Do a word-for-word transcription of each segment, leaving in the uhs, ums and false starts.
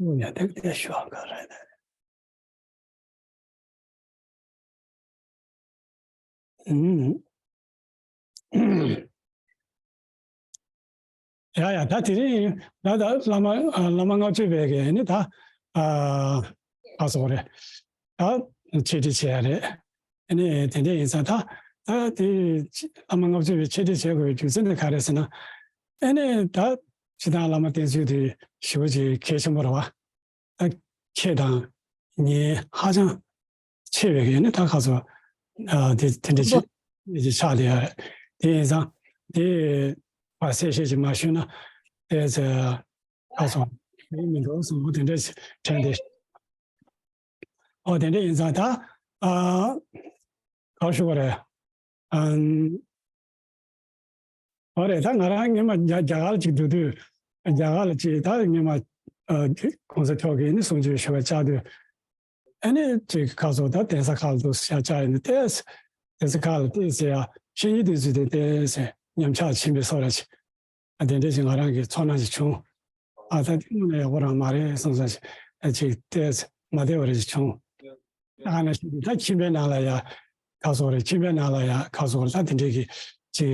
ཡ་དེ་དེ་ཞུ་བ་ག་རེ་རེད། ཨུམ། ཡ་ཡ། ད་དེ་རིང་ད་ད་བླ་མ་ཨ་བླ་མ་ལྔ་བཅུ་པའི་གི་ནི་ད་ཨ་ཨ་སོགས་རེད། ད་འཆད་ཁྲིད་བྱེད་ཡ་རེད། ཨ་ནི་དེ་འདྲ་ཡིན་ཙང་ད་ད་དེ་བླ་མ་ལྔ་བཅུ་པའི་འཆད་ཁྲིད་བྱེད་དགོས་པའི་རྒྱུ་མཚན་དེ་ག་རེ་ཟེར་ན། ཨ་ནི་ད་སྤྱིར་བཏང་བླ་མ་བསྟེན་ཚུལ་དེ་ཞེ་པོ་ཅིག་གལ་ཆེན་པོ་རེད་བ། ད་ཁྱེད་དང་ངའི་ཧ་ཅང་ཆེ་བའི་གི་ནི་ད་ཁ་སོ་ཨ་དེ་དེ་འདྲ་ཅིག་ཅིག་ཆགས་བསྡད་ཡོད་རེད། དེ་ཡིན་ཙང་དེ་བ་གསལ་བཤད་ཅིག་མ་ཞུས་ན་དེ་ཚེ་ཁ་སོ་མི་མི་འགྲོ་བསམ་པ་དེ་འདྲ་དྲན་ཏེ། ཨོ་དེ་འདྲ་ཡིན་ཙང་ད་ཨ་ག་ཞུ་བ་རེད། ཨམ། ཨོ་རེད། ད་ང་རང་སྔོན་མ་རྒྱ་རྒྱ་གར་ལ་ཅིག་འགྲོ་དུས་རྒྱ་གར་ལ་ཅིག་ད་སྔོན་མ་ཨ་གོང་ས་མཆོག་གིས་ནི་གསུང་ཆོས་ཞུ་བ་བཅར་དུས། ཨ་ནི་ཅིག་ཁ་སོ་ད་གདན་ས་ཁག་ལ་འདུག་ཤ་བཅར་ཡིན་ཏེ། གདན་ས་ཁག་ལ་བལྟས་ཟེར་ཡ། བཤེས་གཉེན་དེ་ཚོས་དེ་བལྟས་ཟེར་ཉམས་ཆག་ཕྱིན་པའི་བཟོ་འདྲ་ཞིག་ཨ་དེ་འདྲ་ཞིག་ང་རང་གི་ཚོར་སྣང་ཞིག་བྱུང་། ཨ་ད་དེ་དངོས་གནས་ཡག་པོ་རང་མ་རེད་བསམ་བསམ་ཞིག་ཨ་ཅིག་བལྟས་མ་བདེ་བ་རེ་ཞིག་བྱུང་། ཨ་ནི་ཞིག་ད་ཁྱིམ་པའི་ནང་ལ་ཡ་ཁ་སོ་རེད། ཁྱིམ་པའི་ནང་ལ་ཡ་ཁ་སོ་རེད། ད་དེ་འདྲའི་གི་ཅིག་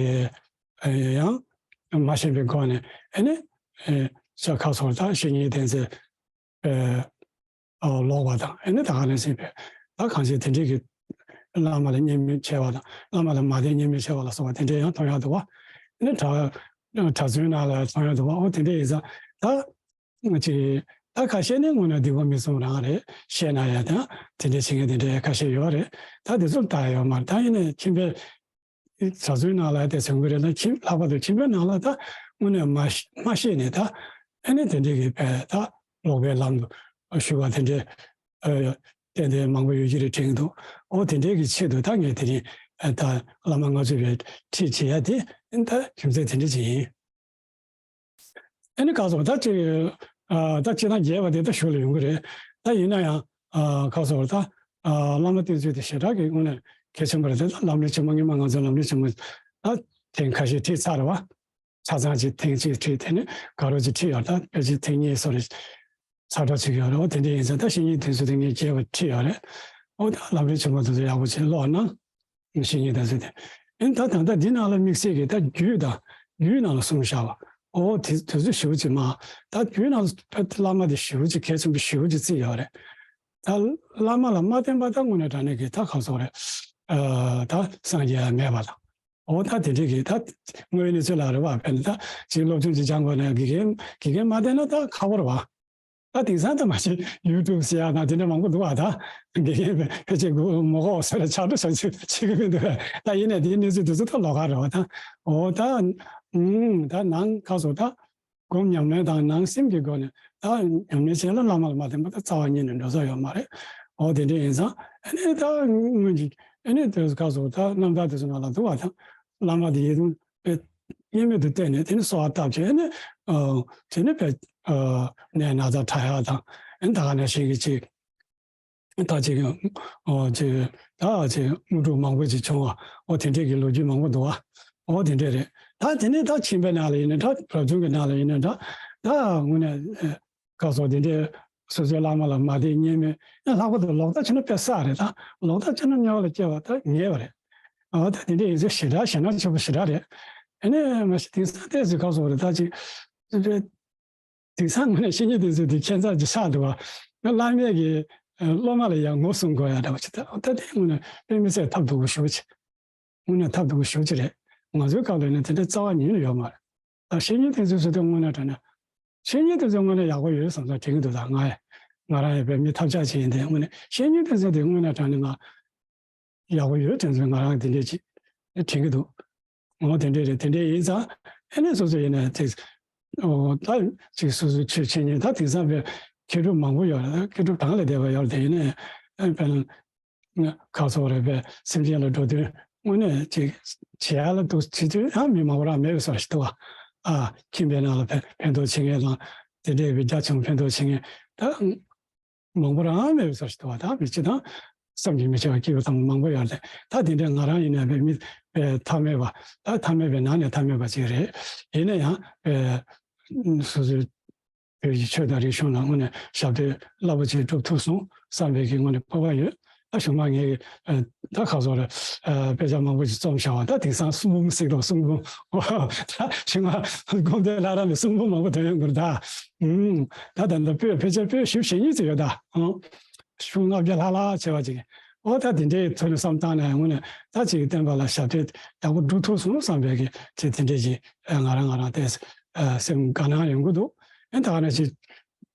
ཨ་ཡང་མ་ཤེས་པའི་སྒོ་ནས་ཨ་ནི་ཨ་ཁ་སོ་རེད། ད་བཤེས་གཉེན་དེ་ཚོས་ཨ་ཨ་ལོག་པ་དང་། ཨ་ནི་ད་ག་ནང་བཞིན་པའི་ད་གང་ཅི་དེ་འདྲའི་གི་བླ་མ་ལ་བརྙས་སྨོད་བྱས་པ་དང་། བླ་མ་ལ་མ་བསྟེན་བརྙས་སྨོད་བྱས་པ་ལ་སོགས་པ་དེ་འདྲའི་ཡང་མཐོང་ཡག་འདུག་བ། ཨ་ནི་གྲྭ་གྲྭ་བཙུན་ནང་ལ་མཐོང་ཡག་འདུག་བ། འོ་དེ་འདྲ་ཡིན་ཙང་ད་ཅིག་ད་ཁ་ཤས་ནི་དངོས་གནས་སྡིག་པ་མི་བསྲུང་རང་རེད། བཤད་ན་ཡང་ད་དེ་འདྲ་བྱེད་མཁན་དེ་འདྲ་ཁ་ཤས་ཡོད་རེད། ད་དེ་ཚོ་ལྟ་ཡོད་མ་རེད། ད་ཡིན་ནའི་ཁྱིམ་པའི་གྲྭ་བཙུན་ནང་ལ་དེ་ཟེར་དགོས་རེད་ན། ཁྱིམ་ལྷག་པར་དུ་ཁྱིམ་པའི་ནང་ལ་ད་དངོས་གནས་མ་ཤེས་མ་ཤེས་ནས་ད་ཨ་ནི་དེ་འདྲའི་གི་བས་ད་ལོག་པའི་ལམ་དུ་ཞུགས་པ་དེ་འདྲའི་ཨ་ཏན་ཏན་མང་པོ་ཡོད་ཀྱི་རེད་དྲན་གྱི་འདུག་འོ་དེ་འདྲའི་གི་ཆེད་དུ་ད་ངས་དེ་རིང་ཨ་ད་བླ་མ་ལྔ་བཅུ་པའི་ཁྲིད་བྱེད་ཡ་དེ་ཨ་ནི་ད་རྒྱུ་མཚན་དེ་འདྲ་ཅིག་ཡིན། ཨ་ནི་ཁ་སོ་ད་ཅིག་ཨ་ད་སྤྱིར་བཏང་རྒྱས་པ་དེ་ད་ཞོར་ལ་ཡོང་གི་རེད། ད་ཡིན་ན་ཡང་ཨ་ཁ་སོ་ད་ཨ་བླ་མ་བསྟེན་ཚུལ་དེ་ཞེ་དྲག་གི་དངོས་གནས་གལ་ཆེན་པོ་རེད། ད་ལམ་རིམ་ཆེན་མོ་སྔོན་མ་ང་ཚོ་ལམ་རིམ་ཆེན་མོ་ད་ཐེངས་ཁ་ཤས་ཁྲིད་ཚར་བ། ཆ་ཚང་ཅིག་ཐེངས་གཅིག་ཁྲིད། དེ་ནས་དགའ་རབ་ཅིག་ཁྲིད་ཡོད། ད་ཕལ་ཆེར་ཐེངས་གཉིས་སོགས་རེ་ཚར་གྲབས་བྱེད་ཀྱི་ཡོད་རེད། འོ་དེ་འདྲ་ཡིན་ཙང་ད་བཤེས་གཉེན་དེ་ཚོ་དེ་ངས་རྒྱས་པ་ཁྲིད་ཡོད་རེད། འོ་ད་ལམ་རིམ་ཆེན་མོ་དེ་ཚོ་ཡག་པོ་བྱས་ཀློག་གནང་། བཤེས་གཉེན་དེ་ཚོ་དེ། ཨ་ནི་ད་ད་ལྟ་འདི་ནང་ལ་དམིགས་བསལ་གྱི་ད་རྒྱུད་དང་རྒྱུད་ནང་ལ་གསུངས་བཞག་པ། འོ་དེ་དེ་ཚོ་ཞེ་པོ་ཅིག་མ། ད་རྒྱུད་ནང་ལ་བླ་མ་དེ་ཞེ་པོ་ཅིག་གལ་ཆེན་པོ་ཞེ་པོ་ཅིག་བརྩིས་ཡོད་རེད། ད་བླ་མ་ལ་མ་བརྟེན་པ་ད་དངོས་གནས་དྲང་གནས་ཀྱི་ད་གང་སོགས་རེད། ཨ་ད་སངས་རྒྱས་ཡང་མེད་པ་དང་། འོ་ད་དེ་འདྲའི་གི་ད་དངོས་ཡོད་གནས་ཚུལ་ལ་རེད་བ། དཔེར་ན་ད་ཅིག་སློབ་སྦྱོང་ཅིག་སྦྱང་དགོས་ན་དགེ་རྒན་དགེ་རྒན་མ་བསྟེན་ན་ད་ཁག་པོ་རེད་བ། ད་དེང་སང་ད་མ་གཞི་ཡུ་ཊུབ་ཟེར་ཡ་ན་དེ་འདྲ་མང་པོ་འདུག་བ། ད་དགེ་རྒན་ཕལ་ཆེར་མོ་གོ་ཟེར་ལ་ཆགས་སྒྲུབ་བྱ་ཚུལ་བྱེད་ཀྱི་མི་འདུག་ད་ཡིན་ནའི་དེའི་གནས་ཚུལ་དེ་ཚོ་ད་ལོགས་ཀ་རེད་བ། ད་འོ་ད་ཨུམ་ད་ནང་ཁ་སོ་ད་སྒོམ་ཉམས་ལེན་དང་ནང་སེམས་ཀྱི་སྒོ་ནས་ད་ཉམས་ལེན་བྱས་ལ་བླ་མ་ལ་མ་བརྟེན་པ་ད་རྩ་བ་ཉིད་ནས་འགྲོ་ས་ཡོད་མ་རེད། འོ་དེ་འདྲ་ཡིན་ཙང་ཨ་ནི་ད་སྔོན་གྱི་ཨ་ནི་དེ་ཁ་སོ་ད་རྣམ་ཐར་དེ་ཚོ་ནང་ལ་འདུག་བ། ད་བླ་མ་དེ་ཡིད་དུ་དཔེ་དབྱེར་མེད་དུ་བལྟས་ནས་དེ་ནི་གསོལ་བ་བཏབ་བྱས་ནས་ཨ་དེ་ནི་དཔེ་ཨ་ནད་ན་ཚ་དྲག་ཡག་དང་། ཨ་ནི་ད་ག་ནང་བཞིན་གྱི་ཅིག་ད་ཅིག་ཨོ་ཅིག་ད་ཅིག་དངོས་གྲུབ་མང་པོ་ཅིག་བྱུང་བ། ཨོ་དེ་འདྲས་ཀྱི་ལོ་རྒྱུས་མང་པོ་འདུག་བ། ཨོ་དེ་འདྲས་རེད། ད་དེ་ནས་ད་ཁྱིམ་པའི་ནང་ལ་ཡིན་ན་འདྲ། རབ་བྱུང་གི་ནང་ལ་ཡིན་ན་འདྲ། ད་དངོས་གནས་ཨ་ཁ་སོ་དེ་འདྲས་སོ་སོའི་བླ་མ་ལ་མ་བརྟེན་བརྙས་སྨོད། ཡང་ལྷག་པར་དུ་ལོག་ལྟ་བྱས་ན་དཔེ་བསགས་རེད། ད་ལོག་ལྟ་བྱས་ན་དམྱལ་བ་ལ་སྐྱེ་བ་ད་ངེས་པ་རེད། ཨ་ད་དེ་འདྲ་ཡིན་ཚེ་ཞེ་དྲག་ཞེད་སྣང་ཆེན་པོ་ཞེ་དྲག་རེད། ཨ་ནི་མ་གཞི་དེང་སང་ཏོག་ཙམ་ཁ་སོ་རེད། ད་ཅིག་དེང་སང་ངོས་ནས་བཤེས་གཉེན་དེ་ཚོ་དེ་ཁྱད་མཚར་ཅིག་ཆགས་འདུག་བ། བླ་མས་ཀྱི་སློབ་མ་ལ་ཡང་ངོ་སྲུང་དགོས་ཡ་འདྲ་བ་ཅིག་ད་ད་དེ་དངོས་གནས་དཔེ་མི་སྲིད་ཐབས་སྡུག་པོ་ཞེ་པོ་ཅིག་དངོས་གནས་ཐབས་སྡུག་པོ་ཞེ་པོ་ཅིག་རེད། ང་ཚོའི་སྐབས་ལ་ཡིན་ན་དེ་འདྲ་རྩ་བ་ཉིད་ནས་ཡོད་མ་རེད། ད་བཤེས་གཉེན་དེ་ཚོའི་ཚུལ་དེ་དངོས་གནས་དྲང་གནས། བཤེས་གཉེན་དེ་ཚོ་དངོས་གནས་ཡག་པོ་ཡོད་བསམ་བསམ་དྲན་གྱི་འདུག་ད་ང་ང་རང་ཡང་དཔེ་མི་ཐབས་ཆག་ཅིག་ཡིན་ཏེ། དངོས་གནས་བཤེས་གཉེན་དེ་ཚོ་དེ་དངོས་གནས་དྲང་གནས་ང་ཡག་པོ་ཡོད་དྲན་ཚུལ་ང་རང་དེ་འདྲས་ཅིག་དྲན་གྱི་འདུག་འོ་དེ་འདྲས་རེད། དེ་འདྲས་ཡིན་ཙང་ཨ་ནི་སོ་སོ་ཡིན་ན་དེ་འོ་ད་ཅིག་སོ་སོའི་ཆོས་འཆད་ཉན་ད་དེང་སང་དཔེ་མཁས་གྲུབ་མང་པོ་ཡོད་རེད། མཁས་གྲུབ་གྲངས་ལས་འདས་པ་ཡོད་རེད། དེ་ཡིན་ནའི་ཨ་དཔེར་ན་ཁ་སོ་རེད་པས་སེམས་ཅན་ལ་འགྲོ་དོན་དངོས་གནས་ཅིག་བྱེད་ཡ་ལ་འདུག་བྱེད་དུས་ཡང་མི་མང་པོ་རང་མེད་པའི་བཟོ་ཞིག་འདུག་བ། ཨ་ཁྱིམ་པའི་ནང་ལ་ཕན་ཕན་ཐོགས་བྱེད་མཁན་དང་དེ་འདྲས་པའི་རྒྱ་ཆེན་པོ་ཕན་ཐོགས་བྱེད་མཁན་ད། མང་པོ་རང་མེད་པའི་བཟོ་ཞིག་འདུག་བ། ད་མི་སྤྱི་དང་བསམ་གྱིས་མི་ཁྱབ་པ་སྐྱིད་པོ་ཙམ་མང་པོ་ཡོད་རེད། ད་དེ་འདྲའི་ང་རང་ཡིན་ན་བས་མི་བས་ཐབས་མེད་པ། ད་ཐབས་མེད་པའི་ནང་ནས་ཐབས་མེད་པ་ཅིག་རེད། ཡིན་ན་ཡང་བས་སོ་སོའི་ བོད་ཀྱི་ཆོས་དང་རིག་གཞུང་ལ་དངོས་གནས་ཞབས་འདེགས་རླབས་པོ་ཆེ་སྒྲུབ་ཐུབ་སོང་བསམ་པའི་གི་དངོས་གནས་སྤོབས་པ་ཡོད། ད་གཞུག་མ་ངས་ཨ་ད་ཁ་སོགས་ལ་ཨ་དཔེ་ཆ་མང་པོ་ཞིག་རྩོམ་བཞག་པ། ད་དེང་སང་གསུང་འབུམ་ཟེར་དང་གསུང་འབུམ། ད་ཕྱི་མ་སྒོམ་སྡེ་ལྷ་རམས་པའི་གསུང་འབུམ་མང་པོ་ཐོན་ཡོང་གི་རེད་ད། ཨུམ། ད་ད་ལྟ་པོད་ཕལ་ཆེར་པོད་བཞི་བཅུ་ཞེ་གཉིས་ཙམ་ཡོད་ད། ཨང་། གཞུང་ལྔ་བརྒྱ་ལྷག་ལྷག་བྱས་པ་ཅིག། འོ་ད་དེ་འདྲའི་ཐོག་ནས་བསམ་བཏང་ནས་དངོས་གནས་ད་ཅིག་བསྟན་པ་ལ་ཞབས་འདེགས་ཡག་པོ་སྒྲུབ་ཐུབ་སོང་བསམ་པའི་གི་ཅིག་དེ་འདྲའི་ཅིག་ཨ་ང་རང་ང་རང་ཏོག་ཙམ་ཨ་སེམས་དགའ་སྣང་ཡོང་གི་འདུག། ཨ་ད་ག་ནང་བཞིན་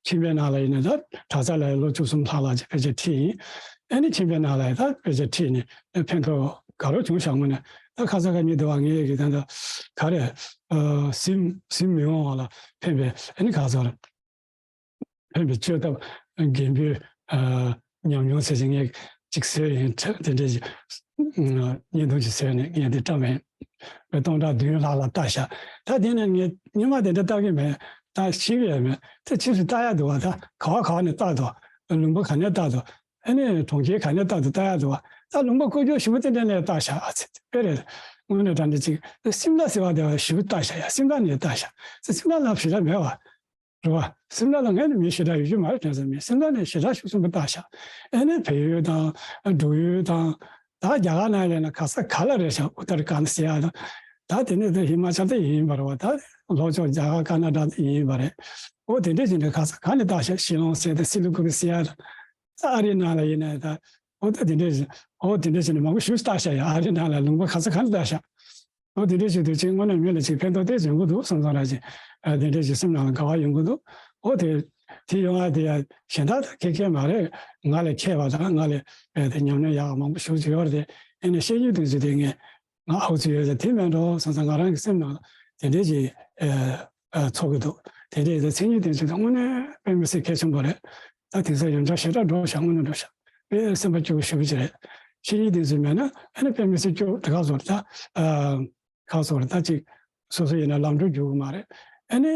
ཁྱིམ་པའི་ནང་ལ་ཡིན་ན་ད་གྲྭ་ས་ལ་ལོ་བཅུ་གསུམ་ལྷག་ལྷག་ཅིག་དཔེ་ཆ་ཁྲིད་ཡིན། ཨ་ནི་ཁྱིམ་པའི་ནང་ལ་ཡིན་ད་དཔེ་ཆ་ཁྲིད་ནས་ཕན་ཐོགས་དགའ་རབ་བྱུང་ཤག། དངོས་གནས་ད་ཁ་ས་ཁ་ཉིན་དུ་བ་ངས་ཀྱི་ད་ད་ག་རེ་ཨ་སེམས་སེམས་མི་དབང་བ་ལ་ཕན་པའི་ཨ་ནི་ག་ཚོད་ཕན་པའི་བཅོས་ཐབས་རྒན་པོའི་ཨ་ཉམས་མྱོང་ཟེར་ཞིག་ངས་ཅིག་བཟོས་ཡིན། དེ་འདྲའི་ཅིག་བརྙན་ཐུང་ཅིག་བཟོས་ནས་ངས་འདི་བཀྲམ་ཡིན། པའི་སྟོང་ཕྲག་བདུན་ལྷག་ལ་བལྟ་ཤག། ད་དེ་ནས་ངས་སྔོན་མ་དེ་འདྲ་བལྟ་གི་མེད། ད་ཤེས་ཀྱི་ཡོད་མེད། དེ་ཕྱིས་སུ་བལྟ་ཡག་འདུག་བ། ད་ག་བ་ག་བ་ནས་བལྟ་འདུག། ལུང་པ་ག་ནས་བལྟ་འདུག། ཨ་ནི་གྲོང་ཁྱེར་ག་ནས་བལྟ་འདུག་བལྟ་ཡག་འདུག་བ། ད་ལུང་པ་བཀོལ་སྤྱོད་ཞིབ་པོ་དེ་འདྲ་ནས་བལྟ་ཤག། ཨ་ཙི་ཙི་དཔེ་རེད། དངོས་གནས་དྲང་གནས་ཅིག་སིམ་ལ་ཟེར་བ་དེ་བ་ཞིབ་པོ་བལྟ་ཤག་ཡ། སིམ་ལ་ནས་བལྟ་ཤག། ཙི་སིམ་ལ་ལ་ཞེ་དྲག་མེད་བ། རེད་བ། སིམ་ལ་ལ་ངས་ནི་མི་ཞེ་དྲག་ཡོད་རྒྱུ་མ་རེད་དྲན་ས་མེད། སིམ་ལ་ནས་ཞེ་དྲག་ཤུགས་ཆེན་པོ་བལྟ་ཤག། ཨ་ནི་བལ་ཡུལ་དང་འབྲུག་ཡུལ་དང་། ད་རྒྱ་གར་ནང་ལ་ན་ག་ས་ག་ལ་རེད་ཤག། ཨུ་ཏར་ཁཱན་ཟེར་ཡ་དང་། ད་དེ་ནས་ད་ཧི་མ་ཅལ་དེ་ཡིན་པ་རེད་བ། ད་ལྷོ་ཕྱོགས་རྒྱ་གར་ཀར་ན་ཊ་དེ་ཡིན་པ་རེད། ཨོ་དེ་འདྲས་ཅིག་ནས་ག་ས་ག་ནས་བལྟ་ཤག། ཤི་ལོང་ཟེར་དང་སི་ལི་གུ་རི་ཟེར་ཡ་དང་། ད་ཨ་རིའི་ནང་ལ་ཡིན་ན་ད་ཨོ་ད་དེ་འདྲས་ཨོ་དེ་འདྲས་ཅིག་ནས་མང་པོ་ཞིག་བལྟ་ཤག་ཡ། ཨ་རིའི་ནང་ལ་ལུང་པ་ག་ས་ག་ནས་བལྟ་ཤག། ཨོ་དེ་འདྲས་ཞིག་དུས་ཆེན་དངོས་གནས་མི་ལ་ཅིག་ཕན་ཐོགས་ཏོག་ཙམ་ཡོང་གི་འདུག་བསམ་བསམ་ར་ཅིག། ཨ་དེ་འདྲས་ཞིག་སེམས་ནང་ལ་དགའ་བ་ཡོང་གི་འདུག། ཨོ་དེ་དེ་ཡོང་ཡ་དེ་ཡ་གཞན་དག་དང་ཁྱད་ཁྱད་མ་རེད། ང་ལས་མཁས་པ་དང་ང་ལས་ཨེ་དེ་ཉམས་མྱོང་ཡག་མང་པོ་ཞེ་ཅིག་ཡོད་རེད་དེ། ཨེ་ནས་བཤད་རྒྱུ་དེ་ཚོ་དེ་ངས་ང་ཨའུ་ཚོ་ཡོད་ཟེར་དེ་མིན་འགྲོ་བསམ་བསམ་ང་རང་གི་སེམས་ནང་ལ་དེ་འདྲས་ཅིག་ཨེ་ཨེ་ཚོར་གི་འདུག། དེ་འདྲས་ཡོད་ཚེ་ཉིད་དེ་ཚོ་དང་དངོས་གནས་དཔེ་མི་སྲིད་གལ་ཆེན་པོ་རེད། ད་དེང་སང་ཡོན་ཆབ་ཞེ་དྲག་འགྲོ་ཤག། དངོས་གནས་འགྲོ་ཤག། དཔེ་སེམས་པ་སྐྱོ་པོ་ཞེ་པོ་ཅིག་རེད། བཤད་རྒྱུ་དེ་ཚོ་མེད་ན་ཨ་ནི་དཔེ་མི་སྲིད་སྐྱོ་དེ་ག་བཟོ་རེད་ད། ཨ་ག་བཟོ་རེད་ད། ཅིག་སོ་སོ་ཡིན་ན་ལམ་འགྲོ་རྒྱུག་གི་མ་རེད། ཨ་ནི་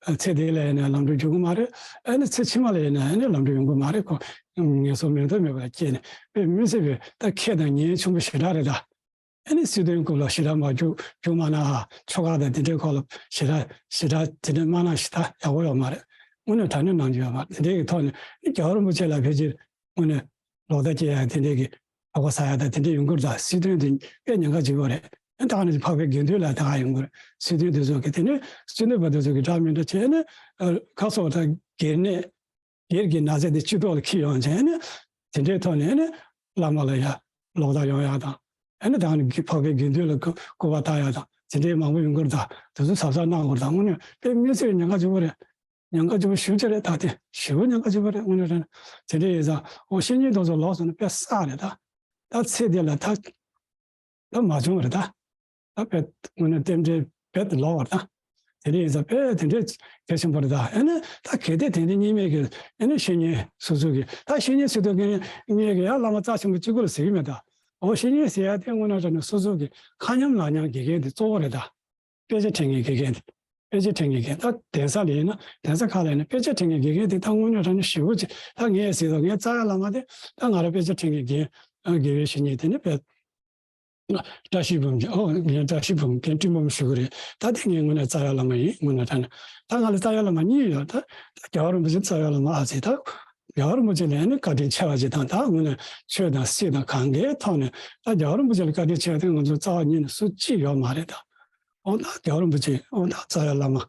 ཨ་ཚེ་འདི་ལ་ཡིན་ན་ལམ་འགྲོ་རྒྱུག་གི་མ་རེད། ཨ་ནི་ཚེ་ཕྱི་མ་ལ་ཡིན་ན་ཨ་ནི་ལམ་འགྲོ་ཡོང་གི་མ་རེད། ཁོ་ངན་སོང་མེ་མདའ་མེད་པར་སྐྱེས་ནས་དཔེ་མི་སྲིད་པའི་ད་ཁེ་དང་ཉེན་ཆེན་པོ་ཞེ་དྲག་རེད་ད། ཨ་ནི་སྲིད་དོན་སྐོར་ལ་ཞེ་དྲག་མ་རྒྱུག་རྒྱུག་མ་གནང་ཨ། ཆོལ་ཁ་དང་དེ་འདྲའི་སྐོར་ལ་ཞེ་དྲག་ཞེ་དྲག་དེ་འདྲ་མ་གནང་ཞེ་དྲག་ཡག་པོ་ཡོད་མ་རེད། དངོས་གནས་དྲང་གནས་གནང་རྒྱུ་ཡོད་མ་རེད། དེ་འདྲའི་གི་ཐོག་ནས་ཨ་ནི་རྒྱལ་བ་རིན་པོ་ཆེ་ལ་ཕལ་ཆེར་དངོས་གནས་ལོག་ལྟ་སྐྱེ་ཡ་དེ་འདྲའི་གི་དོགས་པ་ཟ་ཡ་དང་དེ་འདྲའི་ཡོང་གི་རེད་ད། སྲིད་དོན་དེ་དཔེ་ཉེན་ཁ་ཆེ་པོ་རེད། ཨ་ནི་ད་ག་ནས་འཕགས་པའི་དགེ་འདུན་ལ་ད་ག་ཡོང་གི་རེད། སྲིད་དོན་དེ་ཚོ་གི་དེ་ནས་སྲིད་དོན་པ་དེ་ཚོ་གི་འདྲ་མི་འདྲ་བྱས་ནས་ཨ་ཁ་སོགས་ད་སྒེར་ནས། སྒེར་གྱི་ན་ཚ་དེ་སྤྱི་ཚོགས་ལ་འཁྱེར་ཡོང་བྱས་ནས་དེ་འདྲའི་ཐོག་ནས་ནི་བླ་མ་ལ་ཡ་ལོག་ལྟ་ཡོང་ཡ་དང་། ཨ་ནི་ད་ནི་འཕགས་པའི་དགེ་འདུན་ལ་སྐུ་སྐུར་བ་བཏང་ཡ་དང་དེ་འདྲའི་མང་པོ་ཡོང་གི་རེད་ད། དེ་ཚོ་གཟབ་གཟབ་གནང་དགོས་རེད་ད། དངོས་གནས་དཔེ་མི་སྲིད་ཉེན་ཁ་ཆེ་པོ་རེད། ཉེན་ཁ་ཆེ་པོ་ཞེ་པོ་ཅིག་རེད་ད། དེ་ཞེ་པོ་ཉེན་ཁ་ཆེ་པོ་རེད་དངོས་གནས་དྲང་གནས། དེ་འདྲ་ཡིན་ཙང་འོ་བཤེས་གཉེན་དེ་ཚོ་ལོག་སོང་ན་དཔེ་བསགས་རེད་ད། ད་ཚེ་འདི་ལ་ད། ད་མ་བྱུང་བ་རེད་ད། ད་དཔེ་དངོས་གནས་རྟེན་འབྲེལ་རྦད་དེ་ལོག་པ་རེད་ད། དེ་འདྲ་ཡིན་ཙང་དཔེ་དེ་འདྲའི་གལ་ཆེན་པོ་རེད་ད། ཨ་ནི་ད་གལ་ཏེ་དེ་འདྲ་གཉིས་མེད་ཀྱི་ཨ་ནི་བཤེས་གཉེན་སོ་སོ་གི་ད་བཤེས་གཉེན་སུ་དང་གི་གཉིས་ཀྱི་ཡང་བླ་མ་རྩ་ཆེན་པོ་གཅིག་པུ་ལ་ཟེར་གྱི་མེད་ད། འོ་བཤེས་གཉེན་ཟེར་ཡ་དེ་དངོས་གནས་དྲང་གནས་སོ་སོ་གི་ཁ་མཉམ་ལག་མཉམ་དགེ་རྒན་དེ་གཙོ་བོ་རེད་ད། དཔེ་ཆ་ཁྲིད་མཁན་དགེ་རྒན་དེ། དཔེ་ཆ་ཁྲིད་མཁན་དགེ་རྒན་ད་གདན་ས་ལ་ཡིན་ན་གདན་ས་ཁག་ལ་ཡིན་ན་དཔེ་ཆ་ཁྲིད་མཁན་དགེ་རྒན་དེ་ད་དངོས་གནས་དྲང་གནས་ཞེ་པོ་ཅིག་ད་ངས་ཟེར་དང་ངའི་རྩ་བའི་བླ་མ་དེ་ད་ང་རང་དཔེ་ཆ་ཁྲིད་མཁན་རྒན་དགེ་བའི་བཤེས་གཉེན་དེ་ནི་དཔེ། བཀྲ་ཤིས་འབུམ་གྱི་ཨོ་ངའི་བཀྲ་ཤིས་འབུམ་རྒན་སྤྲིན་འབུམ་ཞུ་གི་རེད། ད་དེ་ངའི་དངོས་གནས་རྩ་བའི་བླ་མ་ཡིན་དངོས་གནས་དྲང་གནས། ད་ང་ལ་རྩ་བའི་བླ་མ་གཉིས་ཡོད་ད། ད་རྒྱལ་བ་རིན་པོ་ཆེ་རྩ་བའི་བླ་མ་ཨ་ཙི་ད། རྒྱལ་བ་རིན་པོ་ཆེ་ལ་ཡང་ནི་བཀའ་དྲིན་ཆེ་བ་ཅིག་དང་ད་དངོས་གནས་ཆོས་དང་སྲིད་དང་གང་གའི་ཐོག་ནས་ད་རྒྱལ་བ་རིན་པོ་ཆེ་ལ་བཀའ་དྲིན་ཆེ་བ་དེ་ང་ཚོ་རྩ་བ་ཉིད་ནས་སུ་གཅིག་ཡོད་མ་རེད་ད། ཨོ་ད་རྒྱལ་བ་རིན་པོ་ཆེ་ཨོ་ད་རྩ་བའི་བླ་མ་ཁ་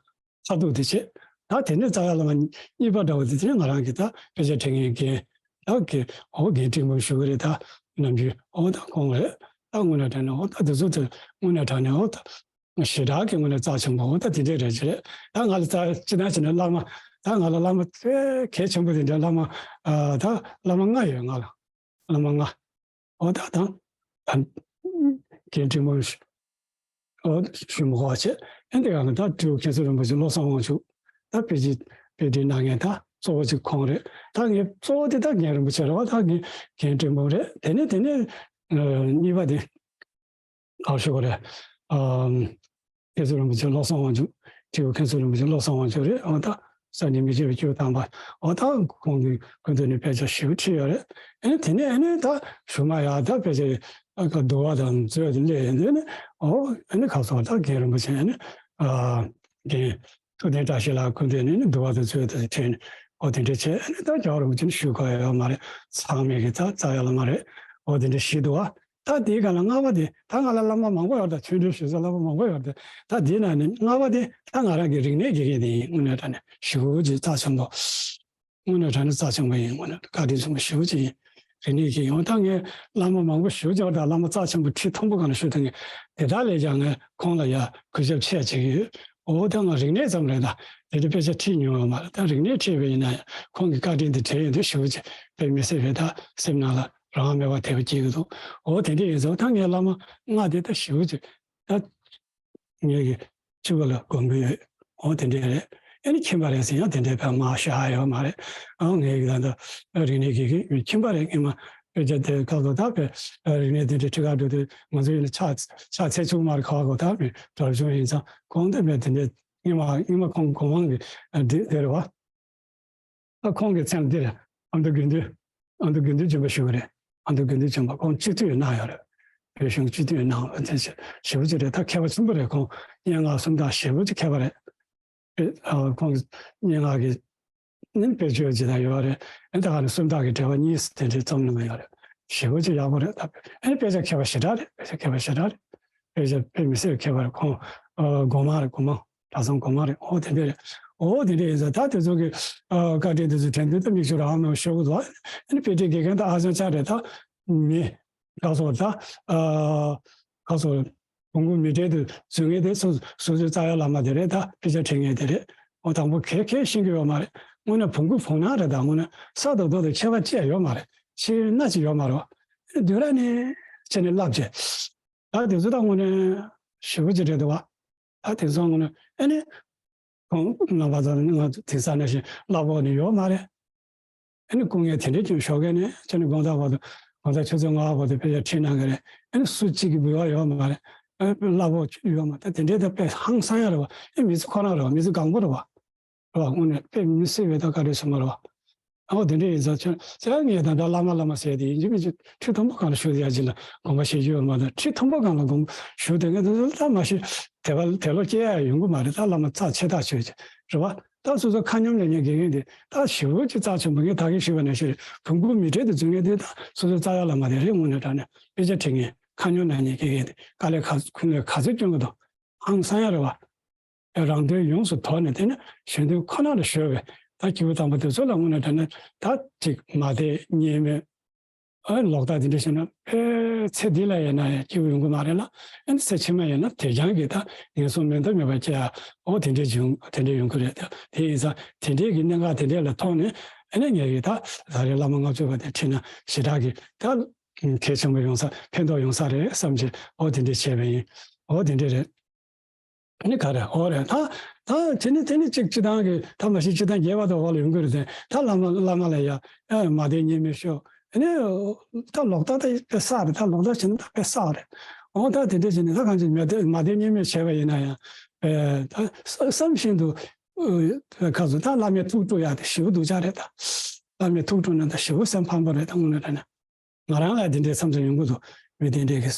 ཐུག་དེ་བྱེད། ད་དེ་ནས་རྩ་བའི་བླ་མ་གཉིས་པ་འདྲ་བོ་དེ་དེ་ང་རང་གི་ད་དཔེ་ཆ་ཁྲིད་མཁན་རྒན་ད་གི་ཨོ་རྒན་སྤྲིན་འབུམ་ཞུ་གི་རེད་ད། ནམ་རྒྱུན་ཨོ་ད་ཁོང་རེད། ད་དངོས་གནས་དྲང་གནས་ཨོ་ད་དེ་ཚོ་དེ་དངོས་གནས་དྲང་གནས་ཨོ་ད། ཞེ་དྲག་གི་ངོས་ནས་རྩ་ཆེན་པོ་འོ་ད་དེ་འདྲས་རེད་ཅེས་རེད། ད་ང་ལ་རྩ་ཅི་ན་ཅི་ན་བླ་མ་ད་ང་ལ་བླ་མ་དཔེ་གལ་ཆེན་པོ་དེ་འདྲ་བླ་མ་ཨ་ད་བླ་མ་ལྔ་ཡོད་ང་ལ་བླ་མ་ལྔ་འོ་ད་དང་ཨ་རྒན་དྲིན་མོ་ཨོ་ཞུ་མོ་ཧོ་ཆེ་ཨེ་འདི་ག་ང་ད་སྤྲེའུ་མཁན་ཟུར་རིན་པོ་ཆེ་བློ་བཟང་དབང་ཕྱུག་ད་དཔེ་ཆེ་དཔེ་འདྲའི་ན་ངན་ད་གཙོ་བོ་ཅིག་ཁོང་རེད། ད་ངའི་གཙོ་བོ་དེ་ད་རྒན་རིན་པོ་ཆེ་རེད་བ། ད་རྒན་རྒན་དྲིན་མོ་རེད། དེ་ནས་དེ་ནས་གཉིས་པ་དེ། ཨ་ཞུ་གི་རེད། ཨམ། མཁན་ཟུར་རིན་པོ་ཆེ་བློ་བཟང་དབང་ཕྱུག་སྤྲེའུ་མཁན་ཟུར་རིན་པོ་ཆེ་བློ་བཟང་དབང་ཕྱུག་རེད། ཨོ་ད་སངས་རྒྱས་མི་མཇེད་པའི་སྐྱེས་བུ་དམ་པ་ཨོ་ད་ཁོང་གི་སྐུ་མདུན་ནས་དཔེ་ཆ་ཞེ་པོ་ཁྲིད་ཡོད་རེད། ཨ་ནི་དེ་ནས་ཨ་ནི་ད་གཞུག་མ་ཡ་ད་དཔེ་ཆ་ཨ་ཀ་འདུལ་བ་དང་མཛོད་དུ་སླེབས་ཡོང་དུས་ནི་ཨོ་ཨ་ནི་ཁ་སོགས་ད་རྒན་རིན་པོ་ཆེ་ཨ་ནི་ཨ་རྒན། སྐུ་རྟེན་བཀྲ་ཤིས་ལ་སྐུ་མདུན་ནས་ནི་འདུལ་བ་དང་རྩོད་དང་ཁྲིད་ནས་ཨོ་དེ་འདྲ་བྱས་ནི་ད་རྒྱལ་བ་རིན་པོ་ཆེ་ནི་ཞུ་དགོས་ཡོད་མ་རེད། ཚང་མས་ཀྱི་ད་རྩ་ཡ་ལ་མ་རེད། ཨོ་དེ་འདྲ་ཞིག་འདུག་བ། ད་དེའི་སྒང་ལ་ལྔ་པ་དེ་ད་ང་ལ་བླ་མ་མང་པོ་ཡོད་རེད། ད་ཆོས་འབྲེལ་ཞུ་ས་བླ་མ་མང་པོ་ཡོད་རེད། ད་དེའི་ནང་ནས་ལྔ་པ་དེ་ད་ང་རང་གི་རིག་གནས་དགེ་རྒན་དེ་ཡིན། དངོས་གནས་དྲང་གནས་ཞེ་པོ་ཅིག་རྩ་ཆེན་པོ། དངོས་གནས་དྲང་གནས་རྩ་ཆེན་པོ་ཡིན། དངོས་གནས་བཀའ་དྲིན་ཆེན་པོ་ཞེ་པོ་ཅིག་ཡིན། རིག་གནས་ཀྱི་ཡོང་ད་ངས་བླ་མ་མང་པོ་ཞེ་པོ་ཅིག་ཡོད་རེད། ད་བླ་མ་རྩ་ཆེན་པོ་ཁྲི་མཐོན་པོ་སྒང་ལ་བཞུགས་ད་ངས་དེ་དག་ལས་ཀྱང་ངས་ཁོང་ལ་ཡ་གུས་ཞབས་ཆེ་བྱེད་ཀྱི་ཡོད། འོ་ད་ང་རིག་གནས་ཙམ་རེད། ད་དེ་འདྲ་དཔེ་ཆ་ཁྲིད་མྱོང་ཡོད་མ་རེད། ད་རིག་གནས་ཁྲིད་པ་ཡིན་ན་ཡང་ཁོང་གི་བཀའ་དྲིན་དེ་དྲན་ཡོང་དུས་ཞེ་པོ་ཅིག་དཔེ་མི་སྲིད་པའི་ད་སེམས་ནང་ལ་རང་དབང་མེད་པ་དེ་བ་སྐྱེ་གི་འདུག་འོ་དེ་འདྲ་ཡིན་ཙང་ད་ངས་བླ་མ་ལྔ་དེ་ད་ཞེ་པོ་ཅིག་ད་ངས་ཀྱི་གཅིག་པ་ལ་དགོངས་པ་ཡོད། འོ་དེ་འདྲ་རེད། ཨ་ནི་མཁྱེན་པ་རེད་ཟེར་ཡང་དེ་འདྲའི་བས་མ་ཤ་ཧ་ཡོད་མ་རེད། ཨ་ངས་ཀྱི་ད་ལྟ་རིག་གནས་ཀྱི་གི་མཁྱེན་པ་རེད། སྔོན་མ་དཔེ་ཆ་དེ་སྐབས་ལ་ད་དཔེ་རིག་གནས་དེ་འདྲའི་ཁྲིད་ག་འགྲོ་དུས་ང་ཚོ་ཡིན་ན་ཕྱག་ཕྱག་འཚལ་ཆོག་མ་རེད། ཁ་བ་གོ་ད་མི་གྲྭ་བ་ཆུང་ཡིན་ཙང་གོང་དེ་བས་དེ་འདྲའི་སྔོན་མ་སྔོན་མ་ཁོང་གོང་མ་གི་དེ་དེ་རེད་བ། ད་ཁོང་གི་མཚན་འདིར་ཨ་མདོ་དགེ་འདུན། ཨ་མདོ་དགེ་འདུན་ཆེན་པོ་ཞུ་གི་རེད། ཨ་མདོ་དགེ་འདུན་ཆེན་པོ་ཁོང་སྤྱི་འཐུས་གནང་ཡོད་རེད། བོད་གཞུང་སྤྱི་འཐུས་གནང་བ་དེ་ཞེ་པོ་ཅིག་རེད། ད་མཁས་པ་ཆེན་པོ་རེད། ཁོང་སྙན་ངག་སུམ་རྟགས་ཞེ་པོ་ཅིག་མཁས་པ་རེད། ཨ་ཁོང་གི་སྙན་ངག་གི་ནི་དཔེ་བརྗོད་ཅིག་ད་ཡོད་རེད། ཨ་ད་ག་ནི་སུམ་རྟགས་ཀྱི་འགྲེལ་པ་གཉིས་དེ་འདྲའི་རྩོམ་གནང་ཡོད་རེད། ཞེ་པོ་ཅིག་ཡག་པོ་རེད། ད་ཨ་ནི་དཔེ་ཆ་མཁས་པ་ཞེ་དྲག་རེད། དཔེ་ཆ་མཁས་པ་ཞེ་དྲག་རེད། དཔེ་ཆ་དཔེ་མི་སྲིད་མཁས་པ་རེད། ཁོང་ཨ་སྒོ་མང་རེད། སྒོ་མང་གྲྭ་ཚང་སྒོ་མང་རེད། འོ་དེ་འདྲ་རེད། འོ་དེ་འདྲ་ཡིན་ཙང་ད་དེ་ཚོ་གི་ཨ་བཀའ་དྲིན་དེ་ཚོ་དྲན་དུས་ད་མིག་ཆུ་རང་མེད་པ་ཤོར་གི་འདུག་ཨ་ནི་དཔེ་ཁྲིད་དགེ་རྒན་ད་ཨ་ཅང་ཅག་རེད། ད་མི་ག་སོ་ད་ཨ་ག་སོ་བོན་སྒོར་མི་གྲལ་དུ་འཛུལ་མཁན་དེ་སོ་སོ་སོའི་རྩ་བའི་བླ་མ་དེ་རེད། ད་དཔེ་ཆ་ཁྲིད་མཁན་དེ་རེད། འོ་དང་པོ་གས་གས་ཤེས་ཀྱི་ཡོད་མ་རེད། དངོས་གནས་བོན་སྒོར་བོན་ནག་རེད། ད་དངོས་གནས་ས་དང་རྡོ་དང་ཁྱད་པར་ཅི་ཡང་ཡོད་མ་རེད། ཕྱི་སྣ་ཅིག་ཡོད་མ་རེད་བ། བདུན་ར་ནས་ཕྱི་ནས་བསླབ་བྱས། ད་དེ་ཚོ་ད་དངོས་གནས་ཞེ་པོ་ཅིག་རེད་འདུག་བ། ད་དེང་སང་དངོས་གནས་ཨ་ནི་ཁོང་རྣམ་པ་ཚོ་ནི་ང་ཚོ་དེང་སང་ནང་བཞིན་གླ་ཕོགས་ནི་ཡོད་མ་རེད། ཨ་ནི་སྐུ་ངལ་དེ་འདྲས་ཀྱང་ཤོར་མཁན་ནི་ཅི་ནི་དགོང་དག་བར་དུ་དགོང་དག་ཆུ་ཚོད་ལྔ་པ་བར་དུ་དཔེ་ཆ་ཁྲིད་གནང་གི་རེད། ཨ་ནི་སུ་གཅིག་གི་འབུལ་བ་ཡོད་མ་རེད། ཨ་གླ་ཕོགས་ཡོད་མ་རེད། ད་དེ་འདྲས་ད་དཔེ་ཧང་སང་ཡ་རེད་བ། ཨ་མི་ཚེ་ཁོ་རང་རེད་བ། མི་ཚེ་གང་པོ་རེད་བ། རེད་བ། དངོས་གནས་དཔེ་མི་སྲིད་པའི་ད་བཀའ་དྲིན་ཆེན་པོ་རེད་བ། ཨོ་དེ་འདྲ་ཡིན་ཙང་ཁྱོད་ཚེ་ངས་ད་ལྟ་བླ་མ་བླ་མ་ཟེར་དེ་ཡིན་གཅིག་མིན་གཅིག་ཁྲི་མཐོན་པོ་སྒང་ལ་བཞུགས་ཡ་གཅིག་ལ་དགོངས་པ་བཞེས་རྒྱུ་ཡོད་མ་གཏོགས། ཁྲི་མཐོན་པོ་སྒང་ལ་དགོངས་པ་བཞུགས་དེ་ངས་ད་ལྟ་མ་ཤི་དད་པ་དད་བློ་སྐྱེ་ཡ་ཡོང་གི་མ་རེད། ད་བླ་མ་རྩ་ཆེ་ཐག་ཆོད་ཅིག་རེད་བ། ད་སོ་སོ་ཁ་སྙོམས་ལ་ཉན་དགེ་རྒན་དེ་ད་ཞེ་པོ་ཅིག་རྩ་ཆེན་པོ། ངས་ད་གིན་ཞུས་པ་ནང་བཞིན་རེད། བོན་སྒོར་མི་གྲལ་དུ་འཛུལ་མཁན་དེ་ད་སོ་སོའི་རྩ་བའི་བླ་མ་དེ་རེད། དངོས་གནས་དྲང་གནས་དཔེ་ཆ་ཁྲིད་མཁན་ཁ་སྙོམས་ལ་ཉན་དགེ་རྒན་དེ་དཀའ་ལས་ཁག་ཁུངས་ལས་ག་ཚོད་སྐྱོན་གི་འདུག་ཧང་སང་ཡ་རེད་བ། རང་དོན་ཡོངས་སུ་དོར་ནས་དེ་ནི་གཞན་དོན་ཁོ་ན་ལ་གཞོལ་བའི་ད་སྐྱེས་བུ་དམ་པ་དེ་ཚོ་ལ་དངོས་གནས་དྲང་གནས་ད་ཅིག་མ་བདེ་གཉིས་མེད་ཨ་ལོག་ལྟ་དེ་འདྲ་བྱས་ན་ཨེ་ཚེ་འདི་ལ་ཡིན་ན་ཡང་སྐྱིད་པོ་ཡོང་གི་མ་རེད་ལ། ཨ་ནི་ཚེ་ཕྱི་མ་ཡིན་ན་དེ་རྐྱང་གི་ད་ངན་སོང་མི་འདའ་མེད་པ་སྐྱེ་ཡ་འོ་དེ་འདྲ་བྱུང་དེ་འདྲ་ཡོང་གི་རེད། ད་དེ་ཡིན་ཙང་དེ་འདྲའི་གི་གནད་འགག་དེ་འདྲ་ལ་ཐོག་ནས་ཨ་ནི་ངས་གི་ད་ད་རེས་བླ་མ་ལྔ་བཅུ་པ་དེ་ཁྲིད་ན་ཞེ་དྲག་གི་ད་གལ་ཆེན་པོ་ཡོང་ས་ཕན་ཐོགས་ཡོང་ས་རེད་བསམ་གྱི་འོ་དེ་འདྲ་བྱས་པ་ཡིན། འོ་དེ་འདྲ་རེད། ནི་ག་རེ་འོ་རེད། ད་ད་དེ་ནི་དེ་ནི་གཅིག་སྤྱི་བཏང་གི་ད་མ་གཞི་སྤྱི་བཏང་རྒྱས་པ་དང་འོག་ལ་ཡོང་གི་རེད་དེ། ད་བླ་མ་བླ་མ་ལ་ཡ་ཨེ་མ་བདེ་གཉིས་མེད་ཤོག་ཨ་ནི་ད་ལོག་ལྟ་ད་དཔེ་བསགས་རེད། ད་ལོག་ལྟ་བྱས་ན་ད་དཔེ་བསགས་རེད། འོ་ད་དེ་འདྲ་བྱས་ནས་ད་གང་ཅི་མ་བདེ་མ་བདེ་གཉིས་མེད་བྱས་པ་ཡིན་ན་ཡང་ཨེ་ད་བསམ་བཞིན་དུ་ཁ་སོ་ད་བླ་མའི་ཐུགས་སྤྲོ་ཡག་དེ་ཞེ་པོ་སྡུག་ཅག་རེད། ད་བླ་མའི་ཐུགས་སྤྲོ་ན་ད་ཞེ་པོ་སེམས་ཕམ་པོ་རེད། ད་དངོས་གནས་དྲང་གནས། ང་རང་ལ་དེ་འདྲའི་བསམ་ཚུལ་ཡོང་གི་འདུག་མི་དེ་འདྲའི་གི་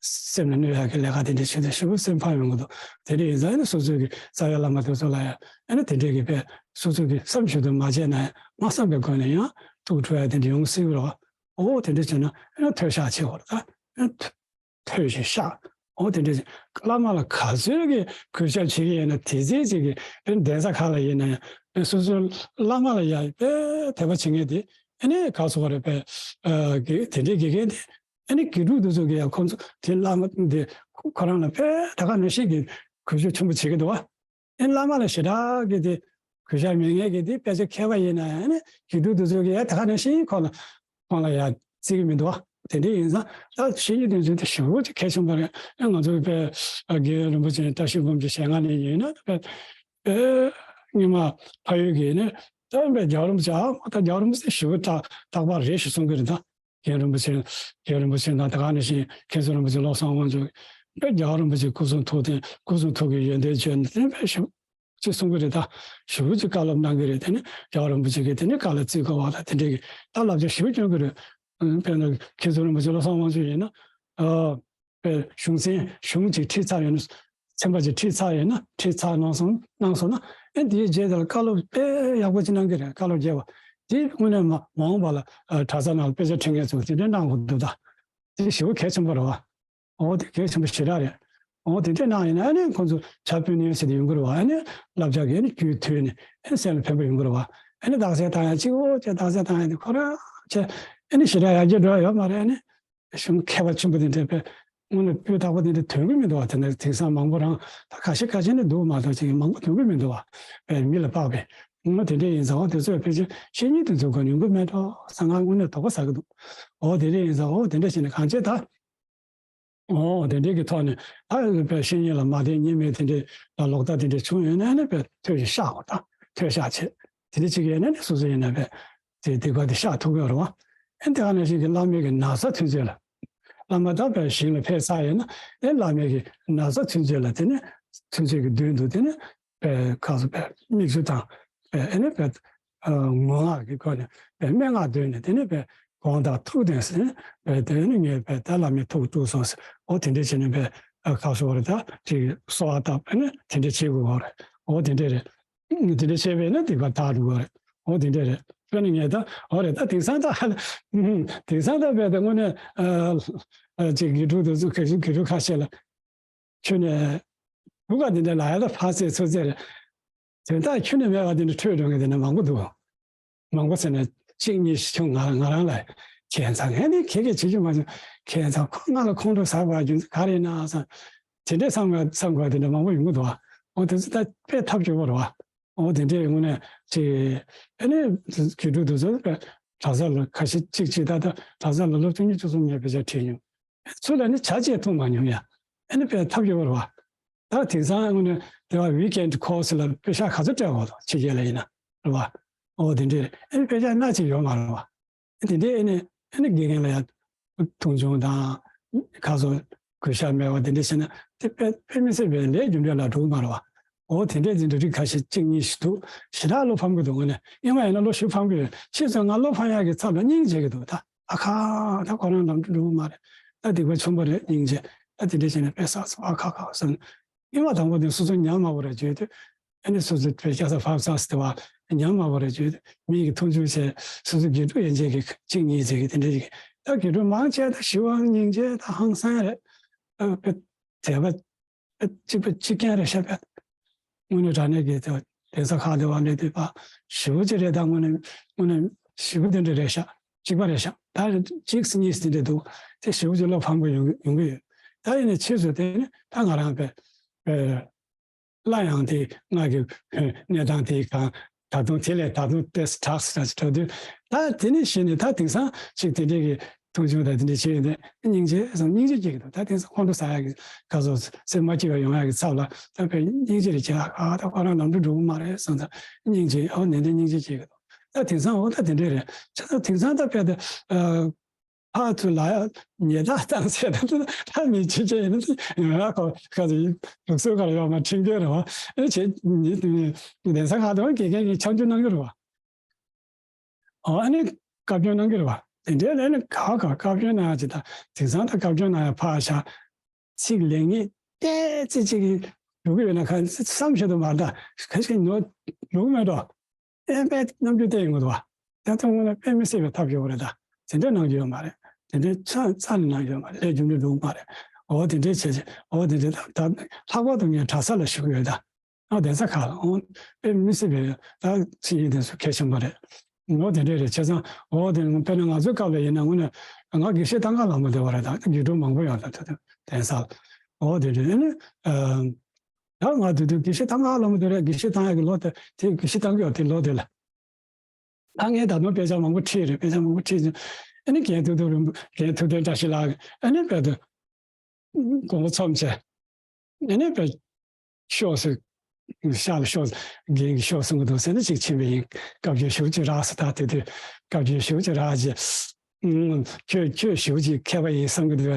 སེམས་ལ་གནོད་ཡག་གི་ལས་ཀ་དེ་འདྲ་བྱེད་དུས་ཞེ་པོ་སེམས་ཕམ་ཡོང་གི་འདུག་དེ་འདྲ་ཡིན་ཙང་ཨ་ནི་སོ་སོའི་གི་རྩ་བའི་བླ་མ་དེ་ཚོ་ལ་ཡང་ཨ་ནི་དེ་འདྲའི་གི་དཔེ་སོ་སོའི་གི་བསམ་ཞིག་ཏུ་མ་བྱས་ན་ཡང་མ་བསམ་པའི་སྒོ་ནས་ཡང་ཐུགས་ཁྲོ་ཡ་དེ་འདྲ་ཡོང་སྲིད་གི་རེད་བ། འོ་དེ་འདྲ་བྱས་ན་ཨ་ནི་ཐོས་བཤགས་བྱེད་དགོས་རེད། ད་ཨ་ནི་ཐོས་ཤིག་བཤགས། འོ་དེ་འདྲ་བྱས་བླ་མ་ལ་ག་ཚོད་གི་གུས་ཞབས་བྱེད་ཀྱི་ཡིན་ན་དེ་ཚོད་ཅིག་གི་ཨ་ནི་གདན་ས་ཁག་ལ་ཡིན་ན་ཡང་ཨ་ནི་སོ་སོའི་བླ་མ་ལ་ཡང་དཔེ་དད་པ་བྱེད་མཁན་དེ། ཨ་ནི་ག་སོ་བ་རེད་པས། ཨ་དེ་འདྲའི་དགེ་རྒན་དེ་ཨ་ནི་དགེ་ཕྲུག་དེ་ཚོ་གི་ཡང་ཁོང་ཚོ་དེ་བླ་མ་དེ་ཁོ་རང་ལ་དཔེ་ད་ག་ནང་བཞིན་གི་གུས་ཞབས་ཆེན་པོ་བྱེད་ཀྱི་འདུག་བ། ཨ་ནི་བླ་མ་ལ་ཞེ་དྲག་གི་དེ་གུས་ཞབས་མེད་མཁན་གི་དེ་དཔེ་ཆ་མཁས་པ་ཡིན་ན་ཡང་ཨ་ནི་དགེ་ཕྲུག་དེ་ཚོ་གི་ཡང་ད་ག་ནང་བཞིན་ཁོང་ལ་ཁོང་ལ་ཡང་བརྩི་གི་མི་འདུག་བ། དེ་འདྲ་ཡིན་ཙང་ད་བཤད་རྒྱུ་དེ་ཚོ་དེ་ཞེ་པོ་ཅིག་གལ་ཆེན་པོ་རེད། ཨ་ང་ཚོ་དཔེ་རྒན་རིན་པོ་ཆེ་བཀྲ་ཤིས་སྒོམ་གྱི་ཞལ་སྔ་ནས་ཡིན་ན་དཔེ་ཨེ་སྔོན་མ་ཕ་ཡུལ་གྱི་ནི་ད་དཔེ་རྒྱལ་བ་རིན་པོ་ཆེ་ཨ་མ་ད་རྒྱལ་བ་རིན་པོ་ཆེ་ཞེ་པོ་དྲག་དྲག་པ་རེད་ཞེས་གསུང་གི་རེད། ད་རྒན་རིན་པོ་ཆེ་རྒན་རིན་པོ་ཆེ་དང་ད་ག་ནང་བཞིན་མཁན་ཟུར་རིན་པོ་ཆེ་བློ་བཟང་དབང་ཕྱུག་དཔེ་རྒྱལ་བ་རིན་པོ་ཆེ་སྐུ་གསུང་ཐུགས་རྟེན་སྐུ་གསུང་ཐུགས་ཀྱི་ཡོན་ཏན་བརྗོད་ནས་དེ་དཔེ་ཞེ་པོ་ཅིག་གསུང་གི་རེད། ད་ཞེ་པོ་ཅིག་བཀའ་སློབ་གནང་གི་རེད། དེ་ནི་རྒྱལ་བ་རིན་པོ་ཆེ་གིས་དེ་ནི་བཀའ་ལ་བརྩི་དགོས་པ་དང་དེ་འདྲའི་གི་ད་བསླབ་བྱ་ཞེ་པོ་སྐྱོན་གི་རེད། དཔེར་ན་མཁན་ཟུར་རིན་པོ་ཆེ་བློ་བཟང་དབང་ཕྱུག་ཡིན་ན་ཨ་དཔེ་གཞུང་ཚན་གཞུང་ཅིག་ཁྲིད་ཚར་ཡོད་ན་ ཚན་པ་ཅིག་ཁྲིད་ཚར་ཡོད་ན། ཁྲིད་ཚར་གནང་སོང་གནང་སོང་ན། ཨེ་དེའི་རྗེས་དེ་ལ་བཀའ་སློབ་དཔེ་ཡག་པོ་ཅིག་གནང་གི་རེད། བཀའ་སློབ་རྒྱས་པ་དེ་དངོས་གནས་མ་མ་འོངས་པ་ལ་ཨ་གྲྭ་ས་ནང་ལ་དཔེ་ཆ་ཁྲིད་མཁན་ཚོ་དེ་འདྲ་གནང་དགོས་འདུག་ད་དེ་ཞེ་པོ་གལ་ཆེན་པོ་རེད་བ། འོ་དེ་གལ་ཆེན་པོ་ཞེ་དྲག་རེད། འོ་དེ་འདྲ་གནང་ཡིན་ན་ཨ་ནི་ཁོང་ཚོ་ཕྱག་ཕུལ་མཁན་ཞིག་དེ་ཡོང་གི་རེད་བ། ཨ་ནི་བསླབ་བྱ་གི་ཨ་ནི་རྒྱུད་ཐོས་ནས་ཨ་ནི་སེམས་ལ་ཕན་པ་ཡོང་གི་རེད་བ། ཨ་ནི་རྟགས་གསལ་བཏང་ཡ་གཅིག་འོ་ཅེ་རྟགས་གསལ་བཏང་ཡ་དེ་ཁོ་རང་ཅེ་ཨ་ནི་ཞེ་དྲག་ཡར་རྒྱས་འགྲོ་ཡ་ཡོད་མ་རེད། ཨ་ནི། གཞུང་མཁས་པ་ཆེན་པོ་དེ་འདྲ་དཔེ་དངོས་གནས་སྤུས་དག་པོ་དེ་འདྲ་ཐོན་གི་མི་འདུག་བ། དེ་ནས་དེང་སང་མང་པོ་རང་ད་ཁ་ཤས་ཁ་ཤས་ནས་འདུག་མ་གཏོགས་ཅིག་མང་པོ་ཐོན་གི་མི་འདུག་བ། དཔེ་མི་ལ་དཔག་པའི་ངོ་དེ་འདྲ་ཡིན་ཙང་། འོ་དེ་ཚོས་ཕལ་ཆེར་བཤེས་གཉེན་དེ་ཚོ་ག་ཡོང་གི་མེད་འགྲོ་བསམ་ང་དངོས་གནས་དོགས་པ་ཟ་གི་འདུག་འོ་དེ་འདྲ་ཡིན་ཙང་། འོ་དེ་འདྲ་བྱས་ནས་གང་བྱེད་ད། འོ་དེ་འདྲའི་གི་ཐོག་ནས་ད་དཔེ་བཤེས་གཉེན་ལ་མ་བསྟེན་ཉེས་མེད་དེ་འདྲའི་ལ་ལོག་ལྟ་དེ་འདྲ་བྱུང་ཡོད་ན་ནི་དཔེ་ཐོས་ཤིག་བཤགས་དགོས། ད་ཐོས་བཤགས་བྱེད་དེ་འདྲ་བྱེད་ཀྱི་ཡོད་ན་ནི་སོ་སོ་ཡིན་ན་དཔེ་དེ་སྡིག་པ་དེ་བཤགས་ཐུབ་ཀྱི་ཡོད་རེད་བ། ཨེ་དེ་ག་ནང་བཞིན་གྱི་བླ་མའི་གི་ན་བཟའ་ཚུན་ཚོད་ལ། བླ་མ་དང་དཔེ་ཞིང་ལ་ཕེབས་ཚར་ཡོད་ན་ཨེ་བླ་མའི་གི་ན་བཟའ་ཚུན་ཚོད་ལ་དེ་ནི་ཚུན་ཚོད་ཀྱི་མདུན་དུ་དེ་ནི་དཔེ་ཁ་སོ་དཔེ་མིག་ཆུ་དང་དཔེ་ཨེ་ནི་དཔེ་ངུ་ངག་གི་སྒོ་ནས་དཔེ་སྨྲེ་སྔགས་འདོན་ནས་དེ་ནི་དཔེ་དགོངས་དག་ཐུགས་དང་ཟེར་ནས་དཔེ་དེ་ནི་ངས་དཔེ་ད་བླ་མའི་ཐུགས་དཀྲུགས་སོང་ཟེར། འོ་དེ་འདྲ་བྱས་ནས་དཔེ་ཁ་སོ་བར་ད་ཅིག་གསོལ་བ་བཏབ་ཨེ་ནི་དེ་འདྲ་བྱེད་དགོས་པ་རེད། འོ་དེ་འདྲ་རེད། དེ་འདྲ་བྱས་པས་ན་སྡིག་པ་དག་འགྲོ་གི་རེད། འོ་དེ་འདྲ་རེད། དཔེར་ན་ངས་ད་འོ་རེད། ད་དེང་སང་ད་ཧ་ལ་དེང་སང་ད་དཔེ་ད་དངོས་གནས་ཨ་ཨ་ཅིག་དགེ་ཕྲུག་དེ་ཚོ་ག་ཚོད་དགེ་ཕྲུག་ཁ་ཤས་ལ་ཁྱོད་ནས་བུ་ག་དེ་འདྲ་ལ་ཡ་ད་ཕ་ཚེ་ཚོ་ཚེ་རེད། དོན་དག་ཁྱོད་ནས་མེད་པ་དེ་འདྲ་འཕྲོད་འགྲོ་མཁན་དེ་འདྲ་མང་པོ་འདུག་མང་པོ་ཟེར་ན་གཅིག་གཉིས་ཤིག་ཁྱོད་ང་ང་རང་ལ་ཁྱད་མཚར་ངས་ནི་ཁྱེད་ཀྱིས་བྱེད་རྒྱུ་མ་བྱུང་ཁྱད་མཚར་ཁོ་ང་ལ་ཁོང་ཁྲོ་ཟ་བ་རྒྱུ་ག་རེ་ཡིན་ན་བསམ། དེ་འདྲས་བསམ་དགོས་བསམ་དགོས་དེ་འདྲ་མང་པོ་ཡོང་གི་འདུག་བ། འོ་དེ་ཚོ་ད་དཔེ་ཐབས་སྐྱོ་པོ་རེད་བ། འོ་དེ་འདྲས་ཡོང་ནས་དེ་ཨ་ནི་དགེ་ཕྲུག་དེ་ཚོ་དཔེ་གྲྭ་ས་ལ་ཁ་ཤས་གཅིག་གཅིག་ད་ལྟ་གྲྭ་ས་ལ་ལོ་བཅུ་གཉིས་བཅུ་གསུམ་ངས་དཔེ་ཆ་ཁྲིད་མྱོང་། ཚུར་ལ་ནི་བྱ་བྱེད་མཐོང་མ་མྱོང་ཡ། ཨ་ནི་དཔེ་ཐབས་སྐྱོ་པོ་རེད་བ། ད་དེང་སང་དངོས་གནས་དེ་བ་weekend course ལ་པེ་ཤག་ག་ཚོད་སྤྲད་དགོས་དོ་ཕྱི་རྒྱལ་ལ་ཡིན་ན་རེད་བ། འོ་དེ་འདྲས་ཨ་ནི་པེ་ཤག་སྣ་གཅིག་ཡོད་མ་རེད་བ། དེ་འདྲས་ཨ་ནི་ཨ་ནི་དགེ་རྒན་ལ་ཡ་མཐོང་ཆུང་དང་ཁ་སོ་གུས་ཞབས་མེད་པ་དེ་འདྲས་བྱས་ན་དེ་དཔེ་དཔེ་མི་སྲིད་པའི་ལས་རྒྱུ་འབྲས་ལ་འགྲོ་གི་མ་རེད་བ། འོ་དེ་འདྲས་དེ་འདྲ་རིགས་ཁ་ཤས་གཅིག་གཉིས་ཤིག་འདུག་ཞེ་དྲག་བློ་ཕམ་གི་འདུག་དངོས་གནས་ཨེ་མ་ཡིན་ན་བློ་ཞེ་ཕམ་གི་ཡོད། ཕྱིས་སུ་ང་བློ་ཕམ་ཡག་གི་ཚབ་ལ་སྙིང་རྗེ་གི་འདུག་ད་ཨ་ཁ་ད་ཁོ་རང་ལམ་འགྲོ་འགྲོ་གི་མ་རེད། ད་སྡིག་པ་ཆེན་པོ་རེད་སྙིང་རྗེ། ད་དེ་འདྲ་བྱས་ནས་དཔེ་བསགས་སོང་ཨ་ཁ་ཁ་བསམ། ཨེ་མ་དང་པོ་དེ་སོ་སོ་ཉམས་དམའ་བོ་རེད་བརྗོད་དུས། ཨ་ནི་སོ་སོ་དཔེ་སྐྱ་ས་ཕབ་ཚར་ཟེར་བ་ཉམས་དམའ་བོ་རེད་བརྗོད་དུས་མི་གི་མཐོང་ཆུང་བྱས་སོ་སོ་དགེ་ཕྲུག་ཡན་ཆད་ཀྱི་གཅིག་གཉིས་ཟེར་གི་དེ་འདྲ་ཞིག་ད་དགེ་ཕྲུག་མང་ཆེ་ད་ཞི་བའང་སྙིང་རྗེ་ད་ཧང་སང་རེད། ཨ་དཔེ་དད་པ་གཅིག་པ་གཅིག་རྐྱང་རེད་ཤག་པས། དངོས་གནས་དྲང་གནས་ཀྱི་དེ་གདན་ས་ཁག་དེ་བ་ལས་དུས་པ་ཞེ་པོ་ཅིག་རེད། ད་དངོས་གནས་དངོས་གནས་ཞེ་པོ་དེ་འདྲ་རེད་ཤག་གཅིག་པ་རེད་ཤག་ད་གཅིག་གཉིས་དེ་འདྲ་འདུག་དེ་ཞེ་པོ་ཅིག་བློ་ཕམ་གི་ཡོང་གི་ཡོང་གི་ཡོད། ད་ཡིན་ནའི་ཕྱིས་སུ་དེ་ནི་ད་ང་རང་པས་པས་སླར་ཡང་དེ་ང་གི་གནས་སྟངས་དེ་གང་ད་དུང་དེ་ལས་ད་དུང་ཏེས་དྲག་སུ་དྲག་སུ་འགྲོ་དུས་ད་དེ་ནི་གཞི་ནས་ད་དེང་སང་ཅིག་དེ་འདྲའི་གི་མཐོང་ཆུང་དང་དེ་འདྲ་བྱས་ཡོད་དེ་སྙིང་རྗེ་བསམ་སྙིང་རྗེ་སྐྱེ་གི་འདུག་ད་དེང་སང་ཁོང་ཁྲོ་ཟ་ཡག་གི་ག་ཚོད་སེམས་མ་སྐྱིད་པ་ཡོང་ཡག་གི་ཚབ་ལ་ད་དཔེ་སྙིང་རྗེ་རེ་བྱེད་ཨ་ད་ཁོ་རང་ལམ་འགྲོ་འགྲོ་གི་མ་རེད་བསམ་ད་སྙིང་རྗེ་ཨོ་ནན་ཏན་སྙིང་རྗེ་སྐྱེ་གི་འདུག་ད་དེང་སང་ཨོ་ད་དེ་འདྲ་རེད་བྱས་ཙང་དེང་སང་ད་དཔེ་ད་ཕར་ཚུར་ལ་ཡ་ཉེས་དག་བཏང་ཚེ་ད་ད་མི་ཅི་བྱས་ཡིན་ན་ང་ཁོ་ག་ཚོད་ལུགས་སྲོལ་ག་རེ་ཡོད་མ་ཁྲིམས་འགལ་རེད་བ་ཨེ་བྱས་ཉེས་གདན་ས་ཁག་ཏུ་དགེ་རྒན་གྱིས་ཆང་བཅུ་གནང་གི་རེད་བ། ཨོ་ཨ་ནི་བཀའ་བཀྱོན་གནང་གི་རེད་བ། དེ་འདྲའི་ལས་ནི་ག་ག་བཀའ་བཀྱོན་གནང་ཡ་ཅིག་ད་དེང་སང་ད་བཀའ་བཀྱོན་གནང་ཡ་ཕར་བཞག་ཚིག་ལེགས་ཉེས་ཏོག་ཙམ་ཅིག་གི་འགྲོ་གི་ཡོད་ན་ག་བསམ་ཤེས་དུ་མ་ད་ག་ཞིག་ནོར་འགྲོ་གི་མེད་འགྲོ། ཨེ་དཔེ་རྣམ་འགྱུར་བསྟན་ཡོང་གི་འདུག་བ། དེ་ཚོ་དངོས་གནས་དཔེ་མི་སྲིད་པའི་ཐབས་སྐྱོ་བོ་རེད་ད། དེ་འདྲའི་གནང་རྒྱུ་ཡོད་མ་རེད། དེ་འདྲའི་རྩ་རྩ་ནས་གནང་རྒྱུ་ཡོད་མ་རེད། ལས་རྒྱུ་འབྲས་འགྲོ་གི་མ་རེད། འོ་དེ་འདྲའི་བྱས་བྱས་འོ་དེ་འདྲའི་ད་ད་ལྷག་པར་དུ་ངས་གྲྭ་ས་ལ་ཞུགས་ཡོད་ད། ཨ་གདན་ས་ཁག་ལ་འོང་དཔེ་མི་སྲིད་པའི་ད་ཚིག་ཡིག་དེ་ཚོ་གལ་ཆེན་པོ་རེད། འོ་དེ་འདྲས་རེད་བྱས་ཙང་འོ་དེ་དཔེར་ན་ང་ཚོའི་སྐབས་ལ་ཡིན་ན་དངོས་གནས་ང་དགེ་བཤེས་ཐང་ག་ལ་མོ་བསྡད་པ་རེད་ད་དགེ་ཕྲུག་མང་པོ་ཡོད་ད་ད་གདན་ས་ལ་འོ་དེ་འདྲས་ཨ་ནི་ད་ང་དུས་དུས་དགེ་བཤེས་ཐང་ག་ལ་མོ་བསྡད་རེད་དགེ་བཤེས་ཐང་ཡག་གི་ལོ་དེ་དེ་དགེ་བཤེས་ཐང་གི་ཡོད་དེ་ལོ་དེ་ལ་ད་ངས་ད་དུང་དཔེ་ཆ་མང་པོ་ཁྲིད་རེད་དཔེ་ཆ་མང་པོ་ཁྲིད་ཨ་ནི་རྒན་ཐུབ་བསྟན་རིན་པོ་རྒན་ཐུབ་བསྟན་བཀྲ་ཤིས་ལགས་ཨ་ནི་དཔེ་དུ། དགོངས་པ་ཚོམས་བྱས། ཨ་ནི་དཔེ་ཤོག་ཟེར། ཤག་ལ་ཤོག་རྒན་གྱིས་ཤོག་གསུང་གི་འདུག་ཟེར་ནས་ཅིག་ཕྱིན་པ་ཡིན། བཀའ་བཀྱོན་ཞེ་པོ་ཅིག་རག་སོང་ད་དེ་དུས་བཀའ་བཀྱོན་ཞེ་པོ་ཅིག་རག་རྗེས། ཁྱོད་ཁྱོད་ཞེ་པོ་ཅིག་མཁས་པ་ཡིན་བསམ་གི་འདུག་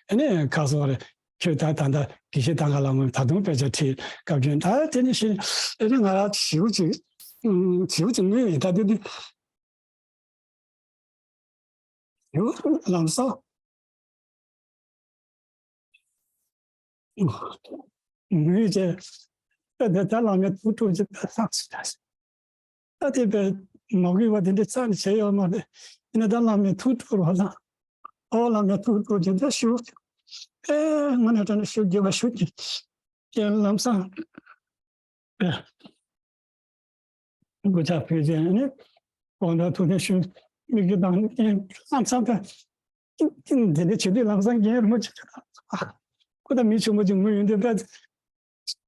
ཨ་ནི་ཁ་སོ་རེ་ཁྱོད་ད་ད་ལྟ་དགེ་བཤེས་ཐང་ག་ལ་མོ་ད་དུང་དཔེ་ཆ་ཁྲིད་བཀའ་བཀྱོན་ད་དེ་ནི་ཤི་ཨ་ནི་ང་རང་ཞེ་པོ་ཅིག་ཞེ་པོ་ཅིག་ངུས་ཡིན་ད་དེ་དུས། ཡོ་ལམ་སང་། ངུས་བྱས། ད་ད་ད་བླ་མའི་ཐུགས་སྤྲོ་བྱས་ད་ལྷག་སོང་ད། ད་དེ་བས་མ་གུས་པ་དེ་འདྲ་རྩ་ནས་བྱས་ཡོད་མ་རེད། ཡིན་ན་ད་བླ་མའི་ཐུགས་སྤྲོ་བ་དང་། ཨོ་བླ་མའི་ཐུགས་སྤྲོ་བྱས་ད་ཞུ། ཨེ་ང་ནས་དྲན་ནས་ཞུ་རྒྱུ་བ་ཞུ་རྒྱུ། ཀྱེ་ལམ་སང་། སྒོ་ལྕགས་ཕུལ་རྗེས་ནི་དགོང་དག་ཐུགས་བརྟན་ཞུ། མིག་ཆུ་དང་ལམ་སང་དུ་འདི་འདྲ་བྱེད་དུས་ལམ་སང་རྒན་རིན་པོ་ཆེ་ཁོ་ད་མི་ཆུང་པོ་ཅིག་ངུ་ཡོང་དུས་པས་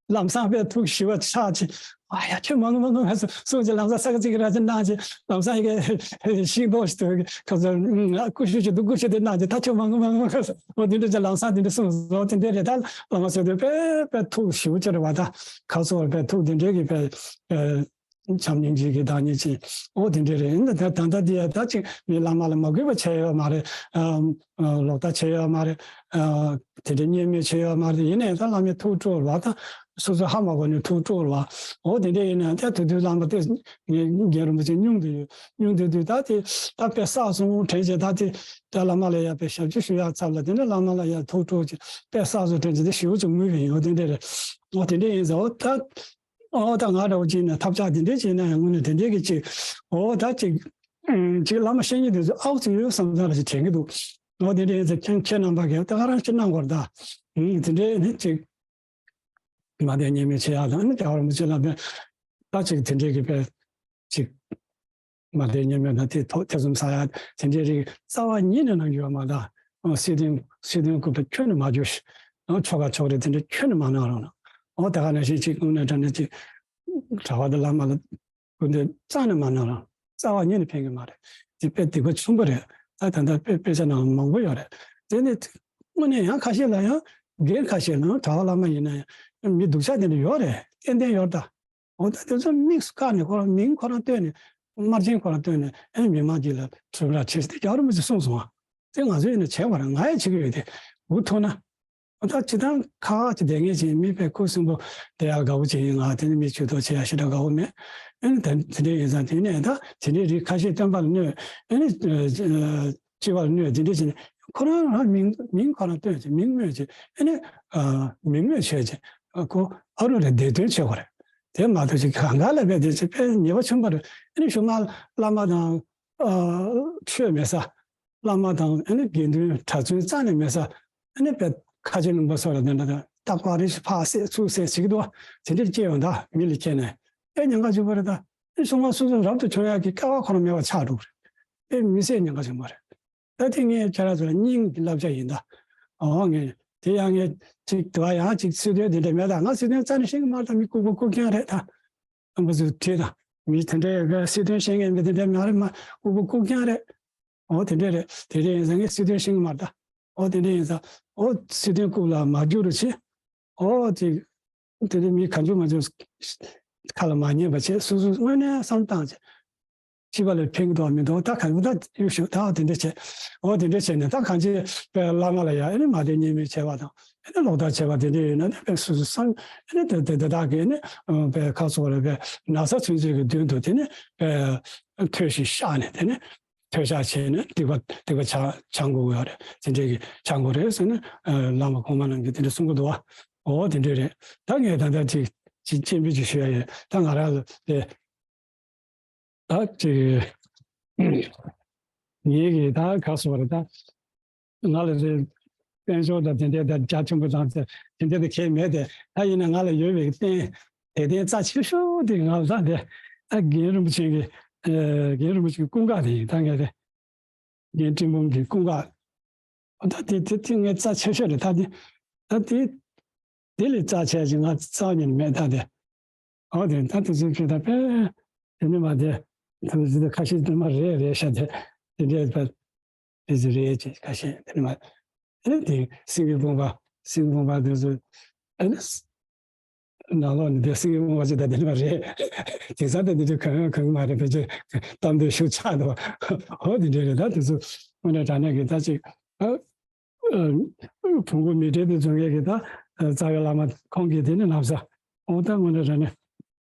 ལམ་སང་པས་ཐུགས་ཞི་བ་ཆགས་ཀྱི། ཨ་ཡ་ཁྱོད་མ་ངུ་མ་ངུ་ཧ་སོང་ཅིག་ལམ་སང་ས་ཀ་ཅིག་ར་ཅིག་གནང་ཅིག་ལམ་སང་ཡི་གེ་ཤིང་ཏོག་ཞིག་ཏུ་ཁ་ཚོ་ཀུ་ཤུ་ཞིག་ཏུ་ཀུ་ཤུ་དེ་གནང་ཅིག་ད་ཁྱོད་མ་ངུ་མ་ངུ་ཧ་སོང་འོ་དེ་འདྲ་ཅིག་ལམ་སང་དེ་འདྲ་གསུངས་སོང་དེ་འདྲ་རེད། ད་བླ་མ་ཟེར་དུས་པས་པས་ཐུགས་ཞི་བ་ཅིག་རེད་བ། ད་ཁ་ཚོ་བ་པས་ཐུགས་དེ་འདྲ་གི་པས། བྱམས་སྙིང་རྗེ་གི་བདག་ཉིད་ཅན། ཨོ་དེ་འདྲ་རེད། ད་ད་ལྟ་དེ་ཡ་ད་ཅིག་མི་བླ་མ་ལ་མ་གུས་པ་བྱས་ཡོད་མ་རེད། ཨ་ལོག་ལྟ་བྱས་ཡོད་མ་རེད། ཨ་དེ་འདྲ་བརྙས་སྨོད་བྱས་ཡོད་མ་རེད། ཡིན་ནའི་ད་བླ་མའི་ཐུགས་སྤྲོ་བ་ད་སོ་སོ་ཧ་མ་གོ་ནས་ཐུགས་སྤྲོ་བ། ཨོ་དེ་འདྲ་ཡིན་ན་ད་དུས་དུས་བླ་མ་དེ་ངས་རྒན་རིན་པོ་ཆེ་སྙུང་དུ་ཡོད། སྙུང་དུ་དུས་ད་དེ་ད་དཔེ་བསགས་སོང་དྲན་བྱས་ད་དེ་ད་བླ་མ་ལ་ཡ་དཔེ་ཞབས་ཕྱི་ཞུ་ཡག་ཚབ་ལ་དེ་འདྲ་བླ་མ་ལ་ཡ་ཐུགས་སྤྲོ་བྱས་དཔེ་བསགས་སོང་དྲན་བྱས་དེ་ཞེ་པོ་ཅིག་ངུས་པ་ཡིན། ཨོ་དེ་འདྲ་རེད། ཨོ་དེ་འདྲ་ཡིན་ཟེར། ཨོ་ད། ཨོ་ད་ང་འདྲ་བོ་ཅིག་ནས་ཐབས་ཆག་དེ་འདྲས་བྱས་ན་ཡང་དངོས་གནས་དེ་འདྲས་ཀྱི་ཅིག་ཨོ་ད་ཅིག་ཅིག་བླ་མ་བཤེས་གཉེན་དེ་ཚོ་ཨའུ་ཙི་ཡོད་བསམ་ས་ལ་ཅིག་དྲན་གྱི་འདུག་ཨོ་དེ་འདྲས་ཡིན་ཙང་ཁྱེད་ཁྱེད་རྣམ་པ་གིས་ད་ག་རང་ཅིག་གནང་དགོས་རེད་ད། དེ་འདྲས་ནི་ཅིག་མ་བསྟེན་བརྙས་སྨོད་བྱེད་ཡག་དང་ནི་རྒྱལ་བ་རིན་པོ་ཆེ་ལ་ད་ཅིག་དེ་འདྲས་ཀྱི་པས་ཅིག་མ་བསྟེན་བརྙས་སྨོད་དང་དེ་ཐོག་ཐེ་ཚོམ་ཟ་ཡག་དེ་འདྲས་རིགས་རྩ་བ་ཉིད་ནས་གནང་རྒྱུ་ཡོད་མ་རེད། ཨོ་སྲིད་དོན་སྲིད་དོན་རྐུབ་སྟེགས་ཁྱོན་ནས་མ་རྒྱུགས་ཤིག་ཨོ་ཆོ་ག་ཆོ་རེ་དེ་འདྲ་ཁྱོན་ནས་མ་གནང་རོགས་གནང་། ཨོ་ད་ག་ནང་བཞིན་ཅིག་དངོས་གནས་དྲང་གནས་ཅིག་གྲྭ་པ་དང་བླ་མ་ལ་སྐུར་འདེབས་རྩ་ནས་མ་གནང་རོགས། རྩ་བ་ཉིད་ནས་ཕན་གྱི་མ་རེད། དེ་དཔེ་སྡིག་པ་ཆེན་པོ་རེད། ད་ད་ལྟ་དཔེ་དཔེ་ཆ་ནང་མང་པོ་ཡོད་རེད། དེ་ནི་དངོས་གནས་ཡང་ཁ་ཤས་ལ་ཡང་སྒེར་ཁ་ཤས་ལ་ཡང་གྲྭ་པ་བླ་མ་ཡིན་ན་ཡང་མི་སྡུག་ཅག་དེ་འདྲ་ཡོད་རེད། ཏན་ཏན་ཡོད་རེད་ད། འོ་ད་དེ་ཚོ་དམིགས་སུ་བཀར་ནས་ཁོ་རང་མིང་ཁོ་རང་བཏོན་ནས་དམར་རྗེན་ཁོ་རང་བཏོན་ནས་ཨེ་མི་མང་གཅིག་ལ་གྲུབ་ར་ཆེ་ཟེར་ཏེ་རྒྱལ་བ་རིན་པོ་ཆེ་གསུངས་སོང་ཨ། དེ་ང་ཚོ་ཡིན་ན་བྱས་པ་རེད། ང་ཡང་བྱེད་ཀྱི་ཡོད་དེ་འུ་ཐུག་ན། འོ་ད་སྤྱི་བཏང་ཁ་ཁ་ཅིག་བསྡད་མཁན་ཅིག་མི་དཔེ་སྐུ་གསོན་པོ་བསྡད་ཡག་དགའ་བོ་ཅིག་ཡིན། ང་དེ་ནི་མི་ཇུས་གཏོགས་བྱེད་ཡག་ཞེ་དྲག་དགའ་བོ་མེད། ཨེ་ནི་ད་དེ་འདྲ་ཡིན་ཙང་དེ་ནས་ད་དེ་འདྲའི་རིགས་ཁ་ཤས་སྟོན་པ་ལ་གནོད། ཨེ་ནི་སྤྱི་པ་ལ་གནོད་དེ་འདྲ་བྱས་ནས་ཁོ་རང་རང་མིང་མིང་ཁོ་རང་བཏོན་ཅིག་མིང་སྨོས་ཅིག་ཨེ་ནི་མིང་སྨོས་བྱས་ཅིག་ཁོ་ཨ་རུ་རེ་བདེ་དོན་བྱེད་དགོས་རེད། དེ་མ་གཏོགས་ཅིག་གང་ག་ལ་བས་དེ་ཅིག་དཔེ་ཉེས་པ་ཆེན་པོ་རེད། ཨ་ནི་གཞུག་མ་བླ་མ་དང་ཨ་ཆོས་མེད་ས། བླ་མ་དང་ཨ་ནི་དགེ་འདུན་གྲྭ་བཙུན་རྩ་ནས་མེད་ས། ཨ་ནི་དཔེ་ཁ་ཆེ་ལུང་པ་སོགས་ལ་དེ་འདྲ་དང་རྟག་པར་རེ་ཞིག་ཕར་བསད་ཚུར་བསད་བྱེད་ཀྱི་འདུག་བ། དེ་འདྲར་སྐྱེས་ཡོང་ད་མི་ལ་སྐྱེས་ནས་ཨེ་ཉེན་ཁ་ཆེན་པོ་རེད་ད། ཨ་ནི་གཞུག་མ་སོ་སོ་རབ་ཏུ་བྱུང་ཡག་གི་སྐལ་བ་ཁོ་རང་མེད་པ་ཆགས་འགྲོ་གི་རེད། དཔེ་མི་སྲིད་ཉེན་ཁ་ཆེན་པོ་རེད། ད་དེ་ངས་ཁྱེད་རང་ཚོ་ལ་སྙིང་གི་བསླབ་བྱ་ཡིན་ད། ཨོ་ངས་དེ་ཡང་ངས་ཅིག་དུ་བ་ཡང་ཅིག་སྲིད་དོན་དེ་འདྲ་མེད་ད། ང་སྲིད་དོན་རྩ་ནས་ཤེས་ཀྱི་མ་རེད་ད། མི་ལྐུགས་པ་ལྐུགས་རྐྱང་རེད་ད། ཨ་མ་ཚོས་དྲིས་ད། མི་དེ་འདྲའི་སྲིད་དོན་ཤེས་མཁན་མི་དེ་འདྲ་མ་རེད་མ་ལྐུགས་པ་ལྐུགས་རྐྱང་རེད། ཨོ་དེ་འདྲ་རེད། དེ་འདྲ་ཡིན་ཙང་ངས་སྲིད་དོན་ཤེས་ཀྱི་མ་རེད་ད། ཨོ་དེ་འདྲ་ཡིན་ཙང་ཨོ་སྲིད་དོན་རྐུབ་ལ་མ་རྒྱུག་རོགས་བྱེད། ཨོ་ཅིག་དེ་འདྲ་མི་གང་བྱུང་མ་བྱུང་ཁ་ལ་མ་ཉན་པ་བྱེད། སོ་སོ་དངོས་གནས་བསམ་བཏང་བྱེད། སྤྱི་པ་ལ་ཕན་གྱི་འདུག་མི་འདུག་ད་གང་ལྟར་ཡོད་ཤོག་ད་དེ་འདྲ་བྱས། འོ་དེ་འདྲ་བྱས་ནས་ད་གང་ཅི་དཔེ་བླ་མ་ལ་ཡ་ཨེ་ནི་མ་བསྟེན་བརྙས་སྨོད་བྱས་པ་དང་ཨེ་ནི་ལོག་ལྟ་བྱས་པ་དེ་འདྲ་ཡོད་ན་ནི་དཔེ་སོ་སོ་བསམ་ཨེ་ནི་དེ་དེ་དེ་དག་གིས་ནི་དཔེ་ཁ་སོགས་ལ་དཔེ་ན་ཚ་ཚུན་ཚོད་ཀྱི་མདུན་དུ་དེ་ནི་དཔེ་ཐོས་ཤིང་བཤགས་ནས་དེ་ནི་ཐོས་བཤགས་བྱས་ནས་སྡིག་པ་སྡིག་པ་བྱ་བྱ་དགོས་ཡོད་རེད། དེ་འདྲ་གི་བྱ་དགོས་རེད་ཟེར་ནས་བླ་མ་གོང་མ་རྣམས་ཀྱིས་དེ་འདྲ་གསུང་གི་འདུག་བ། འོ་དེ་འདྲ་རེད། ད་ངས་ད་ལྟ་ཅིག་ཅིག་སྤྱན་འབུལ་ཅིག་ཞུ་ཡ་ཡོད། ད་ང་རང་ལ་དེ། ད་ཅིག་ངེད་ཀྱིས་ད་ག་སོ་རེད་ད། ང་ལ་རེ་དཔལ་འབྱོར་དང་དེ་འདྲའི་ད་རྒྱ་ཆེན་པོ་དང་དེ་དེ་འདྲའི་ད་གལ་མེད་དེ། ད་ཡིན་ན་ང་ལ་ཡོད་པའི་རྟེན་དེ་རྟེན་རྩ་ཆེ་ཤོས་དེ་ང་ལ་ད་དེ་ད་རྒན་རིན་པོ་ཆེ་གི་རྒན་རིན་པོ་ཆེ་གི་སྐུ་འགག་དེ་ཡིན། ད་ངས་དེ་རྒན་སྤྲིན་ཕུང་གི་སྐུ་འགག་ད་དེ་དེ་དེ་ངའི་རྩ་ཆེ་ཤོས་རེད། ད་དེ་ད་དེ་དེ་ལས་རྩ་ཆེ་ཞིག་ང་རྩ་བ་ཉིད་ནས་མེད་ད་དེ། ཨོ་དེ་ད་དེ་ཚོའི་ཁྱོད་ད་པས་དེ་ནི་མ་དེ་དེ་ཚོ་ཁ་ཤས་དེ་མ་རེད་རེད་ཤ་དེ་དེ་འདྲའི་པ་དེ་ཚོ་རེད་ཅེས་ཁ་ཤས་དེ་ནི་མ་ཨེ་དེ་སེང་གེ་དཔུང་པ་སེང་གེ་དཔུང་པ་དེ་ཚོ་ཨེ་ནི་ནང་ལོགས་ནས་དེ་སེང་གེ་དཔུང་པ་ཅིག་ད་དེ་ནི་མ་རེད། དེང་སང་ད་དེ་ཚོ་གང་ཡང་གང་མ་རེད། ཕལ་ཆེར་གཏམ་དེ་ཤུགས་ཆག་འདུག་ཨོ་དེ་འདྲའི་རེད། ད་དེ་ཚོ་དངོས་གནས་དྲང་གནས་ཀྱི་ད་ཅིག་ཨ། ཨ། བོང་གུ་མི་འདྲེ་དེ་བཟོ་མཁན་གྱི་ད་རྩ་བའི་བླ་མ་ཁོང་གིས་དེ་ནི་ལམ་སང་འོ་ད་དངོས་གནས་ར་ནི་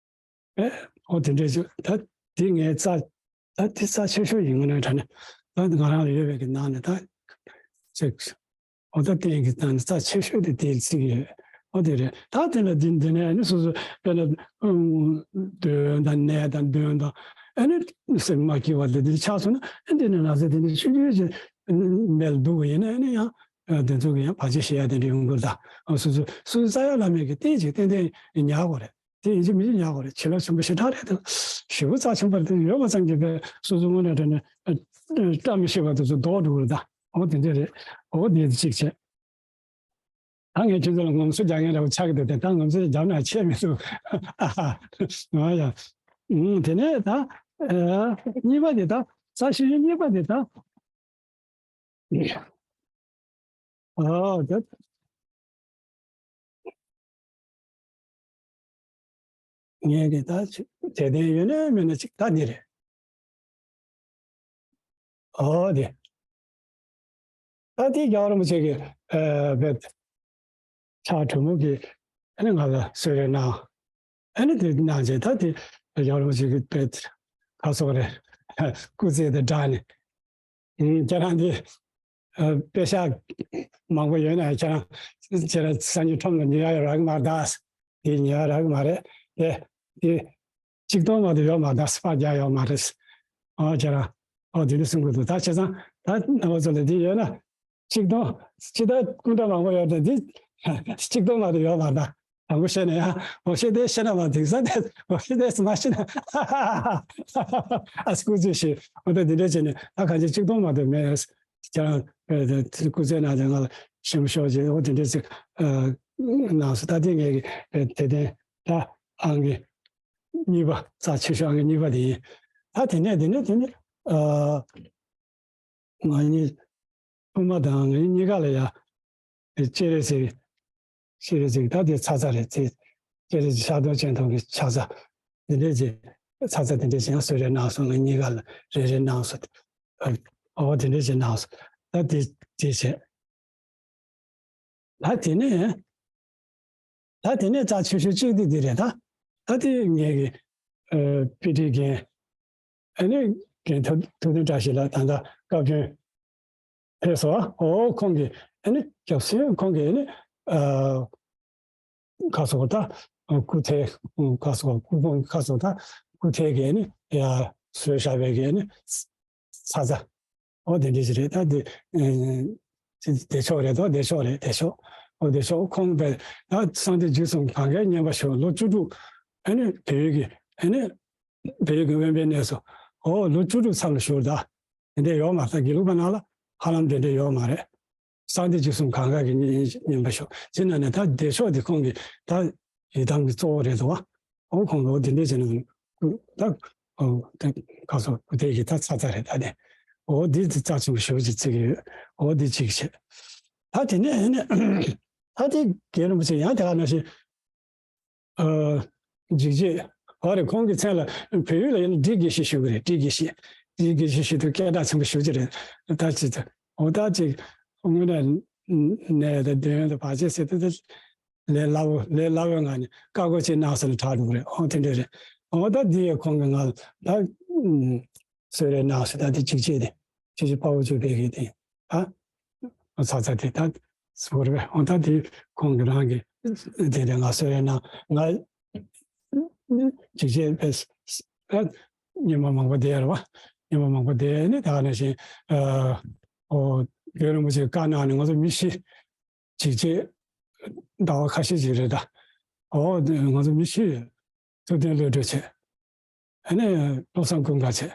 ཨེ་འོ་དེ་འདྲས་བྱུང་ད་དེ་ངའི་རྩ་ད་དེ་རྩ་ཆེ་ཤོས་ཡིན་དངོས་གནས་ར་ནི་ད་ང་རང་ལ་ཡོད་པའི་གི་ནང་ནས་ད་ཅིག་འོ་ད་རྟེན་གྱི་ནང་ནས་རྩ་ཆེ་ཤོས་དེ་དེ་བརྩི་གི་ཡོད། འོ་དེ་རེད། ད་དེ་ལ་འདི་འདི་ནས་ཨ་ནི་སོ་སོ་དཔེར་ན་ཨུམ་གདོན་དང་ནད་དང་གདོན་དང་ཨ་ནི་སེམས་མ་སྐྱིད་པ་དེ་འདི་ཆགས་སོང་ན། ཨ་འདི་ནས་ན་ཚ་དེ་འདི་ཆུང་ཆུང་ཅིག་མེད་ལ་འདུག་པ་ཡིན་ན། ཨ་ནི་ཡང་དེ་ཚོ་གི་ཡང་བར་ཆད་བྱེད་ཡ་དེ་འདྲ་ཡོང་གི་རེད། ད་སོ་སོ་སོ་སོ་རྩ་བ་བླ་མེད་ཀྱི་རྟེན་ཅིག་ཏན་ཏན་ཉར་དགོས་རེད། དེ་ཡིན་གཅིག་མིན་གཅིག་ཉར་དགོས་རེད། བྱིན་རླབས་ཆེན་པོ་ཞེ་དྲག་རེད། དེ་ཞེ་པོ་རྩ་ཆེན་པོ་རེད། དེ་ཡོད་པ་ཙམ་གྱིས་དཔེ་སོ་སོ་དངོས་གནས་དྲན་ནས་བཀྲ་མི་ཤིས་པ་དེ་ཚོ་ལྡོག་འགྲོ་གི་རེད། ད་འོ་དེ་འདྲ་རེད། འོ་དེ་གཅིག་བྱས། ད་ངས་ཁྱེད་ཚོ་ལ་ངོམ་སོ་རྒྱག་མཁན་འདྲ་བོ་ཆགས་ཀྱི་འདུག་སྟེ། ད་ངོམ་སོ་རྒྱབ་ན་ཆད་མི་ཐུབ། ཨ་ཧ། ང་ཡ། ཨུམ། དེ་ནས་ད་ཨ་གཉིས་པ་དེ། ད་རྩ་ཤེས་ཡོན་གཉིས་པ་དེ་ད། ཨོ་དེ། ངས་ཀྱི་ད་དད་ལྡན་ཡོད་ན་མེད་ན་ཅིག་ད་འདི་རེད། ཨོ་དེ། ད་དེ་རྒྱལ་བ་རིན་པོ་ཆེ་གི་ཨ་བེད་ཕྱག་དྲུག་མོ་གི་ཨ་ནི་ང་ལ་གསོལ་རས་གནང་། ཨ་ནི་དེ་གནང་རྗེས་ད་དེ་རྒྱལ་བ་རིན་པོ་ཆེ་གི་བེད་ཁ་སོགས་རེད། སྐུ་རྩེད་དེ་འདྲ་ནི། ཨུམ། ཁྱེད་རང་འདི་ཨ་པེ་ཤག་མང་པོ་ཡོད་ན་ཁྱེད་རང་ཁྱེད་རང་སང་ཉིན་ཁྲོམ་ལ་ཉོ་ཡག་རག་གི་མ་རེད་ད། དེ་ཉོ་ཡག་རག་གི་མ་རེད། དེ་དེ་གཅིག་སྟོང་མ་གཏོགས་ཡོད་མ་རེད། ད་སྤར་རྒྱག་ཡོད་མ་རེད། ཨོ་ཁྱེད་རང་ཨོ་དེ་འདྲ་གསུང་གི་འདུག་ད་བྱས་ཙང་ད་རྣམ་པ་ཚོ་ལ་འདི་ཡོད་ན། གཅིག་སྟོང་། སྤྱི་ཟླ་སྐུ་འདྲ་མང་པོ་ཡོད་དེ་འདི་གཅིག་སྟོང་མ་གཏོགས་ཡོད་མ་རེད་ད། དང་པོ་བཤད་ན་ཡང་འོ་བཤད་དེ་བཤད་ན་མ་འགྲིག་ས་དེ། འོ་བཤད་དེ་མ་བཤད་ན་ཨ་སྐུ་རྩེད་ཞིག་འོ་ད་འདི་འདྲ་བྱས་ནས་ད་གང་ཅི་གཅིག་སྟོང་མ་གཏོགས་མེད། ཁྱེད་རང་ཨ་སྐུ་རྩེད་ནང་དེ་ང་ལ་ཞིམ་ཤོག་ཅིག་འོ་དེ་འདྲ་ཅིག་ཨ་གནང་སོང་། ད་དེ་ངས་ཀྱི་ཨ་དད་ལྡན་ད་ཨང་ཀི་གཉིས་པ། རྩ་ཆེ་ཤོས་ཨང་ཀི་གཉིས་པ་དེ་ཡིན། ད་དེ་ནས་དེ་ནས་དེ་ནས་ཨ། ང་གཉིས། ཕུ་མ་དང་ང་གཉིས་གཉིས་ཀ་ལ་ཡ། སྤྱན་རས་གཟིགས། སྤྱན་རས་གཟིགས་ད་དེ་ཚ་ཚ་རེད་ཚེ། སྤྱན་རས་གཟིགས་ཕྱག་རྡོར་སྤྱན་སྟོབས་ཀྱི་ཕྱག་རྩ། དེ་འདྲས་ཀྱི་ཚ་ཚ་དེ་འདྲས་ཀྱི་ཡང་གསོལ་རས་གནང་སོང་། ང་གཉིས་ཀ་ལ་རེ་རེ་གནང་སོང་། ཨ་འོ་དེ་འདྲས་ཀྱི་གནང་སོང་། ད་དེ་དེ་བྱས། ད་དེ་ནས། ད་དེ་ནས་རྩ་ཆེ་ཤོས་གཅིག་དེ་འདི་རེད་ད། ད་དེ་ངས་ཀྱི་ཨ་དཔེ་ཁྲིད་རྒན། ཨ་ནི་རྒན་ཐུབ་ཐུབ་བསྟན་བཀྲ་ཤིས་ལགས་ད་ལྟ་བཀའ་བཀྱོན་ཕེབས་སོང་། འོ་ཁོང་གིས་ཨ་ནི་སྐྱབས་སེ་ཁོང་གིས་ཨ་ནི་ཨ་ཁ་སོགས་ད་སྐུ་ཐལ། ཁ་སོགས་སྐུ་ཁོང་ཁ་སོགས་ད་སྐུ་ཐལ་གྱི་ཨ་ནི་ཡ་བཟོས་བཞག་པའི་གི་ཨ་ནི་ཚ་ཚ། འོ་དེ་འདྲ་ཞིག་རེད་ད། དེ་ཨེ་དེ་བདེ་མཆོག་རེད་དོ། བདེ་མཆོག་རེད། བདེ་མཆོག་འོ་བདེ་མཆོག་ཁོང་པས་ད་གསང་བདེ་བརྒྱུད་གསུམ་གང་གའི་བསྙེན་པ་ཞུ། ལོ་བཅུ་དྲུག་ཨ་ནི་བལ་ཡུལ་གྱི་ཨ་ནི་བལ་ཡུལ་གྱི་དབེན་པའི་གནས་སུ་འོ་ལོ་བཅུ་དྲུག་མཚམས་ལ་བཞུགས། ད་དེ་འདྲ་ཡོད་མ་རེད། དགེ་ལུགས་པ་ནང་ལ་ཧ་ལམ་དེ་འདྲ་ཡོད་མ་རེད། གསང་བདེ་བརྒྱུད་གསུམ་གང་ག་གི་བསྙེན་པ་ཞུ། དེ་ནང་ནས་ད་བདེ་མཆོག་འདི་ཁོང་གི་ད་ཡི་དམ་གྱི་གཙོ་བོ་རེད་འདུག་བ། འོ་ཁོང་གི་འོ་དེ་འདྲས་བྱས་ནས་ད་འོ་དེ་ག་སོ་དེ་གི་ད་ཚ་ཚ་རེད། ད་དེ་འོ་འདི་དེ་རྩ་ཆེན་པོ་ཞེ་པོ་ཅིག་བརྩི་གི་ཡོད། འོ་འདི་གཅིག་བྱས། ད་དེ་ནས་ནས་ད་དེ་རྒན་རིན་པོ་ཆེ་ཡང་དེ་ག་ནང་བཞིན། ཨ། འཇིགས་བྱེད། ཨ་རེ་ཁོང་གི་མཚན་ལ་བོད་ཡིག་ལ་ཡིན་ན་འབྲི་དགེ་བཤེས་ཞུ་གི་རེད། འབྲི་དགེ་བཤེས། འབྲི་དགེ་བཤེས་ཞུ་དུས་སྐད་གྲགས་ཆེན་པོ་ཞེ་པོ་ཅིག་རེད། ད་ཅི་ད་འོ་ད་ཅིག་དངོས་གནས་ནས་ད་འདོན་ཡོན་དང་བར་ཆད་ཟེར་དུས་ད་ལས་སླ་བོ་ལས་སླ་བོའི་ངང་ནས་བཀའ་བསྒོ་ཅིག་གནང་ཟེར་ནས་གྲགས་འགྲོ་གི་རེད། འོ་དེ་འདྲ་རེད། འོ་ད་འདི་ཡི་ཁོང་གི་ང་ལ་ད་གསོལ་རས་གནང་ཟེར། ད་འདི་འཇིགས་བྱེད་དེ་ཆོས་རྗེ་དཔའ་བོ་ཆོས་འཕེལ་གྱི་དེ། ཨ། ཚ་ཚ་དེ་ད་ཟུར་བས་འོ་ད་དེ་ཁོང་གི་རང་གི་དེ་དེ་ང་གསོལ་རས་གནང་། ང་ཅིག་བྱས་པས་ཨ་ཉི་མ་མང་པོ་བསྡད་རེད་བ། ཉི་མ་མང་པོ་བསྡད་ནས་ད་ག་ནང་བཞིན་ཨ་ཨོ་རྒན་རིན་པོ་ཆེ་བཀའ་གནང་ནས་ང་ཚོ་མི་བཞི་ཅིག་བྱས་ཟླ་བ་ཁ་ཤས་ཅིག་རེད་ད། ཨོ་ང་ཚོ་མི་བཞི་ཐུབ་བསྟན་བློ་གྲོས་བྱས། ཨ་ནི་བློ་བཟང་ཀུན་དགའ་བྱས།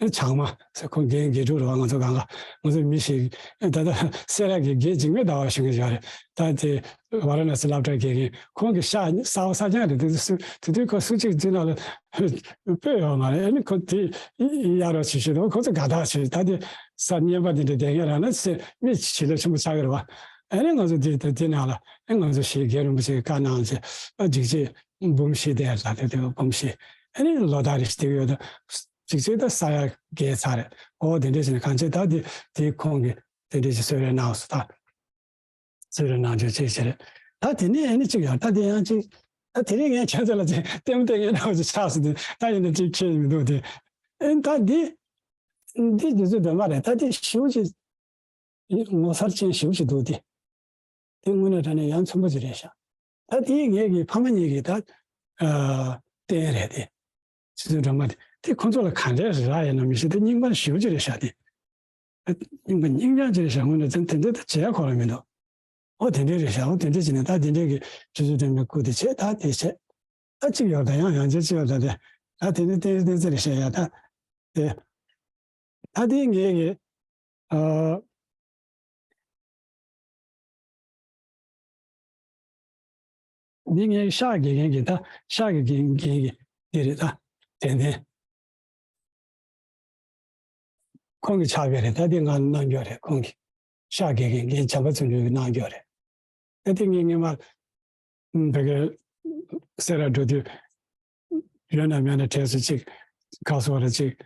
ཨ་བྱང་མ་ཟེར་ཁོང་རྒན་དགེ་ཕྲུག་རེད་བ། ང་ཚོ་གང་ག་ང་ཚོ་མི་ཞིག་ད་ལྟ་སེ་ར་གི་དགེ་འཇིགས་མེད་ཟླ་བ་ཞུ་གི་ཡོད་རེད། ད་དེ་ཝ་ར་ཎ་སི་སློབ་གྲྭ་དགེ་རྒན་ཁོང་གི་ཤག་གསར་པ་གསར་རྐྱང་རེད། དེ་དུས་དེ་དུས་ཁོ་སུ་གཅིག་འཛིན་ན་ལ་སྤོས་ཡོད་མ་རེད། ཨ་ནི་ཁོ་དེ་གཡར་རོགས་བྱེད་ཞུས་དུས་ཁོ་ཚོ་དགའ་ཐག་ཆོད། ད་དེ་ས་བསྙེན་པ་དེ་འདྲ་བསྡད་མཁན་རང་ན་སེ་མི་བྱིན་རླབས་ཆེན་པོ་ཆགས་ཀྱི་རེད་བ། ཨ་ནི་ང་ཚོ་དེ་དེ་དེ་ནང་ལ་ཨ་ང་ཚོ་ཞིག་རྒན་རིན་པོ་ཆེ་གི་བཀའ་གནང་བྱས་ཨ་འཇིགས་བྱེད། འབུམ་བཞི་དེ་ལ་དེ་དེ་འབུམ་བཞི། ཨ་ནི་ལོ་ཟླ་རེ་ཞིག་དེ་ཡོད་དོ། ཅིག་ཅིག་ད་ས་ཡ་བརྒལ་ཚར་རེད། ཨོ་དེ་འདྲས་བྱས་ནས་གང་བྱས་ད་དེ་དེ་ཁོང་གིས་དེ་འདྲས་ཀྱི་གསོལ་རས་གནང་སོང་། ད་གསོལ་རས་གནང་རྒྱུ་ཅིག་བྱས་རེད། ད་དེ་ནས་ཨ་ནི་ཅིག་ཡང་ད་དེ་ཡང་ཅིག་ད་དེ་རིང་ངས་ཁྱེད་ཚོ་ལ་ཅིག་ལྟད་མོ་བལྟས་མཁན་འདྲ་བོ་ཅིག་ཆགས་སོང་། དེ་ད་ཡིན་ན་ཅིག་ཁྱེད་མི་འདུག་དེ། ཨ་ནི་ད་དེ་འདི་དེ་ཚོ་སྡོམ་པ་རེད། ད་དེ་ཞེ་པོ་ཅིག་ངོ་མཚར་ཅན་ཞེ་པོ་ཅིག་འདུག་དེ། དེ་དངོས་གནས་དྲང་གནས་ཡ་མཚན་པོ་ཅིག་རེད་ཤག་ད་དེའི་ངེད་ཀྱི་ཕ་མ་གཉིས་ཀྱི་ད་ཨ་རྟེན་རེད་དེ། རྗེ་བཙུན་སྒྲོལ་མ་དེ། དེ་ཁོ་ཚོ་ལ་ག་འདྲས་རག་ཡོད་ན་མི་ཤེས། དེ་རྙིང་པ་ཞེ་པོ་ཅིག་རེད་ཤག་དེ། རྙིང་པ་རྙིང་རྐྱང་ཅིག་རེད་ཤག་དངོས་གནས་དེ་དེ་འདྲས་ད་བྱེད་ཡ་ཁོ་རང་མི་འདུག་ཨོ་དེ་འདྲས་རེད་ཤག་ཨོ་དེ་འདྲས་བྱས་ནས་ད་དེ་འདྲས་ཀྱི་རྗེ་བཙུན་སྒྲོལ་མའི་སྐུ་དེ་བྱས། ད་དེ་བྱས། ད་གཅིག་ཡོད། ད་ཡང་ཡང་བྱས་གཅིག་ཡོད། ད་དེ་ད་དེ་འདྲས་ཏན་ཏན་ཙི་རེད་ཤག་ཡ། ད་དེ། ད་དེ་ངེད་ཀྱི་ཨ། འདི་ངའི་ཤག་དགེ་རྒན་གྱི། ད་ཤག་གི་དགེ་རྒན་གྱི་འདི་རེད། ད་དྲན་རྟེན་ཁོང་གི་ཕྱག་དཔེ་རེད། ད་འདི་ང་གནང་རྒྱུ་རེད། ཁོང་གི་ཤག་དགེ་རྒན་རྒན་བྱམས་པ་བརྩོན་འགྲུས་ཀྱིས་གནང་རྒྱུ་རེད། ད་འདི་ངས་སྔོན་མ་བོད་སྐད་སེ་ར་འགྲོ་དུས། ཡོད་ན་མེད་ན་གྲས་སུ་གཅིག་ག་སོགས་ར་གཅིག་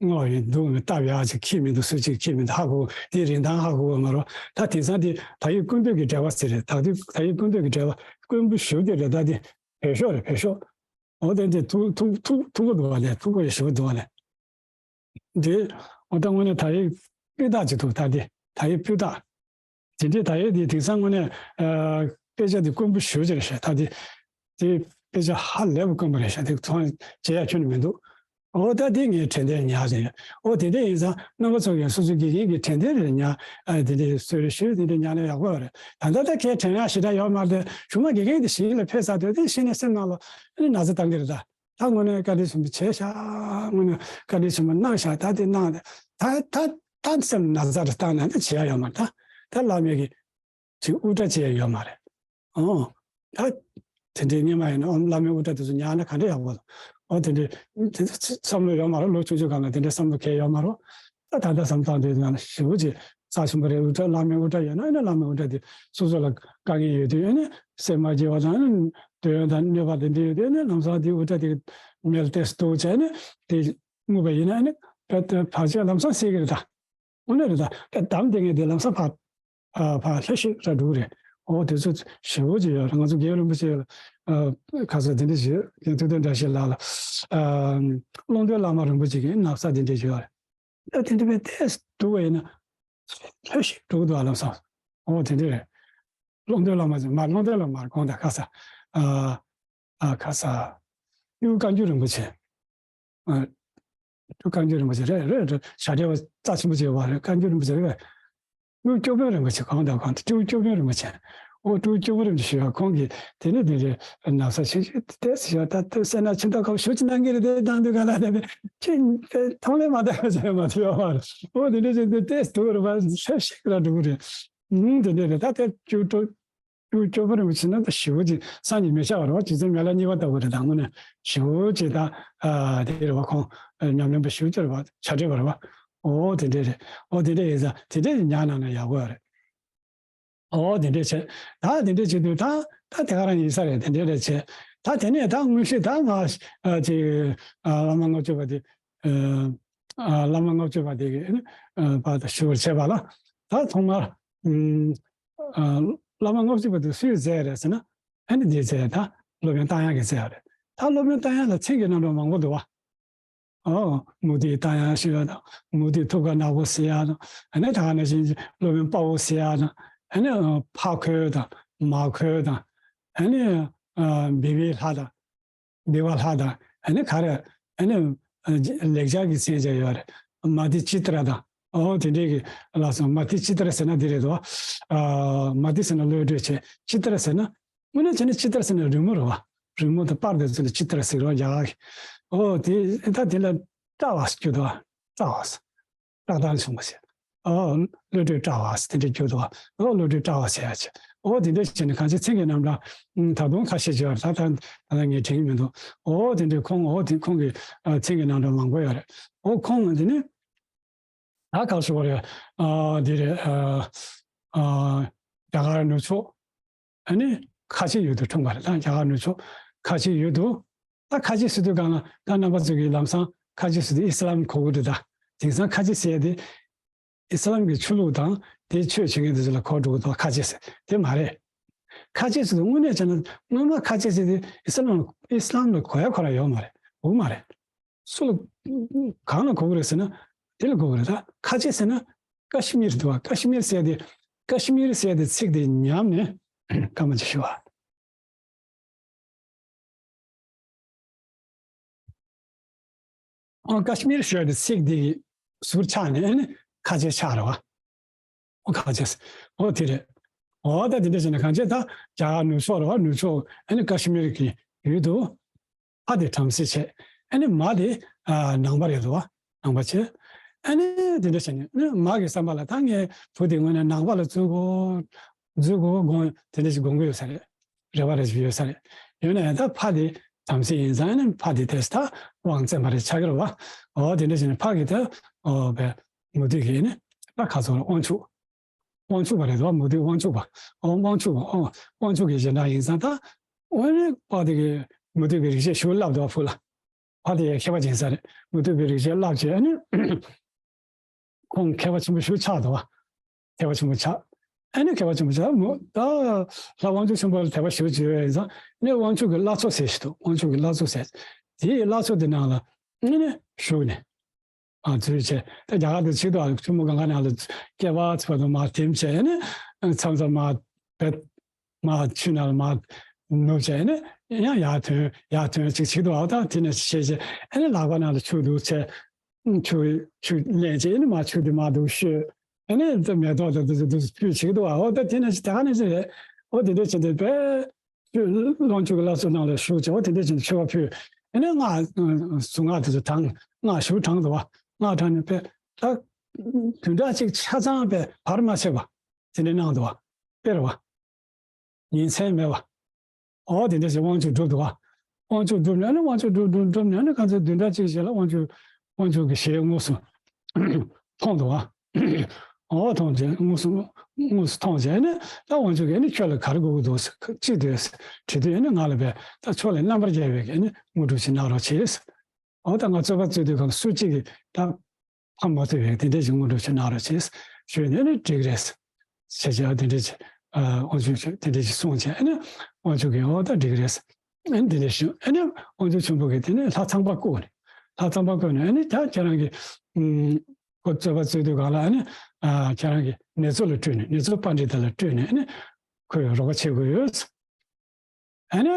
བསྔོགས་ཡོད་འདུག་མི་སྟབས་ཡག་ཅིག་ཁྱེད་མི་འདུག་སུ་གཅིག་ཁྱེད་མི་འདུག་ཧ་གོ། དེའི་རིན་ཐང་ཧ་གོ་བ་མ་རོ། ད་དེང་སང་དེ་དག་ཡིག་ཀུན་བཏུས་ཀྱི་འགྲེལ་པ་ཟེར་རེད། དག་དུས་དག་ཡིག་ཀུན་བཏུས་ཀྱི་འགྲེལ་པ་དཀོན་པོ་ཞེ་པོ་ཅིག་རེད། ད་དེ་བོད་ཤོག་རེད། བོད་ཤོག་ཨོ་དེ་དེ་ཐུགས་ཐུགས་ཐུགས་ཐུགས་པོ་འདུག་བ་ལས། ཐུགས་པོ་ཡང་ཞེ་པོ་འདུག་བ་ལས། འདི་ཨོ་ད་དངོས་གནས་དག་ཡིག་དཔེ་དག་ཅིག་འདུག་ད་དེ་དག་ཡིག་དཔེ་དག་དེ་འདྲའི་དག་ཡིག་དེ་དེང་སང་དངོས་གནས་ཨ་དཔེ་ཆ་དེ་དཀོན་པོ་ཞེ་པོ་ཅིག་རེད་ཤག་ད་དེ་དེ་དཔེ་ཆ་ཧ་ལས་པ་དཀོན་པོ་རེད་ཤག་དེ་ཚོང་བྱེད་ཡ་ཁྱོན་ནས་མི་འདུག་ཨོ་ད་དེ་ངས་དྲན་རྟེན་ཉར་ཟིན་ཡོད། ཨོ་དེ་འདྲ་ཡིན་ཙང་རྣམ་པ་ཚོ་ཡང་སོ་སོའི་དགེ་རྒན་གྱི་དྲན་རྟེན་རེ་ཉར། ཨ་དེ་འདྲའི་གསོལ་རས་ཞུས་དེ་འདྲ་ཉར་ན་ཡག་པོ་རེད། ད་ལྟ་ད་ཁྱེད་དྲན་ཡག་ཞེ་དྲག་ཡོད་མ་རེད། གཞུག་མ་དགེ་རྒན་དེ་ཞིང་ལ་ཕེབས་ཚར་དུས་དེ་གཞི་ནས་སེམས་ནང་ལ་ཨ་ནི་ན་ཚ་བཏང་གི་རེད་ད། ད་དངོས་གནས་བཀའ་དྲིན་ཆེན་པོ་བྱས་ཤག་དངོས་གནས་བཀའ་དྲིན་ཆེན་པོ་གནང་ཤག་ད་དེ་གནང་དེ་ད་ད་ད་སེམས་ན་ཚ་རེ་བཏང་ན་ད་བྱེད་ཡ་ཡོད་མ་རེད། ད་ད་བླ་མེད་ཀྱི་ཅིག་དབུ་སྐྲ་བྱེད་ཡ་ཡོད་མ་རེད། ཨོ། ད་དེ་འདྲའི་སྔོན་མ་ཡིན་ན་ཨོ་བླ་མའི་དབུ་སྐྲ་དེ་ཚོ་ཉར་ན་ག་འདྲ་ཡག་པོ་འདུག་ཨོ་དེ་འདྲའི་དེ་ཚོ་བསམ་བློ་ཡོད་མ་རེད། ལོ་ཆུང་ཆུང་སྒང་ལ་དེ་འདྲའི་བསམ་བློ་གང་ཡང་ཡོད་མ་རེད། ད་ད་ལྟ་བསམ་སྟངས་དེ་ང་ཞེ་པོ་ཅིག་རྩ་ཆེན་པོ་རེད། དབུ་སྐྲ་བླ་མའི་དབུ་སྐྲ་ཡོད་ན་ཨ་ནི་བླ་མའི་དབུ་སྐྲ་དེ་སོ་སོ་ལ་དཀའ་ངལ་ཡོད་དུས་ཨ་ནི་སེམས་མ་སྐྱིད་པ་དང་ཨ་ནི་འདོད་ཡོན་དང་གནོད་པ་དེ་འདྲ་ཡོད་དུས་ཨ་ནི་ལམ་སང་དེ་དབུ་སྐྲ་དེ་མེ་ལ་ཏོག་ཙམ་གཏུབ་བྱས་ཨ་ནི་དེ་རྔུབ་པ་ཡིན་ན་ཨ་ནི་བར་ཆད་ལམ་སང་སེལ་གི་རེད་ད། དངོས་གནས་རེད་ད། དཔེ་གཏམ་དེ་ངས་དེ་ལམ་སང་ཕར་ཨ་ཕར་ལྷོད་ཤིག་ར་འགྲོ་གི་རེད། འོ་དེ་ཚོ་ཞེ་པོ་ཅིག་ཡོད་རེད། ང་ཚོ་རྒན་རིན་པོ་ཆེ་ལ་ཨ་ཁ་སང་དེ་འདྲ་ཞིག་རྒན་ཐུབ་བསྟན་བཀྲ་ཤིས་ལགས་ལ་ཨ་ཀློང་རྡོལ་བླ་མ་རིན་པོ་ཆེ་གི་ན་བཟའ་དེ་འདྲ་ཞིག་ཡོད་རེད། ད་དེ་འདྲ་བས་ཏོག་ཙམ་འདུག་པ་ཡིན་ན་ལྷོད་ཤིག་འགྲོ་གི་འདུག་ཨ་ལམ་སང་། འོ་དེ་འདྲ་རེད། ཀློང་རྡོལ་བླ་མ་ཟེར་མ་ཀློང་རྡོལ་བླ་མ་དགོངས་དག་ཁ་སང་ཨ་ཨ་ཁ་སང་སྤྲེའུ་བཀའ་འགྱུར་རིན་པོ་ཆེ། ཨ། སྤྲེའུ་བཀའ་འགྱུར་རིན་པོ་ཆེ་རེད་རེད་རེད། བྱ་བྲལ་བ་རྩ་ཆེན་པོ་བྱས་པ་རེད། བཀའ་འགྱུར་རིན་པོ་ཆེ་རེད། སྤྲེའུ་སྐྱོ་དཔོན་རིན་པོ་ཆེ་གང་དང་གང་དུ་སྤྲེའུ་སྐྱོ་དཔོན་རིན་པོ་ཆེ། ཨོ་སྤྲེའུ་སྐྱོ་དཔོན་རིན་པོ་ཆེ་ཞུ་བ་ཁོང་གིས་དེ་ནས་དེ་རེད་ན་བཟའ་ཆེ་ཆེ་དེ་ཟེར་བ་ད་དེ་སེར་སྣ་ཁྱིམ་ཐབ་ཁབ་ཞུ་ཅི་གནང་གི་རེད་དེ་དང་དུ་ག་ལ་དེ་ཁྱེད་དེ་མཐོང་ལས་མ་དག་པ་བྱས་མ་ཐུབ་ཡོད་མ་རེད། ཨོ་དེ་འདྲ་བྱས་དེ་ཏེས་དུ་རུ་བ་ཤ་ཤིག་ལ་འགྲོ་གི་རེད། ཨུང་དེ་འདྲ་རེད། ད་དེ་སྤྲེའུ་སྤྲེའུ། སྐྱོ་སྐྱོ་པོ་རིན་པོ་ཆེ་ན་ད་ཞེ་པོ་ཅིག་སངས་རྒྱས་མི་ཤ་བ་རེད་བ། རྗེ་བཙུན་མི་ལ་གཉིས་པ་ལྟ་བུ་རེད། ད་དངོས་གནས་ཞེ་པོ་ཅིག་ད་ཨ་དེ་རེད་བ། ཁོང་ཨ་ཉམས་ལེན་པ་ཞེ་པོ་ཅིག་རེད་བ། བྱ་བྲལ་བ་རེད་བ། ཨོ་དེ་འདྲས་རེད། ཨོ་དེ་འདྲས་ཡིན་ཙང་དེ་འདྲས་ཉར་གནང་ན་ཡག་པོ་རེད། ཨོ་དེ་འདྲས་བྱས། ད་དེ་འདྲས་བྱེད་དུས་ད་ད་དེ་ག་རང་ཡིན་ས་རེད། དེ་འདྲས་རེད་བྱས། ད་དེ་ནས་ད་དངོས་གཞི་ད་ང་ཨ་ཅིག་ཨ་བླ་མ་ལྔ་བཅུ་པ་དེ་ཨ་ཨ་བླ་མ་ལྔ་བཅུ་པ་དེ་གི་ཨ་པ་ད་ཞུ་བར་བྱས་པ་ལ། ད་ཐོག་མར་ཨ་ཨ་བླ་མ་ལྔ་བཅུ་པ་དེ་སུས་མཛད་རེད་ཟེར་ན། ཨ་ནི་འདི་མཛད་ད་སློབ་དཔོན་རྟ་དབྱངས་ཀྱིས་མཛད་པ་རེད། ད་སློབ་དཔོན་རྟ་དབྱངས་ལ་མཚན་གྱི་རྣམ་གྲངས་མང་པོ་འདུག་བ། ཨོ་མུ་ཏིག་རྟ་དབྱངས་ཞེས་པ་དང་མུ་ཏིག་ཐུབ་དཀའ་ནག་པོ་ཟེར་ཡ་དང་། ཨ་ནི་ད་ག་ནང་བཞིན་སློབ་དཔོན་དཔའ་བོ་ཟེར་ཡ་དང་། ཨ་ནི་ཕ་ཁོལ་དང་མ་ཁོལ་དང་། ཨ་ནི་བི་བི་ལྷ་དང་། བི་བ་ལྷ་དང་། ཨ་ནི་ག་རེ། ཨ་ནི་ལེགས་སྦྱར་གྱི་མཚན་བྱས་ཡོད་རེད། མ་ཏི་ཅི་ཏྲ་དང་། ཨོ་དེ་འདྲའི་གི་ལགས་སོ། མ་ཏི་ཅི་ཏྲ་ཟེར་ན་འདི་རེད་དོ། མ་ཏི་ཟེར་ན་བློ་གྲོས་བྱས། ཅི་ཏྲ་ཟེར་ན། དངོས་གནས་བྱས་ན་ཅི་ཏྲ་ཟེར་ན་རི་མོ་རེད་བ། རི་མོ་དང་པར་དེ་ཚོ་ལ་ཅི་ཏྲ་ཟེར་རོ་རྒྱ་གར་གི། ཨོ་དེ་ད་དེ་ལ་ཏྲ་བ་ཟེར་གྱི་འདུག་བ། ཏྲ་བ་ཟེར། བཀྲག་མདངས་བྱུང་བ་ཟེར། ཨོ་བློ་གྲོས་བཀྲ་བ་ཟེར་དེ་འདྲ་གྱུར་འདུག་བ། ཨོ་བློ་གྲོས་བཀྲ་བ་ཟེར་ཡ་ཆེ། ཨོ་དེ་འདྲ་བྱས་ནས་གང་ཅི་མཚན་གྱི་རྣམ་གྲངས་ད་དུང་ཁ་ཤས་ཅིག་ཡོད་རེད། ད་ད་ད་ངས་དྲན་གྱི་མི་འདུག་ཨོ་དེ་འདྲ་ཁོང་ཨོ་དེ་ཁོང་གི་མཚན་གྱི་རྣམ་གྲངས་མང་པོ་ཡོད་རེད། ཨོ་ཁོང་དེ་ནི་ད་ག་ཞུ་བ་རེད། ཨ་འདི་རེད། ཨ་ཨ་རྒྱ་གར་ནུབ་ཕྱོགས། ཨ་ནི་ཁ་ཆེ་ཡུལ་དུ་འཁྲུངས་པ་རེད། ད་རྒྱ་གར་ནུབ་ཕྱོགས་ཁ་ཆེ་ཡུལ་དུ། ད་ཁ་ཆེ་ཟེར་དུས་སྒང་ལ་ད་རྣམ་པ་ཚོ་གིས་ལམ་སང་ཁ་ཆེ་ཟེར་དུས་ཨི་སི་ལམ་གོ་གི་འདུག་ད་དེང་སང་ཁ་ཆེ་ཟེར་ཡ་དེ་ཨི་སི་ལམ་གྱི་ཆོས་ལུགས་དང་དེའི་ཆོས་བྱེད་མཁན་དེ་ཚོ་ལ་གོ་འགྲོ་གི་འདུག་ཁ་ཆེ་ཟེར་དེ་མ་རེད། ཁ་ཆེ་ཟེར་དུས་དངོས་གནས་བྱས་ན་སྔོན་མ་ཁ་ཆེ་ཟེར་དུས་ཨི་སི་ལམ་ཨི་སི་ལམ་ལ་གོ་ཡ་ཁོ་རང་ཡོད་མ་རེད། འོ་མ་རེད། སུ་ལ་གང་ལ་གོ་གི་རེད་ཟེར་ན་དེ་ལ་གོ་གི་རེད། ད་ཁ་ཆེ་ཟེར་ན་ཀ་ཤི་མིར་འདུག་བ། ཀ་ཤི་མིར་ཟེར་དེ་ཀ་ཤི་མིར་ཟེར་དེ་ཚིག་དེ་ཉམས་ནས་སྐར་མ་གཅིག་ཞུ་བ། ཨོ་ཀ་ཤི་མིར་ཞུ་ཡ་དེ་ཚིག་དེ་ཟུར་ཆག་ནས་ཨ་ནི་ཁ་ཆེ་ཆག་རེད་བ། ཨོ་ཁ་ཆེ། ཨོ་དེ་རེད། ཨོ་ད་དེ་འདྲ་བྱས་ན་གང་བྱས་ད་རྒྱ་གར་ནུབ་ཕྱོགས་རེད་བ། ནུབ་ཕྱོགས་ཨ་ནི་ཀ་ཤི་མིར་གྱི་ཡུལ་དུ། ཕ་དེ་བྲམ་ཟེ་བྱས། ཨ་ནི་མ་དེ་ཨ་ནང་པ་རེད་འདུག་བ། ནང་པ་བྱས། ཨ་ནི་དེ་འདྲ་བྱས་ནས་ཨ་ནི་མ་གི་བསམ་པ་ལ་ད་ངའི་བུ་དེ་དངོས་གནས་ནང་པ་ལ་འཛུལ་དགོས། འཛུལ་དགོས་དགོངས་དེ་འདྲ་ཞིག་དགོངས་ཀྱི་ཡོད་ས་རེད། རེ་བ་རེ་ཞིག་ཡོད་ས་རེད། ཡོད་ན་ཡང་ད་ཕ་དེ་བྲམ་ཟེ་ཡིན་ཙང་ཨ་ནི་ཕ་དེ་དེས་ད་དབང་བཙན་པ་རེད་ཆགས་ཀྱི་རེད་བ། འོ་དེ་འདྲ་བྱས་ནས་ཕ་གི་ད་འོ་བས་མུ་སྟེགས་ཀྱི་ཨ་ནི་ད་ཁ་སོགས་ལ་དབང་ཕྱུག་དབང་ཕྱུག་པ་རེད་དོ། མུ་སྟེགས་དབང་ཕྱུག་པ། ཨོ་དབང་ཕྱུག་པ། ཨོ་དབང་ཕྱུག་གི་རྗེས་འབྲང་ཡིན་ཙང་ད། ཨོ་ནི་ཕ་དེ་གི་མུ་སྟེགས་པའི་རིག་བྱེད་ཞུ་བསླབ་དོ་བ་ཕུ་ལ། ཕ་དེ་ཡང་མཁས་པ་ཡིན་ས་རེད། མུ་སྟེགས་པའི་རིག་བྱེད་བསླབ་བྱས་ཨ་ནི། ཁོང་མཁས་པ་ཆེན་པོ་ཞུ་ཆགས་དོ་བ། མཁས་པ་ཆེན་པོ་ཆགས། ཨ་ནི་མཁས་པ་ཆེན་པོ་ཆགས་མོ་ད། ལྷ་དབང་ཕྱུག་ཆེན་པོ་ལ་དད་པ་ཞུ་བྱས་ཡིན་ཙང་ནི་དབང་ཕྱུག་གི་བླ་མཚོ་ཟེར་ཞིག་འདུག་དབང་ཕྱུག་གི་བླ་མཚོ་ཟེར། དེའི་བླ་མཚོ་དེ་ནང་ལ་ཨ་ནི་བཞུགས་ནས། ཨ་འཛུལ་བྱས་ད་རྒྱ་གར་དུ་ཆིག་ཏུ་ཨ་ཆུ་མོ་གང་ག་ནང་ལ་སྐྱེ་བ་ཚིག་པ་དུ་མ་དེམ་བྱས་ནས་མཚམས་མཚམས་མ་བེད་མ་ཆུ་ནང་ལ་མ་ནུབ་བྱས་ནས་ཡང་ཡར་ཐོན་ཡར་ཐོན་ཅིག་ཆིག་ཏུ་ཨ་ད་དེ་ནས་བྱས་བྱས་ཨ་ནི་ལག་པ་ནང་ལ་ཆུ་འདུག་བྱས་ཆུ་ཆུ་ལེན་བྱས་ཨ་ནི་མ་ཆུ་དེ་མ་འདུག་ཤོད་ཨ་ནི་ད་མེ་ཏོག་དང་དུ་དུ་ཕུལ་ཆིག་ཏུ་ཨ་ཨོ་ད་དེ་ནས་ད་ག་ནས་ཅི་རེད་ཨོ་དེ་འདྲ་བྱས་ཏེ་བེད། དབང་ཕྱུག་གི་བླ་མཚོ་ནང་ལ་བཞུགས་བྱས་འོ་དེ་འདྲ་བྱས་ནས་མཆོད་པ་ཕུལ། ཨ་ནི་སྔགས་གཟུངས་སྔགས་དེ་ཚོ་བགྲངས། སྔགས་ཞུ་བགྲངས་འདུག་བ། སྔགས་བགྲངས་ནས་པས་ད་བདུན་ཕྲག་གཅིག་ཆ་ཚང་པས་བར་མ་ཆད་པ་དེ་འདྲ་གནང་འདུག་བ། དཔེར་བ། ཉིན་མཚན་མེད་པ། འོ་དེ་འདྲ་བྱས་དབང་ཕྱུག་བསྒྲུབས་འདུག་བ། དབང་ཕྱུག་བསྒྲུབས་ནས་ཨ་ནི་དབང་ཕྱུག་བསྒྲུབས་བསྒྲུབས་བསྒྲུབས་ནས་ཨ་ནི་ག་ཚོད་བདུན་ཕྲག་གཅིག་རྗེས་ལ་དབང་ཕྱུག་དབང་ཕྱུག་གི་ཞལ་དངོས་སུ་མཐོང་འདུག་བ། འོ་མཐོང་རྗེས་དངོས་སུ་དངོས་སུ་མཐོང་རྗེས་ནི་ད་དབང་ཕྱུག་གིས་ནི་ཁྱོད་ལ་ག་རེ་དགོས་ཀྱི་འདུག་ཟེར་ཅི་འདོད་ཟེར་དྲི་དུས་ནི་ང་ལ་བས་ད་ཁྱོད་ལ་རྣམ་པར་རྒྱལ་བའི་གི་ནི་དངོས་གྲུབ་ཅིག་གནང་རོགས་བྱེད་ཟེར། འོ་ད་ང་རྩོད་པ་རྩོད་དུས་གང་སུ་གཅིག་གིས་ད་ཕམ་མ་ཐུབ་པའི་དེ་འདྲས་ཀྱི་དངོས་གྲུབ་ཅིག་གནང་རོགས་བྱེད་ཞུས་ནས་ནི་འགྲིག་རེད་ཟེར་བྱས་བྱས་དེ་འདྲས་ཀྱི་དབང་ཕྱུག་ཅིག་དེ་འདྲས་ཀྱི་གསུངས་བྱས་ནི་དབང་ཕྱུག་གིས་འོ་ད་འགྲིག་རེད་ཟེར། ཨ་ནི་དེ་འདྲ་ཞུ། ཨ་ནི་དབང་ཕྱུག་ཆེན་པོ་གིས་དེ་ནས་ལྷ་ཚངས་པ་བསྐོས་ནས། ལྷ་ཚངས་པ་བསྐོས་ནས་ཨ་ནི་ད་ཁྱེད་རང་གིས་ཨུམ་ཁོ་རྩོད་པ་རྩོད་དུས་གང་ལ་ཨ་ནི་ཨ་ཁྱེད་རང་གིས་ནེ་ཙོ་ལ་སྤྲོད་ནས་ནེ་ཙོ་པཎྜི་ཏ་ལ་སྤྲོད་ནས་ཨ་ནི་ཁོས་རོགས་པ་བྱེད་དགོས་ཡོད། ཨ་ནི་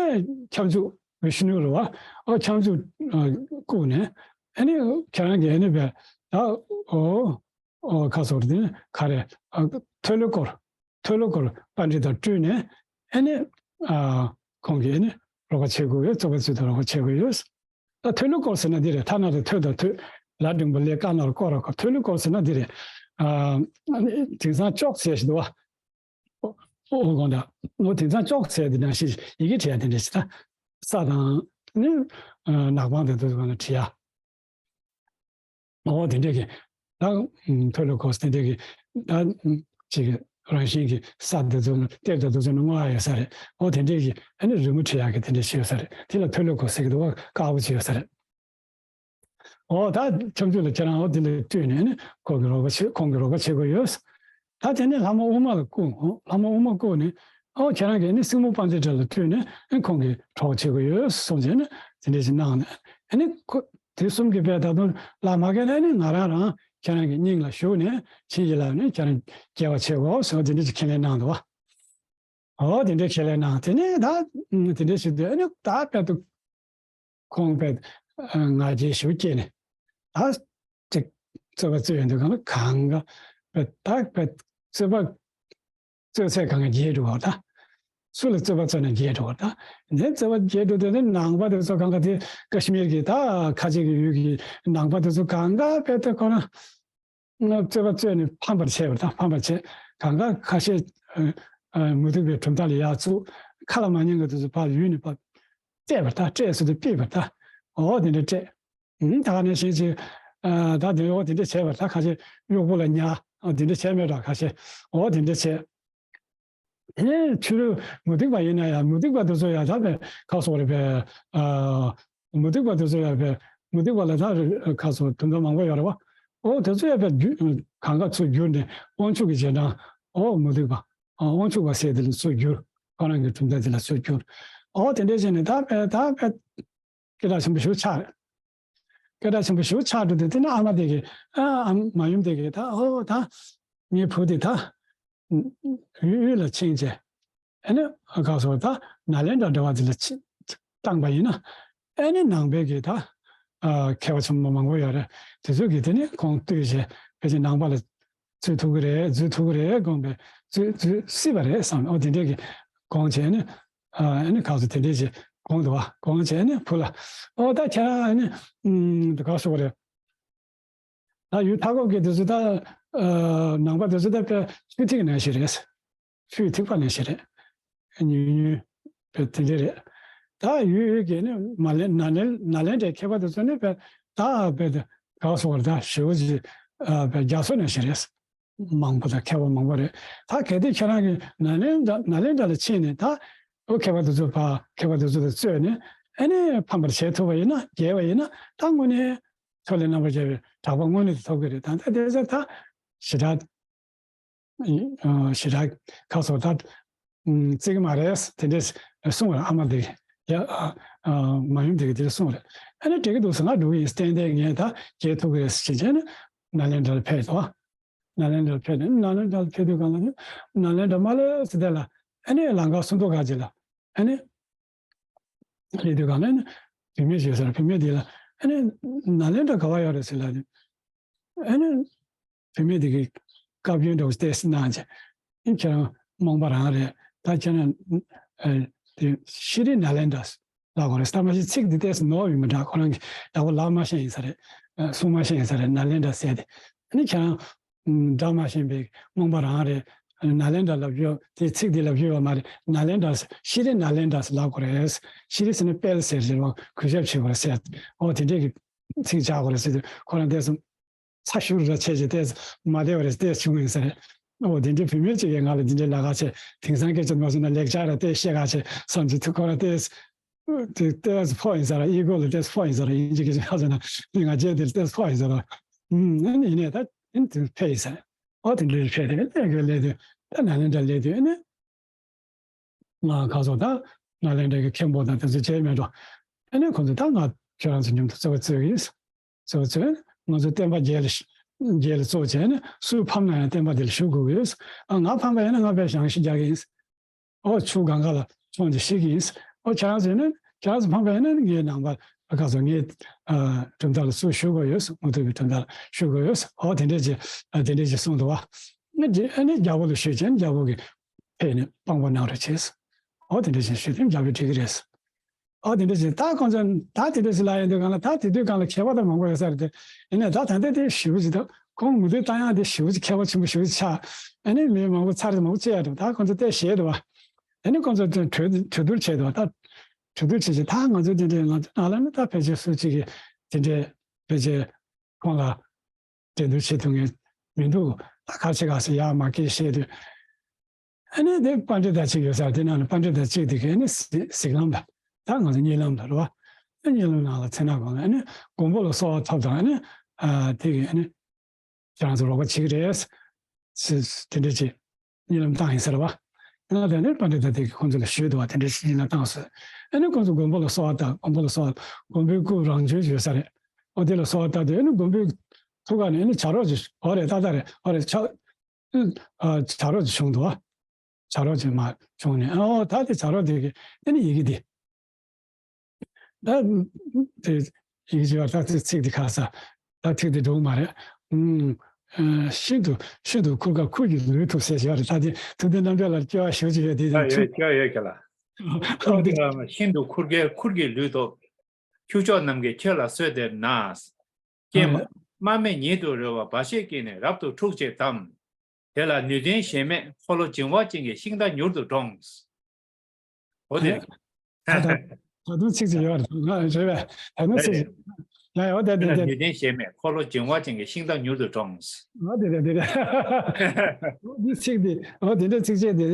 ཁྱབ་འཇུག་བི་ཤུ་ནུ་རེད་བ། ཨོ་ཁྱབ་འཇུག་ཨ་བསྐུར་ནས་ཨ་ནི་ཁྱེད་རང་གིས་ཨ་ནི་བས་ད་ཨོ། ཨོ་ཁ་སོར་དེ་ནི་ག་རེ་ཨ་མཐོལ་ལོ་སྐོར། མཐོལ་ལོ་སྐོར་པཎྜི་ཏ་སྤྲུལ་ནས་ཨ་ནི་ཨ་ཁོང་གིས་ཨ་ནི་རོགས་པ་བྱེད་དགོས་ཡོད། རྩོད་པ་རྩོད་དུ་རོགས་པ་བྱེད་དགོས་ཡོད། ད་མཐོལ་ལོ་སྐོར་ཟེར་ན་འདི་རེད། ཐ་ན་རེ་མཐོལ་དང་མཐོལ། ལ་འགྲེང་བུ་ལས་ཀ་ན་རོ་སྐོར་རོ་སྐོར། མཐོལ་ལོ་སྐོར་ཟེར་ན་འདི་རེད། ཨ་ཨ་ནི་དེང་སང་ཅོག་ཟེར་ཞིག་འདུག་བ། ཨོ་ཨོ་དགོངས་དག་ཨོ་དེང་སང་ཅོག་ཟེར་དེ་ནང་བཞིན་ཡི་གེ་བྲིས་ཡ་དེ་འདྲ་ཞིག་ད། ས་དང་ནི་ཨ་ནག་པང་དེ་ཚོ་གང་ལ་བྲིས་ཡ། ཨོ་དེ་འདྲས་ཀྱི་ད་མཐོལ་ལོ་སྐོར་དེ་འདྲས་ཀྱི་ད་ཅིག་རང་བཞིན་གྱི་ས་དེ་ཚོ་ནི་གཏེར་དེ་ཚོ་ནི་བསྔོ་ཡ་ཡོད་ས་རེད། ཨོ་དེ་འདྲས་ཀྱི་ཨ་ནི་རི་མོ་བྲིས་ཡག་གི་དེ་འདྲས་ཞིག་ཡོད་ས་རེད། དེ་ལ་མཐོལ་ལོ་སྐོར་ཟེར་གྱི་འདུག་བ། དཀར་པོ་ཅིག་ཡོད་ས་རེད། ཨོ་ད་ཁྱབ་འཇུག་ལ་ཁྱེད་རང་ཨོ་དེ་ལ་སྤྲོད་ནས་ནི་ཁོང་གི་རོགས་པ་བྱེད་ཁོང་གི་རོགས་པ་བྱེད་དགོས་ཡོད། ད་དེ་ནས་ལྷ་མོ་ཨུ་མ་ལ་བསྐུར། ཨོ་ལྷ་མོ་ཨུ་མ་བསྐུར་ནས་ཨོ་ཁྱེད་རང་གིས་ནི་སྲིང་མོ་པཎྜི་ཏ་ལ་སྤྲོད་ནས་ཨེ་ཁོང་གི་གྲོགས་བྱེད་དགོས་ཡོད་གསུངས་བྱས་ནས་དེ་འདྲས་ཞིག་གནང་ནས་ཨེ་ནི་ཁོ་དེ་གསུམ་གྱི་བས་ད་དུང་ལ་མ་གས་ནས་ནི་ང་རང་རང་ཁྱེད་རང་གི་སྙིང་ལ་ཞུགས་ནས་ཕྱིན་ཡིན་ལ་ནི་ཁྱེད་རང་སྐྱེ་བ་བྱེད་དགོས་ཟེར་བ་དེ་འདྲས་ཞིག་ཁས་ལེན་གནང་འདུག་བ། ཨོ་དེ་འདྲས་ཁས་ལེན་གནང་དེ་ནས་ད་དེ་འདྲས་ཞིག་དུས་ཨེ་ནི་ད་དཔེ་དུ། ཁོང་པས་ང་རྒྱལ་ཞིག་སྐྱེས་ནས་ད་ཅིག་རྩོད་པ་རྩོད་ཡོང་དུས་གང་ལ་གང་ག་པས་ད་པས་རྩོད་པ་རྩོད་ཚད་གང་ག་རྒྱས་འགྲོ་བ་ད། སུ་ལ་རྩོད་པ་རྩོད་ན་རྒྱས་འགྲོ་བ་ད། ནས་རྩོད་པ་རྒྱས་འགྲོ་དུས་ནི་ནང་པ་དེ་ཚོ་གང་ག་དེ་ཀ་ཤི་མིར་གྱི་ད་ཁ་ཆེ་གི་ཡུལ་གྱི་ནང་པ་དེ་ཚོ་གང་ག་པས་ད་ཁོ་ན། རྩོད་པ་རྩོད་ནས་ཕམ་པར་བྱས་པ་དང་ཕམ་པར་བྱས། གང་ག་ཁ་ཤས་ཨ་ཨ་མུ་སྟེགས་པའི་གྲུབ་མཐའ་ལ་ཡར་བཙུགས། ཁ་ལ་མ་ཉན་གི་དུས་སུ་ཕར་ཡུལ་ནས་ཕར་བསྐྲད་པར་ད་བསྐྲད་ཟེར་དུས་ཕུད་པར་ད། འོ་དེ་འདྲ་བསྐྲད། ཨུམ་ད་ག་ནས་བཞིན་ཅིག་ཨ་ད་དེ་འོ་དེ་འདྲ་བྱས་པར་ད་ཁ་ཤས་གཡོག་པོ་ལ་ཉར། འོ་དེ་འདྲ་བྱས་མེད་འགྲོ་ཁ་ཤས། འོ་དེ་འདྲ་བྱས། དེ་ཕྱི་རོལ་མུ་སྟེགས་པ་ཡིན་ན་ཡང་མུ་སྟེགས་པ་དེ་ཚོ་ཡང་ད་པས་ཁ་སོགས་རེད་པས། ཨ་མུ་སྟེགས་པ་དེ་ཚོ་ཡང་པས་མུ་སྟེགས་པ་ལ་ད་ཁ་སོགས་དོན་དག་མང་པོ་ཡོད་རེད་བ། ཨོ་དེ་ཚོ་ཡང་པས་རྒྱུ་གང་ག་ཚུར་བསྒྱུར་ནས་དབང་ཕྱུག་གི་རྗེས་འབྲང་ཨོ་མུ་སྟེགས་པ་ཨ་དབང་ཕྱུག་པ་ཟེར་དེ་ལ་ཚུར་བསྒྱུར། ཁོ་རང་གི་གྲུབ་མཐའ་དེ་ལ་ཚུར་བསྒྱུར། ཨོ་དེ་འདྲས་བྱས་ནས་ད་པས་ད་པས། སྐད་གྲགས་ཆེན་པོ་ཞིག་ཆགས་རེད། སྐད་གྲགས་ཆེན་པོ་ཞིག་ཆགས་འགྲོ་དུས་དེ་ནས་ཨ་མ་དེ་གིས་ཨ་ཨ་མ་ཡུམ་དེ་གིས་ད་ཨོ་ད་ངའི་བུ་དེ་ད་ཡུལ་ཡུལ་ལ་ཕྱིན་བྱས་ཨ་ནི་ག་སོ་ད་ནཱ་ལེནྡྲ་འདྲ་བ་དེ་ལ་ཕྱིན་བཏང་པ་ཡིན་ན་ཨ་ནི་ནང་པའི་གི་ད་ ཨ་མཁས་པ་ཆེན་པོ་མང་པོ་ཡོད་རེད། དེ་ཚོ་གིས་དེ་ནི་ཁོང་ལྟོས་བྱས་ཕལ་ཆེར་ནང་པ་ལ་འཛུལ་ཐུབ་ཀྱི་རེད། འཛུལ་ཐུབ་ཀྱི་རེད་དགོངས་པས་འཛུལ་འཛུལ་སྲིད་པ་རེད་བསམ། ཨོ་དེ་འདྲས་ཀྱི་དགོངས་བྱས་ནི། ཨ་ནི་གང་སོ་དེ་འདྲས་ཀྱི་དགོངས་འདུག་བ། དགོངས་བྱས་ནི་བུ་ལ། ཨོ་ད་ཁྱེད་རང་ཨ་ནི་ཨམ་ག་སོ་རེད། ད་ཡུལ་མཐའ་འཁོབ་ཀྱི་དེ་ཚོ་ད་ཨ་ནང་པ་དེ་ཚོ་ད་དཔེ་ཆུ་ཐིགས་ནང་བཞིན་རེད། ཆུའི་ཐིགས་པ་ནང་བཞིན་རེད། ཉུང་ཉུང་དེ་འདྲ་རེད། ད་ཡུལ་ཡུལ་གྱི་ནི་མ་ལན་ན་ལན་ན་ལེན་དྲའི་མཁས་པ་དེ་ཚོ་ནི་དཔེ་ད་དཔེ་ག་སོ་བར་ད་ཞེ་པོ་ཅིག་ཨ་དཔེ་རྒྱ་མཚོ་ནང་བཞིན་རེད། མང་པོ་དང་མཁས་པ་མང་པོ་རེད། ད་གལ་ཏེ་ཁྱེད་རང་གིས་ན་ལེན་དྲ་ན་ལེན་དྲ་ལ་ཕྱིན་ནས་ད་ཨོ་མཁས་པ་དེ་ཚོ་ཕ་མཁས་པ་དེ་ཚོ་དང་རྩོད་ནས་ཨ་ནི་ཕམ་པར་བྱེད་ཐུབ་པ་ཡིན་ན་རྒྱལ་བ་ཡིན་ན་ད་དངོས་གནས་ཐོག་ལས་རྣམ་པར་རྒྱལ་བའི་གྲགས་པ་དངོས་གནས་དེ་ཐོབ་ཀྱི་རེད། ད་ལྟ་དེ་ཚོ་ད་ཞེ་དྲག་ཞེ་དྲག་ཁ་སོ་ད་བརྩི་གི་མ་རེད། དེ་འདྲས་གསུངས་རེད། ཨ་མ་དེ་ཡ་མ་ཡུམ་དེ་གིས་དེ་འདྲས་གསུངས་རེད། ཨ་ནི་འགྲིག་གི་འདུག་ཟེར། ང་འགྲོ་གི་ཡིན། ཏན་ཏན་ངས་ད་རྒྱལ་ཐུབ་ཀྱི་རེད་ཟེར་བྱས་ནས་ནཱ་ལེནྡྲར་ཕེབས་འདུག་ནཱ་ལེནྡྲར་ཕེབས་ནས་ནཱ་ལེནྡྲར་ཕེབས་དུས་གང་ལ་ནཱ་ལེནྡྲ་མ་སླེབས་ཟེར་དེ་ལ་ཨ་ནི་ལམ་ཁ་སུམ་མདོ་སྒང་ཅིག་ལ་ཨ་ནི་སླེབས་དུས་གང་ལ་ཨ་ནི་བུད་མེད་ཅིག་ཡོད་ས་རེད། བུད་མེད་དེ་ལ་ཨ་ནི་ནཱ་ལེནྡྲ་ག་པར་ཡོད་རེད་ཟེར་ལབ་དུས་ཨ་ནི་བུད་མེད་དེ་གིས་བཀའ་བཀྱོན་འདྲ་བོ་ཏོག་ཙམ་གནང་བྱས། ཨ་ཁྱེད་རང་རྨོངས་པ་རང་རེད། ད་ཁྱེད་རང་ཨ་དེ་ཤྲཱི་ནཱ་ལེནྡྲ་ལབ་དགོས་རེད། ད་མ་གཞི་ཚིག་འདི་ཏོག་ཙམ་ནོར་ཡོད་མི་འདྲ། ཁོ་རང་གི་བདག་པོ་ལབ་མ་ཤེས་ཡིན་ས་རེད། ཨ་གསུང་མ་ཤེས་ཡིན་ས་རེད། ནཱ་ལེནྡྲ་ཟེར་དེ་ཨ་ནི་ཁྱེད་རང་སྒྲ་མ་ཤེས་པའི་རྨོངས་པ་རང་རེད། ནཱ་ལེནྡྲ་ལབ་རྒྱུ་དེ་ཚིག་འདི་ལབ་རྒྱུ་ཡོད་མ་རེད། ནཱ་ལེནྡྲ་ཤྲཱི་ནཱ་ལེནྡྲ་ལབ་དགོས་རེད། ཤྲཱི་ཟེར་ན་དཔལ་ཟེར་རེད་བ། གུས་ཞབས་བྱེད་དགོས་རེད་ཟེར། ཨོ་དེ་འདྲས་ཀྱི་ཚིག་བྱ་དགོས་རེད་ཟེར་དུས་ཁོ་རང་ཏོག་ཙམ་ཚ་ཤུར་ར་བྱས་བྱས་ཏོག་ཙམ་མ་བདེ་བ་རེ་ཏོག་ཙམ་བྱུང་ཡིན་ས་རེད། ཨོ་དེ་འདྲའི་བུད་མེད་ཅིག་གིས་ང་ལ་འདི་འདྲའི་ལབ་ཁ་བྱས། དེང་སང་སྐད་ཆ་མ་བཟོས་ན་ལེགས་སྦྱར་ར་ཏོག་ཙམ་བཤད་ཁ་བྱས་བསམ་གྱི་འདུག་ཁོ་རང་ཏོག་ཙམ་དེ་ཏོག་ཙམ་ཕོག་ཡིན་ས་རེད། ཨི་གོ་ལ་ཏོག་ཙམ་ཕོག་ཡིན་ས་རེད། དབྱིན་ཇི་སྐད་ཆ་མ་བཟོས་ན་ང་རྒྱལ་དེ་ཏོག་ཙམ་ཕོག་ཡིན་ས་རེད། ཨུམ། ཨ་ནི་ཡིན་ནའི་ད་ཨ་ནི་དེ་ཕེབས་ཡིན་ས་རེད། ཨོ་དེ་འདྲའི་ཕེབས་དེ་ནས་ལས་དེ་ད་ནཱ་ལེནྡྲ་སླེབས་དུས་ཨ་ནི། ང་ཁ་སོ་ད་ནཱ་ལེནྡྲ་གི་མཁན་པོ་དང་དེ་ཚོ་བྱས་མེད་འགྲོ། ཨ་ནི་ཁོང་ཚོ་ད་ང་ཁྱོད་རང་ཚོ་མཉམ་དུ་རྩེ་བ་རྩེ་གི་ཡིན། རྩེ་བ་རྩེ་ང་ཚོ་བསྟན་པ་རྒྱས་ལ་རྒྱས་ལ་གཙོ་བྱས་ནས་སུ་ཕམ་ན་ཡང་བསྟན་པ་དེ་ལ་ཞུགས་དགོས་ཀྱི་ཡོད། ཨ་ང་ཕམ་པ་ཡིན་ན་ང་དཔེ་ཞང་ཞི་རྒྱག་གི་ཡིན། ཨོ་ཆུ་སྒང་ག་ལ་མཆོངས་ཏེ་ཤི་གི་ཡིན། ཨོ་ཁྱེད་རང་ཚོ་ཡིན་ན་ཁྱེད་རང་ཚོ་ཕམ་པ་ཡིན་ན་ངའི་ནང་པ་ཁ་སོ་ངའི་གྲུབ་མཐའ་ལ་སུ་ཞུགས་དགོས་ཡོད། མུ་སྟེགས་པའི་གྲུབ་མཐའ་ལ་ཞུགས་དགོས་ཡོད། ཨོ་དེ་འདྲས་ཀྱི་དེ་འདྲས་ཀྱི་གསུངས་འདུག་བ། ཨ་ནི་རྒྱལ་པོ་ལ་ཞུས་བྱས་ནས་རྒྱལ་པོ་གིས། ཕེབས་ནས་དཔང་པོ་གནང་རོགས་བྱས། ཨོ་དེ་འདྲ་ཞིག་ཞུས་དུས་རྒྱལ་པོས་འགྲིག་གི་རེད། ཨོ་དེ་འདྲ་ཞིག་ད་ཁོང་ཚོ་ད་དེ་འདྲ་ཞིག་ལབ་ཡོང་དུས་གང་ལ་ད་དེ་དུས་གང་ལ་མཁས་པ་དང་མང་པོ་ཡོད་ས་རེད་དེ། ཡིན་ནའི་ད་ད་ལྟ་དེ་ཞེ་པོ་ཅིག་ད་ཁོང་མུ་མཐུད་བཏང་ཡག་དེ་ཞེ་པོ་ཅིག་མཁས་པ་ཆེན་པོ་ཞེ་པོ་ཅིག་ཆགས། ཨ་ནི་མི་མང་པོ་ཚར་དེ་མང་པོ་བཅད་ཡག་འདུག་ད་ཁོང་ཚོ་བལྟས་ཞེད་འདུག་བ། ཨ་ནི་ཁོང་ཚོ་གྲོས་གྲོས་བསྡུར་བྱས་འདུག་ད་གྲོས་བསྡུར་བྱས་ཅིག་ད་ང་ཚོ་དེ་འདྲའི་ང་ཚོ་ནང་ལ་ནི་ད་ཕལ་ཆེར་སུ་གཅིག་གིས་དེ་འདྲའི་ཕལ་ཆེར་ཁོང་ལ། འགྲན་བསྡུར་བྱེད་ཐུབ་མཁན་མི་འདུག་ད་ག་ཆེ་ག་སེ་ཡག་མ་སྐད་བཤད་དུས། ཨ་ནི་དེ་པཎྜི་ཏ་གཅིག་ཡོད་ས་རེད། དེ་ནང་ནས་པཎྜི་ཏ་གཅིག་དེ་གས་ནི་གཟིགས་ལམ་ལ་ད་ང་ཚོ་གཉིད་ལམ་ལ་རེད་བ། ཨ་གཉིད་ལམ་ནང་ལ་ཚེ་ན་གང་ལ་ཨ་ནི་མགོན་པོ་ལ་གསོལ་བ་ཐོབ་དང་ཨ་ནི་ཨ་དེ་གས་ཨ་ནི་ཁྱེད་རང་ཚོ་རོགས་པ་བྱེད་ཀྱི་རེད། དེ་འདྲ་བྱེད། གཉིད་ལམ་བཏང་ཡིན་ཟེར་བ། ང་དེ་ནས་པཎྜི་ཏ་དེ་གིས་ཁོང་ཚོ་ལ་ཞུས་འདུག་བ། དེ་འདྲ་ཞིག་གཉིད་ལམ་བཏང་ཟེར། ཨ་ནི་ཁོང་ཚོ་མགོན་པོ་ལ་གསོལ་བ་བཏབ། མགོན་པོ་ལ་གསོལ་བ། མགོན་པོའི་སྐུ་རང་བྱོན་བྱོན་ས་རེད། ཨོ་དེ་ལ་གསོལ་བ་བཏབ་དུས་ཨ་ནི་མགོན་པོའི་ཐུགས་ཀ་ནས་ཨ་ནི་བྱ་རོག་ཅིག་ཨོ་རེད་ཏག་ཏག་རེད། ཨོ་རེད་བྱ་ཨ་བྱ་རོག་ཅིག་བྱུང་འདུག་བ། བྱ་རོག་ཅིག་མར་བྱུང་ནས་ཨོ་ད་དེ་བྱ་རོག་དེ་གིས་ཨ་ནི་ཡི་གེ་འདི། ད་དེ་ཡིག་ཆེ་བ་ད་ཚིག་ཚིག་འདི་ཁ་ས་ད་ཐིག་འདི་འགྲོ་གི་མ་རེད། ཨུམ། ཨ་ཤིན་ཏུ་ཤིན་ཏུ་ཁུར་དཀའ་ཁུར་གྱིས་ལུས་ཐུབ་ཟེར་བཞག་རེད། ད་དེ་ཐུབ་བསྟན་རྣམ་གྲོལ་ལ་སྐྱེ་བ་ཞེ་པོ་ཅིག་ཡོད་དེ། ད་ཡོད་སྐྱེ་བ་ཡོད་ཀྱི་ལ། ཨོ་དེ། ཤིན་ཏུ་ཁུར་དཀའི་ཁུར་གྱིས་ལུས་ཐུབ། ཁྱུ་མཆོག་རྣམས་ཀྱིས་ཁྱོད་ལ་གསོལ་འདེབས་ན། ཀྱེ་མ། དམག་མི་ཉིད་དུ་རོལ་བ་སྦར་ཤའི་དཀྱིལ་ནས་རབ་ཏུ་འཁྲུག་ཅིག་དང་། དེ་ལ་ནུས་ལྡན་གཞན་མེད་འཁོར་ལོ་འབྱིང་བ་ཅན་གྱི་ཤིང་རྟ་མྱུར་དུ་འགྲོངས། འོ་དེ་རེད། ད་ད་ད་དུང་ཚིག་ཅིག་ཡོད་རེད། ང་རེད་པས། ད་དུང་ཚིག་ཅིག་ཡ་ཡ་འོ་དེ་དེ་དེ། ནུས་ལྡན་གཞན་མེད་འཁོར་ལོ་འབྱིང་བ་ཅན་གྱི་ཤིང་རྟ་མྱུར་དུ་འགྲོངས། འོ་དེ་དེ་དེ་དེ། འོ་དེ་ཚིག་དེ་འོ་དེ་འདྲ་ཚིག་བཅད་དེ་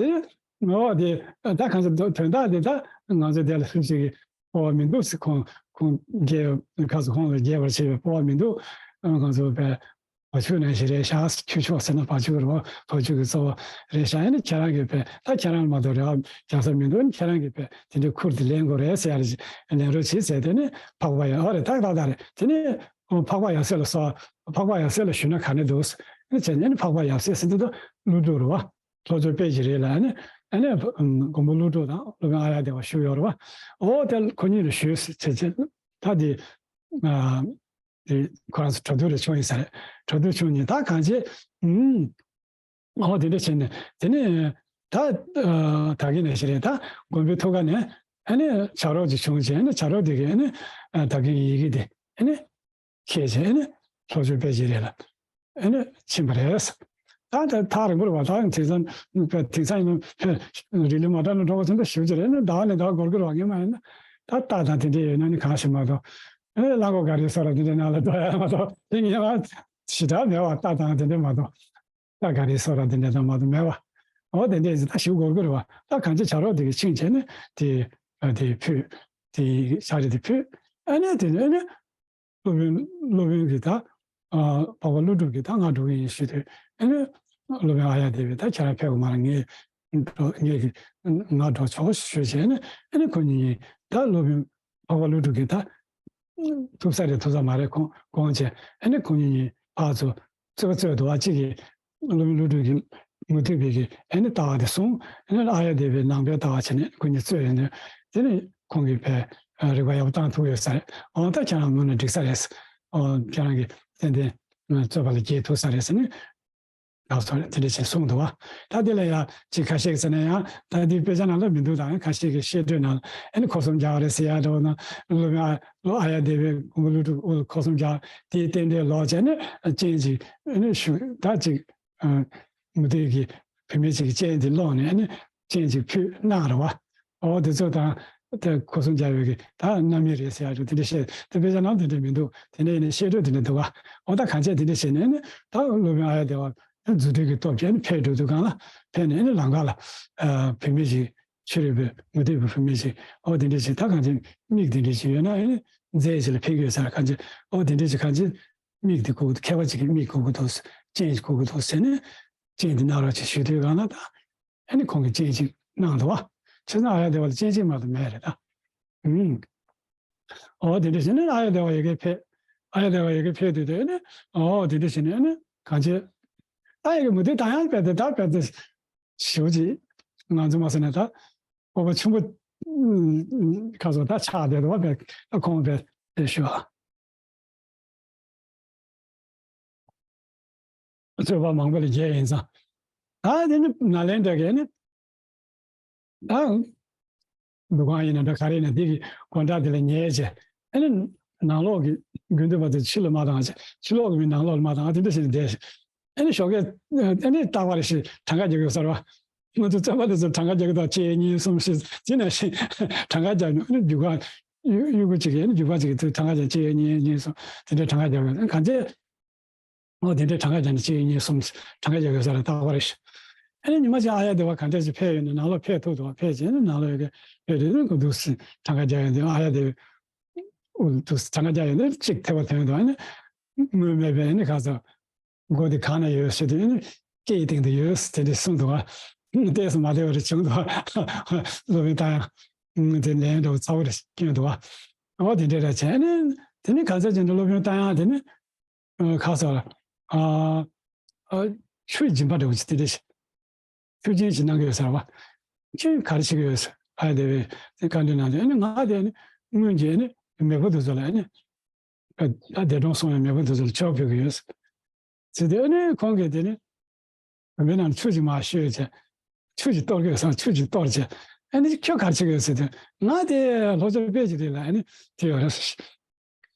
འོ་དེ་ད་གང་ཟེར་དོན་དག་དེ་ད་ང་ཚོ་དེ་ལ་ཧྲིབ་ཞིག་གི་སྤོབས་པ་མི་འདུག་ཟེར། ཁོང་ཁོང་རྒྱལ་ཁ་སོ་ཁོང་ལ་རྒྱལ་བར་བྱེད་པའི་སྤོབས་པ་མི་འདུག་ཁོང་ཚོ་བས། བ་ཕྱུགས་ནང་བཞིན་རེད་ཤག་ཁྱུ་མཆོག་ཟེར་ན་བ་ཕྱུགས་རེད་བ། བ་ཕྱུགས་ཀྱི་གཙོ་བོ་རེད་ཤག་ཨ་ནི་ཁྱེད་རང་གིས་བས་ད་ཁྱེད་རང་མ་གཏོགས་རེ་བ་རྒྱག་ས་མི་འདུག་ཨ་ནི་ཁྱེད་རང་གིས་བས་དེ་འདྲའི་ཁུར་དེ་ལེན་དགོས་རེད་ཟེར་ཡ་རེད། ལེན་རོགས་བྱེད་ཟེར། དེ་ནི་འཕགས་པ་ཡ་ཨོ་རེད་ཏག་ཏག་ཏག་རེད། དེ་ནི་འཕགས་པ་ཡབ་སྲས་ལ་གསོལ་འཕགས་པ་ཡབ་སྲས་ལ་ཞུས་ན་ག་ནས་འདུག་ཨ་ནི་བྱས་ནས་ཨ་ནི་འཕགས་པ་ཡབ་སྲས་ཟེར་དུས་ད་ཀླུ་སྒྲུབ་རེད་བ། ལྷོ་ཕྱོགས་དཔལ་གྱི་རི་ལ་ཨ་ནི་ཨ་ནི་མགོན་པོ་ཀླུ་སྒྲུབ་དང་སློབ་དཔོན་ཨཱརྱ་དེ་བ་བཞུགས་ཡོད་རེད་བ། ཨོ་དེ་ཁོ་གཉིས་ལ་ཞུས་ཟེར་བྱས་བྱས་ད་དེ། ཨ་དེ་ཁོ་རང་ཚོ་གྲོས་བསྡུར་རེ་བྱུང་ཡིན་ས་རེད། གྲོས་བསྡུར་བྱུང་ནས་ད་གང་བྱེད། ཨུམ། ཨོ་དེ་འདྲ་བྱས་ནས་དེ་ནས་ད་ཨ་ད་གིན་ནས་ཞིག་རེད། ད་དགོན་པའི་ཐུགས་ཀ་ནས་ཨ་ནི་བྱ་རོག་ཅིག་བྱུང་བྱས། ཨ་ནི་བྱ་རོག་དེ་གིས་ཨ་ནི་ཨ་ད་གིན་གྱི་ཡི་གེ་དེ་ཨ་ནི་ཁྱེར་བྱས། ཨ་ནི་ལྷོ་ཕྱོགས་དཔལ་སྦྱིས་རི་ལ་ཨ་ནི་ཕྱིན་པ་རེད། ད་ད་ཐག་རིང་པོ་རེད་པ། ད་དེང་སང་དེང་སང་ཡིན་ན་རི་ལི་མ་འདྲ་ན་འགྲོ་བ་ཚོ་འདྲ་ཞིབ་ཅིག་རེད། ཨ་ནི་ཟླ་བ་ནས་ཟླ་བ་འགོར་གི་རེད་པ། ངས་མ་ཡིན་ན་ད་རྟ་དང་དེ་འདྲས་ཡོད་ན་ནི་གང་ཞིག་མ་གཏོགས། ཨ་ནི་གླང་གོག་ག་རི་སོགས་ལ་དེ་འདྲས་ནང་ལ་འགྲོ་ཡ་མ་གཏོགས། དེ་ངས་མ་ཞེ་དྲག་མེད་པ། རྟ་དང་དེ་འདྲས་མ་གཏོགས། རྟ་ག་རི་སོགས་ལ་དེ་འདྲས་དང་མ་གཏོགས་མེད་པ། འོ་དེ་འདྲས་ད་ཞིབ་འགོར་གི་རེད་པ། ད་གང་ཅི་བྱ་རོག་དེ་གིས་ཕྱིན་བྱས་ནས་དེ་ཨ་དེ་ཕུལ། དེ་ཕྱག་བྲིས་དེ་ཕུལ། ཨ་ནི་དེ་ནས་ཨ་ནི་སློབ་དཔོན་སློབ་དཔོན་གྱིས་ད་ཨ་འཕགས་པ་ཀླུ་སྒྲུབ་ཀྱིས་ད་ང་འགྲོ་གི་ཡིན་ཞུས་དུས། ཨ་ནི་སློབ་དཔོན་ཨཱརྱ་དེ་བས་ད་ཁྱེད་རང་ཕེབས་དགོས་མ་རེད། ངས་འགྲོ་ངས་ཀྱི་ང་འགྲོ་ཆོག་ཞུས་བྱས་ནས། ཨ་ནི་ཁོ་གཉིས་ད་སློབ་དཔོན་འཕགས་པ་ཀླུ་སྒྲུབ་ཀྱིས་ད་ཐུབ་ས་རེད་ཐུབ་ས་མ་རེད་དགོངས་བྱས། ཨ་ནི་ཁོ་གཉིས་ཕར་ཚུར་རྩོད་པ་རྩོད་འདུག་པ། གཅིག་གིས་སློབ་དཔོན་ཀླུ་སྒྲུབ་ཀྱིས་མུ་སྟེགས་པའི་གི་ཨ་ནི་ལྟ་བ་དེ་གསུངས། ཨ་ནི་ཨཱརྱ་དེ་བས་ནང་པའི་ལྟ་བ་བྱས་ནས་ཁོ་གཉིས་རྩོད་ཡོང་དུས། དེ་ནས་ཁོང་གིས་ཕར་རིགས་པ་ཡག་པོ་བཏང་ཐུབ་ཡོད་ས་རེད། འོ་ད་ཁྱེད་རང་ངོས་ནས་འགྲིག་ས་རེད། འོ་ཁྱེད་རང་གིས་ཏན་ཏན་རྩོད་པ་ལ་རྒྱལ་ཐུབ་ས་རེད་ཟེར་ནས། ལགས་སོ། དེ་འདྲ་ཞིག་གསུངས་འདུག་པ། ད་དེ་ལ་ཡང་ཅིག་ཁ་ཤས་ཀྱིས་ཟེར་ན་ཡང་ད་འདི་དཔེ་ཆ་ནང་ལ་མི་འདུག་ད་ཁ་ཤས་ཀྱིས་བཤད་སྒྲོས་ནང་ཨ་ནི་འཁོར་གསུམ་རྒྱག་པ་རེད་ཟེར་ཡ་འདྲ་བོ་ན། སློབ་དཔོན་ཨཱརྱ་དེ་བས་མགོན་པོ་ཀླུ་སྒྲུབ་འཁོར་གསུམ་རྒྱག་དེའི་རྟེན་འབྲེལ་ལོག་བྱས་ནས་སྤྱན་ཅིག་ཨ་ནི་ཞུ་ད་ཅིག་མུ་སྟེགས་ཀྱི་བུད་མེད་ཅིག་གི་སྤྱན་དེ་བླངས་ནས་ཨ་ནི་སྤྱན་ཅིག་ཕུལ་གནང་རེད་པ། འོ་དེ་ཚོ་དང་དེ་འཁོར་གསུམ་རྒྱག་ཡོད་ཀྱི་ད་རྣམ་སྨིན་རེད་ཟེར་ཡ་རེད། དེ་འདྲ་བཤད་དེ་དཔེ་ཆ་ནང་དེ་འདྲ་མི་འདུག་དེ་འདྲ་ཡིན་ནའི་བཤད་སྒྲོས་དེ་འདྲ་འདུག་པ། འོ་ད་གང་བྱས་དེ་འདྲ་བྱས་ནས་ཨ་ནི་ད་སློབ་དཔོན་ཨཱརྱ་དེ་བ་རྫུ་འཕྲུལ་གྱི་སྟོབས་ཀྱིས་ཨ་ནི་ཕེབས་འགྲོ་དུས་སྒང་ལ་ཕེབས་ནས་ཨ་ནི་ལམ་ཁ་ལ་ཨ་བུད་མེད་ཅིག་ཕྱི་རོལ་པའི་མུ་སྟེགས་པའི་བུད་མེད་ཅིག་འོ་དེ་འདྲ་ཞིག་ད་གང་ཅི་མིག་དེ་འདྲ་ཞིག་ཡོད་ན་ཨ་ནི་རྫས་ཞིག་ལ་ཕན་གྱི་ཡོད་ས་རེད། གང་ཅི་འོ་དེ་འདྲ་ཞིག་གང་ཅི་མིག་དེ་དགོས་ཀྱི་འདུག་མཁས་པ་ཅིག་གིས་མིག་དགོས་ཀྱི་འདུག་སྤྱན་ཞིག་དགོས་ཀྱི་འདུག་ཟེར་ནས་སྤྱན་དེ་གནང་རོགས་ཅིག་ཞུས་དུས་སྒང་ལ་ད་ཨ་ནི་ཁོང་གིས་སྤྱན་ཞིག་གནང་འདུག་པ། བྱས་ཙང་ཨཱརྱ་དེ་བ་ལ་སྤྱན་ཞིག་མ་གཏོགས་མེད་རེད་ད། ཨུམ། འོ་དེ་འདྲ་བྱས་ནས་ཨཱརྱ་དེ་བ་ཡ་གི་ཕེབས། ཨཱརྱ་དེ་བ་ཡ་གི་ཕེབས་དུས་དེ་ནི་འོ་དེ་འདྲ་བྱས་ནས་ནི་གང་བྱེད། ད་ཡ་གི་མུ་སྟེགས་ད་ཡང་བས་དེ་ད་བས་དེ་ཞེ་པོ་ཅིག་ང་ཚོ་མ་ཟེར་ན་ད་སྤོབས་པ་ཆེན་པོ་ཁ་སོ་ད་ཆགས་བསྡད་འདུག་པ། བས་ད་ཁོང་བས་དེ་ཞུ་ཨ། རྩོད་པ་མང་པོ་ལ་རྒྱལ་ཡིན་ཙང་། ད་དེ་ནི་ནཱ་ལེནྡྲ་གིས་ནི། ད་འདུ་ཁང་ཡིན་ན་འདྲ་ག་རེ་ཡིན་ན་དེ་གི་སྒོ་འགྲམ་དེ་ལ་ཉལ་བྱས། ཨ་ནི་ནང་ལོགས་ཀྱི་དགེ་འདུན་པ་དེ་ཕྱི་ལ་མ་བཏང་བྱས། ཕྱི་ལོགས་ཀྱི་མི་ནང་ལོགས་ལ་མ་བཏང་། དེ་འདྲ་བྱས་ནས་བསྡད་བྱས། ཨ་ནི་ཞོགས་ཀས་ཨ་ནི་རྟག་པར་ཞིག་གྲངས་ཀ་རྒྱག་གི་ཡོད་ས་རེད་པ། ང་ཚོ་རྩོད་པ་དེ་ཚོ་གྲངས་ཀ་རྒྱག་གི་འདུག་གཅིག་གཉིས་གསུམ་བཞི་ཟེར་ནས་ཞིག་གྲངས་ཀ་རྒྱག་ནས། ཨ་ནི་རྒྱུག་པ་གཡུག་གཡུག་པ་ཅིག་གིས་ཨ་ནི་རྒྱུག་པ་ཅིག་གིས་གྲངས་ཀ་རྒྱག་གཅིག་གཉིས་གསུམ་དེ་འདྲའི་གྲངས་ཀ་རྒྱག་གི་ཡོད། གང་བྱས། འོ་དེ་འདྲའི་གྲངས་ཀ་རྒྱག་ནས་གཅིག་གཉིས་གསུམ་གྲངས་ཀ་རྒྱག་ཡོད་ས་རེད། རྟག་པར་ཞིག་ཨ་ནི་ཉི་མ་གཅིག་ཨཱརྱ་དེ་བ་གང་འདྲ་ཞིག་ཕེབས་ཡོང་ནས་ནང་ལོགས་ཕེབས་ཐུབ་འདུག་པ། ཕེབས་བྱས་ནས་ནང་ལོགས་ཡ་གི་ཕེབས་དུས་ནི་ཁོ་འདུག་སེ་གྲངས་ཀ་རྒྱག་ཡོང་དུས། ཨཱརྱ་དེ་འདུག་སེ་གྲངས་ཀ་རྒྱག་ཡོང་དུས་གཅིག་ཐེ་བ་ཐོན་འདུག་ཨ་ནི་དངུལ་མེད་པས་ཨ་ནི་ཁ་སང་སྒོ་དེ་གང་ན་ཡོད་ཟེར་དུས་ཨ་ནི་སྐེ་ཡི་སྟེང་དུ་ཡོད་ཟེར་དེ་འདྲ་གསུངས་འདུག་པ། ལྟས་སུ་མ་བདེ་བ་རེ་བྱུང་འདུག་པ། སློབ་དཔོན་རྟ་དབྱངས་དེ་ལན་འདྲ་བོ་ཚ་བོ་རེ་བསྐྱོན་འདུག་པ། འོ་དེ་འདྲ་རེ་བྱས་ནས་དེ་ནི་ག་ཚོད་ཅིག་འདུག་སློབ་དཔོན་རྟ་དབྱངས་དེ་ནི། ཨ་ཁ་སང་ཨ་ཨ་ཆོས་སྦྱིན་པ་འདྲ་བོ་ཅིག་དེ་འདྲ་ཞིག་ཆོས་སྦྱིན་ཞིག་གནང་གི་ཡོད་ས་རེད་པ། ཁྱོད་ག་རེ་བྱེད་ཀྱི་ཡོད་ཟེར། ཨ་དེ་བས་དེ་བཀའ་འདྲི་གནང་དུས་ཨ་ནི་ང་དེ་ནི་སྔོན་གྱི་ཨ་ནི་མེས་པོ་དེ་ཚོ་ལ་ཨ་ནི་ཨ་འདས་གྲོངས་སོང་བའི་མེས་པོ་དེ་ཚོ་ལ་ཆོས་ཕུལ་གྱི་ཡོད་ཟེར། ཟེར་དུས་ཨ་ནི་ཁོང་གིས་དེ་ནི་བོད་པའི་ནང་ཆོས་ཀྱི་མ་ཤོད་བྱས། ཆོས་ཀྱི་གཏོར་གྱི་ཡོད་ཟེར། ཆོས་ཀྱི་གཏོར་བྱས། ཨ་ནི་ཁྱོད་ག་རེ་བྱེད་ཀྱི་ཡོད་ཟེར་དུས་ང་དེ་ལྷོ་ཕྱོགས་དཔལ་གྱི་རི་ལ་ཨ་ནི་དེ་ཡོད་རེད་ཟེར།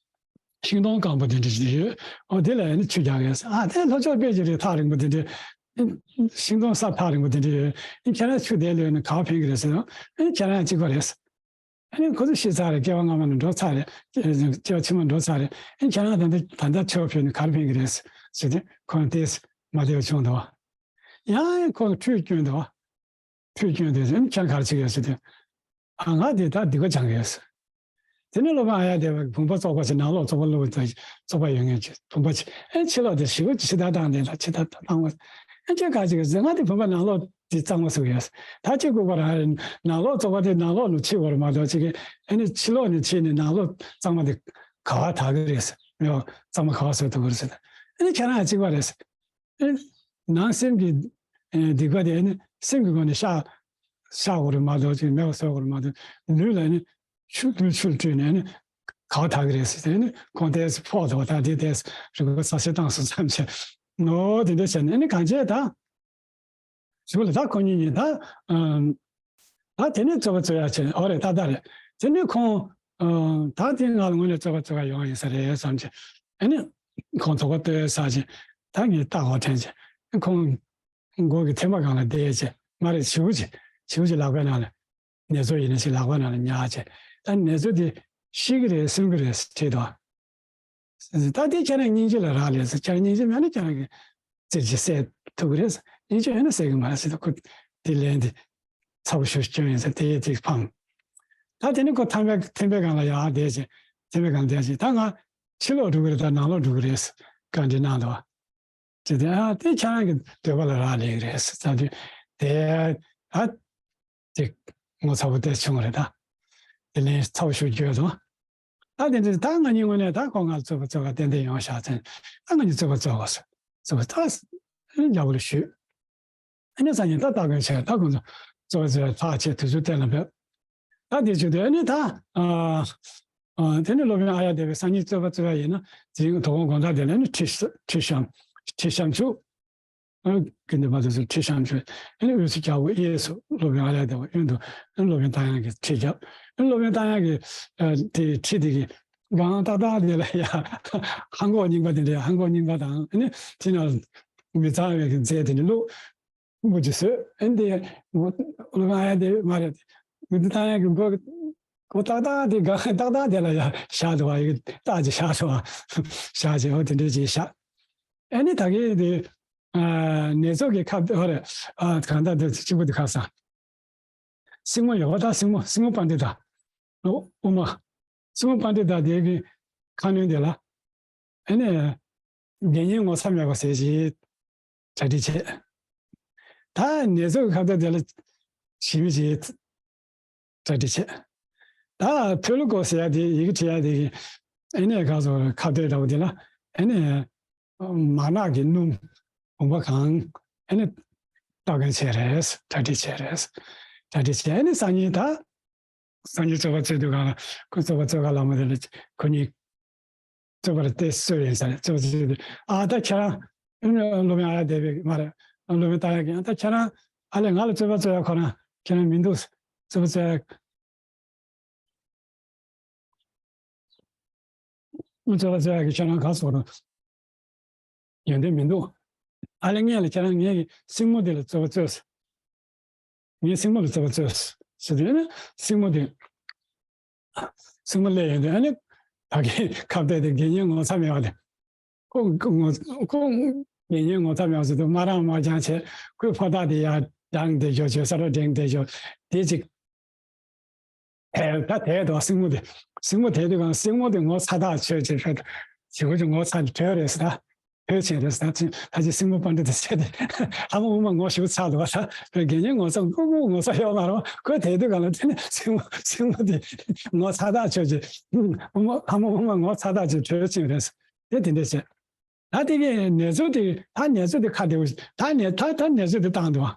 ཤིང་སྡོང་སྐམ་པོ་དེ་འདྲ་ཞིག་ཡོད། འོ་དེ་ལ་ཨ་ནི་ཆུ་རྒྱག་གི་ཡོད་ཟེར། ཨ་དེ་ལྷོ་ཕྱོགས་དཔལ་གྱི་རི་ཐག་རིང་པོ་དེ་འདྲ། ཤིང་སྡོང་ས་ཐག་རིང་པོ་དེ་འདྲ་ཡོད། ཨ་ཁྱེད་རང་ཆུ་དེ་ལོན་ནས་ག་པར་ཕན་གྱི་རེད་ཟེར། ཨ་ཁྱེད་རང་ཡང་གཅིག་པ་རེད་ཟེར། ཨ་ནི་ཁོ་ཚོ་ཤི་ཚར་རེད། སྐྱེ་བ་སྔ་མ་ནས་འགྲོ་ཚར་རེད། སྐྱེ་བ་ཕྱི་མ་འགྲོ་ཚར་རེད། ཨ་ཁྱེད་རང་ད་ལྟ་ད་ལྟ་ཆུ་བ་ཕུལ་ནས་ག་རེ་ཕན་གྱི་རེད་ཟེར་ཏེ་ཁོ་རང་ཏོག་ཙམ་མ་བདེ་བ་བྱུང་འདུག་པ། ཡང་ཁོ་ཁྲུས་བསྐྱོན་འདུག་པ། ཁྲུས་བསྐྱོན་དུས་ཨ་ནི་ཁྱེད་རང་ག་རེ་བྱེད་ཀྱི་ཡོད་ཟེར་དུས། ཨ་ང་དེ་ད་སྡིག་པ་སྦྱང་གི་ཡོད་ཟེར། དེ་ནས་སློབ་དཔོན་ཨཱརྱ་དེ་བས་བུམ་པ་བཙོག་པ་ཞིག་ནང་ལོགས་བཙོག་པ་བླུགས་པ་དང་བཙོག་པ་ཡོད་མཁན་ཅིག་བུམ་པ་ཅིག་ཨེ་ཕྱི་ལོགས་དེ་ཞེ་པོ་ཅིག་ཕྱི་ཐག་བཏང་དེ་ལ་ཕྱི་ཐག་བཏང་བ། ཨེ་ཁྱོད་ག་ཅིག་ཟེར། ང་དེ་བུམ་པ་ནང་ལོགས་དེ་གཙང་མ་བཟོ་གི་ཡོད་ཟེར། ད་ཁྱོད་ལྐུགས་པ་རང་རེད། ནང་ལོགས་བཙོག་པ་དེ་ནང་ལོགས་ལ་ཕྱི་བོར་མ་གཏོགས་ཅིག་གི་ཨེ་ནི་ཕྱི་ལོགས་ནས་ཕྱིན་ནས་ནང་ལོགས་གཙང་མ་དེ་ག་བ་དག་གི་རེད་ཟེར། མེད་པ་གཙང་མ་ག་བ་བཟོ་ཐུབ་ཀྱི་རེད་ཟེར། ཨེ་ནི་ཁྱེད་རང་ཡང་གཅིག་པ་རེད་ཟེར། ཨེ་ནང་སེམས་ཀྱི་ཨེ་སྡིག་པ་དེ་ཨེ་ནི་སེམས་ཀྱི་སྒོ་ནས་བཤགས་བཤགས་དགོས་རེད་མ་གཏོགས་ཅིག་མེད་པ་བཟོ་དགོས་རེད་མ་གཏོགས། ལུས་ལ་ཨེ་ནི་ཆུ་ལུས་ཆུ་ལ་བཀྲུས་ནས་ཨེ་ནི་ ག་བ་དག་གི་རེད་ཟེར་དུས་ནི་ཁོང་ཏོག་ཙམ་ཕོག་འདུག་ད་དེ་ཏོག་ཙམ་རིག་པ་གསལ་བཤད་བཏང་སོང་ཙམ་བྱས། ཨོ་དེ་འདྲ་བྱས་ནས་ཨ་ནི་གང་བྱས་ད། གཞུག་ལ་ད་ཁོ་གཉིས་གཉིས་ད། ཨམ། ད་དེ་ནས་རྩོད་པ་རྩོད་ཡག་བྱས། ཨོ་རེད། ཏག་ཏག་རེད། དེ་ནས་ཁོང་། ཨམ། ད་དེ་ང་ལ་དངོས་གནས་རྩོད་པ་རྩོད་ག་ཡོང་བ་ཡིན་ས་རེད་བསམ་བྱས། ཨ་ནི། ཁོང་དོགས་པ་གཏོད་ས་བྱས། ད་ངས་ལྟ་གོ་དྲན་བྱས། ཁོང་མགོ་གི་ཐེམ་པ་སྒང་ལ་བསྡད་བྱས། མ་རེད། བྱིའུ་ཅིག་བྱིའུ་ཅིག་ལག་པའི་ནང་ལ། ནེ་ཙོ་ཡིན་ན་ཅིག་ལག་པའི་ནང་ལ་ཉར་བྱས། ད་ནེ་ཙོ་དེ་ཤི་གི་རེད་གསོན་གི་རེད་ཟེར་དྲིས་དོ། ད་དེ་ཁྱེད་རང་སྙིང་རྗེ་ལ་རག་ལས་ཟེར། ཁྱེད་རང་སྙིང་རྗེ་མེད་ན་ཁྱེད་རང་གི་རྩེད་ཀྱིས་བསད་ཐུབ་ཀྱི་རེད་ཟེར། སྙིང་རྗེ་ཡོད་ན་བསད་ཀྱི་མ་རེད་ཟེར་དུས། ཁོ་དེ་ལན་དེ་ཚ་པོ་ཞེ་པོ་སྐྱོན་ཡིན་ཟེར། དེ་དེ་ཕངས། ད་དེ་ནས་ཁོ་ཐེམ་པའི་ཐེམ་པའི་སྒང་ལ་ཡར་བསྡད་བྱས། ཐེམ་པའི་སྒང་བསྡད་བྱས། ད་ང་ཕྱི་ལོགས་འགྲོ་གི་རེད། ད་ནང་ལོགས་འགྲོ་གི་རེད་ཟེར་བཀའ་འདྲི་གནང་འདུག་བྱས་ཏེ། ཨ་དེ་ཁྱེད་རང་གི་འདོད་པ་ལ་རག་ལས་ཀྱི་རེད་ཟེར་ལབ་དུས། དེ། ཨ། དེ་ངོ་ཚ་པོ་དེ་བྱུང་བ་རེད་ད། དེ་ལན་ཚ་པོ་ཞེ་པོ་བརྗོད་སོང་། ད་དེ་འདྲ་ད་ང་གཉིས་དངོས་གནས་ད་ཁོང་ང་ལ་རྩོད་པ་རྩོད་ག་ཏན་ཏན་ཡོང་ཤག་ཟེར། ད་ང་གཉིས་རྩོད་པ་རྩོད་གོ་ཟེར། རྩོད་པ་ད་རྒྱལ་པོ་ལ་ཞུས། ཨ་ནི་སང་ཉིན་ད་སྟ་གོན་བྱས། ད་ཁོང་ཚོ་རྩོད་པ་རྩོད་ཡ་ཐག་བཅད། དུས་ཚོད་གཏན་ལ་ཕེབས། ད་དེ་བྱས་དུས་ཨ་ནི་ད། ཨ། ཨ། དེ་ནི་སློབ་དཔོན་ཨཱརྱ་དེ་བས་སང་ཉིན་རྩོད་པ་རྩོད་ཡ་ཡིན་ན་དེ་དོ་དགོང་དགོང་དག་དེ་ལ་ནི་ཁྲི་ཁྲི་བཤམས། ཁྲི་བཤམས་བཅུག་ཨ། དགེ་འདུན་པ་དེ་ཚོ་ཁྲི་བཤམས་བྱས། ཨ་ནི་དབུས་སུ་རྒྱལ་པོ་གཡས་སུ་སློབ་དཔོན་ཨཱརྱ་དེ་བ། གཡོན་དུ་ཨ་ནི་སློབ་དཔོན་ཏཱ་དབྱངས་ཀྱིས་ཁྲི་བརྒྱབ། ཨ་ནི་སློབ་དཔོན་ཏཱ་དབྱངས་ཀྱིས། ཨ། དེ་ཁྲི་དེ་གི་སྒང་ཏག་ཏག་དེ་ལ་ཡ། ཧ་གོ་རྙིང་པ་དེ་འདྲ། ཧ་གོ་རྙིང་པ་དང་། ཨ་ནི་དེ་ནང་མི་གཙང་བའི་གི་རྫས་དེ་འདྲ་བླུགས། སྐུ་མཆེད་བཟོས། ཨ་ནི་དེ་སློབ་དཔོན་ཨཱརྱ་དེ་མ་རེད། དགེ་འདུན་ཏཱ་དབྱངས་ཀྱི་མགོ་མགོ་ཏག་ཏག་དེ་སྒང་ཏག་ཏག་དེ་ལ་ཡ་བཞག་འདུག་བ། ཡ་ཏག་ཅིག་བཞག་འདུག་བ། བཞག་བྱས། འོ་དེ་འདྲ་ཅིག་བཞག་ཨ་ནི་ད་གིན་དེ། ཨ། ནེ་ཙོ་གི་ཁ་དེ། ཨོ་རེད། ཨ། གང་ལྟར་དེ་གཅིག་པུ་དེ་ཁ་སང་། སྲིང་མོ་ཡོད་པ་དང་། སྲིང་མོ། སྲིང་མོ་པཎྜི་ཏ། དབུ་མ། སྲིང་མོ་པཎྜི་ཏ་དེ་གི་ཁ་གནོན་དེ་ལ། ཨ་ནི། དགེ་བསྙེན་ངོ་ཚ་མེད་པ་ཟེར་ཞིག་གྲ་སྒྲིག་བྱས། ད་ནེ་ཙོ་གི་ཁ་དེ་དེ་ལ་ཞི་མི་ཞིག་གྲ་སྒྲིག་བྱས། ད་ཐོ་ལི་ཀོ་ཟེར་ཡ་དེ། ཡི་གེ་བྲིས་ཡ་དེ་གི་ཨ་ནི་ག་ཟེར། ཁ་བརྡ་འདྲ་བོ་དེ་ལ། ཨ་ནི་མར་ནག་གི་སྣུམ་བུམ་པ་གང་། ཨ་ནི་སྟ་གོན་བྱས་རེད། གྲ་སྒྲིག་བྱས་རེད། གྲ་སྒྲིག་བྱས། ཨ་ནི་སང་ཉིན་ད། སང་ཉིན་རྩོད་པ་རྩོད་དུས་སྒང་ལ། ཁོ་རྩོད་པ་རྩོད་ག་ལ་མ་དེ་ལ་ཁོ་གཉིས། རྩོད་པ་ལ་ཏོག་ཙམ་ཡིན་ས་རེད། རྩོད་པ་རྩོད་དུས། ཨ། ད་ཁྱེད་རང་། སློབ་དཔོན་ཨཱརྱ་དེ་བས་མ་རེད། སློབ་དཔོན་ཏཱ་དབྱངས་ཀྱིས། ཨ། ད་ཁྱེད་རང་། ཨ་ལས། ང་ལ་རྩོད་པ་རྩོད་ཡ་ཁོ་རང་ཁྱེད་རང་མི་འདུག་རྩོད་པ་རྩོད་ཡ། རྩོད་པ་རྩོད་ཡ་གི་ཁྱེད་རང་ག་ཟེར་རུང་ཡོན་ཏན་མི་འདུག་ཨ་ལས། ངས་ལ་ཁྱེད་རང་ངའི་གི་སྲིང་མོ་དེ་ལ་རྩོད་པ་རྩོད་ཟེར། ངའི་སྲིང་མོ་ལ་རྩོད་པ་རྩོད་ཟེར་དུས་ནི། སྲིང་མོ་དེ། སྲིང་མོ་སླེབས་ཡོང་དུས། ཨ་ནི་ད་གིན་ཁ་བརྡ་དེ། དགེ་བསྙེན་ངོ་ཚ་མེད་པ་དེ། ཁོ་ངོ་ཁོ་དགེ་བསྙེན་ངོ་ཚ་མེད་པ་ཟེར་དུས། སྨ་ར་སྨྲ་བྱང་བྱས། ཁོའི་ཕོ་རྟགས་དེ་ཡར་འགྲེང་བསྡད་ཞོར། བྱས། ས་ར་འགྲེང་བསྡད་ཞོར། དེ་ཅིག་དེ་ད་དེ་དོ། སྲིང་མོ་དེ། སྲིང་མོ་དེ་དུས་སྒང་སྲིང་མོ་དེ་ངོ་ཚ་ཐག་ཆོད་ཅིག་རེད། ཞེ་པོ་ཅིག་ངོ་ཚ་དྲོད་རེད་ཟེར་ད། དྲོད་ཆེན་རེད་ཟེར་ད། ད་ཅི་སྲིང་མོ་པཎྜི་ཏ་ཟེར་དེ། ལྷ་མོ་དབུ་མ་ངོ་ཞེ་པོ་ཚ་འདུག་བ། ད་དགེ་བསྙེན་ངོ་ཚ། ངོ་ངོ་ཚ་ཡོད་མ་རེད་བ། ཁོས་དེ་དུས་སྒང་ལ་དེ་ནི་སྲིང་མོ། སྲིང་མོ་དེ་ངོ་ཚ་ཐག་ཆོད་ཅིག་དབུ་མ། ལྷ་མོ་དབུ་མ་ངོ་ཚ་ཐག་ཆོད། དྲོད་ཆེན་རེད་ཟེར། དེ་དེ་འདྲ་བྱས། ད་དེ་གི་ནེ་ཙོ་དེ། ད་ནེ་ཙོ་དེ་ཁ་བདེ་པོ། ད་ནེ་ད་ད་ནེ་ཙོ་དེ་བཏང་འདུག་བ།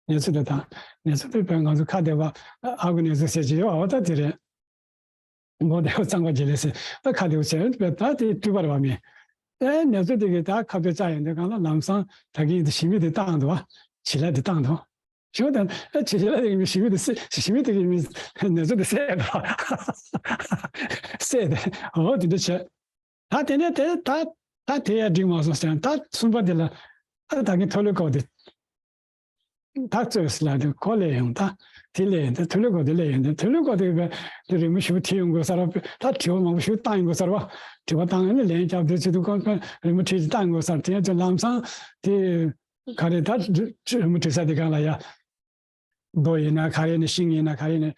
ནེ་ཙོ་དེ་བཏང་། ནེ་ཙོ་དེ་བས་ང་ཚོ་ཁ་བདེ་བ། ཨ་ཁུ་ནེ་ཙོ་ཟེར་གྱི་ཡོད་བ། ད་དེ་རེད། མགོ་བདེ་བོ་གཙང་པ་བྱེད་ལེ་ཟེར། ཨ། ཁ་བདེ་བོ་བྱས་པས། ད་དེ་སྤྲུལ་པ་རེད་བ་མིན། ཨེ། ནེ་ཙོ་དེ་གིས་ད་ཁ་བརྡ་བཅར་ཡོང་དུས་སྒང་ལ་ལམ་སང་ད་གིན་དེ་ཞི་མི་དེ་བཏང་འདུག་བ། བྱི་ལ་དེ་བཏང་འདུག་ཞུ་དང་། ཨ། བྱི་ལ་དེ་གིས་མི། ཞི་མི་དེ་བསད། ཞི་མི་དེ་གིས་མི་ནེ་ཙོ་དེ་བསད་འདུག་བ། བསད་དེ། འོ་དེ་འདྲ་བྱས། ད་དེ་ནས་དེ་ད་ད་དེ་ཡང་འགྲིག་མ་སོང་ཟེར། ད་གསུམ་པ་དེ་ལ། ཨ། ད་གིན་ཐོ་ལི་ཀོ་དེ། ད་རྩོད་ཟེར་ལབ་དུས་ཁོ་སླེབས་ཡོང་། ད་དེ་སླེབས་ཡོང་དུས། ཐོ་ལི་ཀོ་དེ་སླེབས་ཡོང་དུས། ཐོ་ལི་ཀོ་དེ་བས་དེ་རི་མོ་ཞེ་པོ་བྲིས་ཡོང་དགོས་ས་རེད་བ། ད་དྲི་བ་མང་པོ་ཞེ་པོ་བཏང་ཡོང་དགོས་ས་རེད་བ། དྲི་བ་བཏང་ནས་ལན་རྒྱབ་དུས་ཚོད་དུ་ཁོ་རི་མོ་བྲིས་ཅིག་བཏང་ཡོང་དགོས་ས་རེད། དེ་ཡང་དུས་ལམ་སང་དེ་ག་རེ། ད་རི་མོ་བྲིས་ས་དེ་སྒང་ལ་ཡ། རྡོ་ཡིན་ན་ག་རེ་ཡིན་ན། ཤིང་ཡིན་ན་ག་རེ་ཡིན་ན།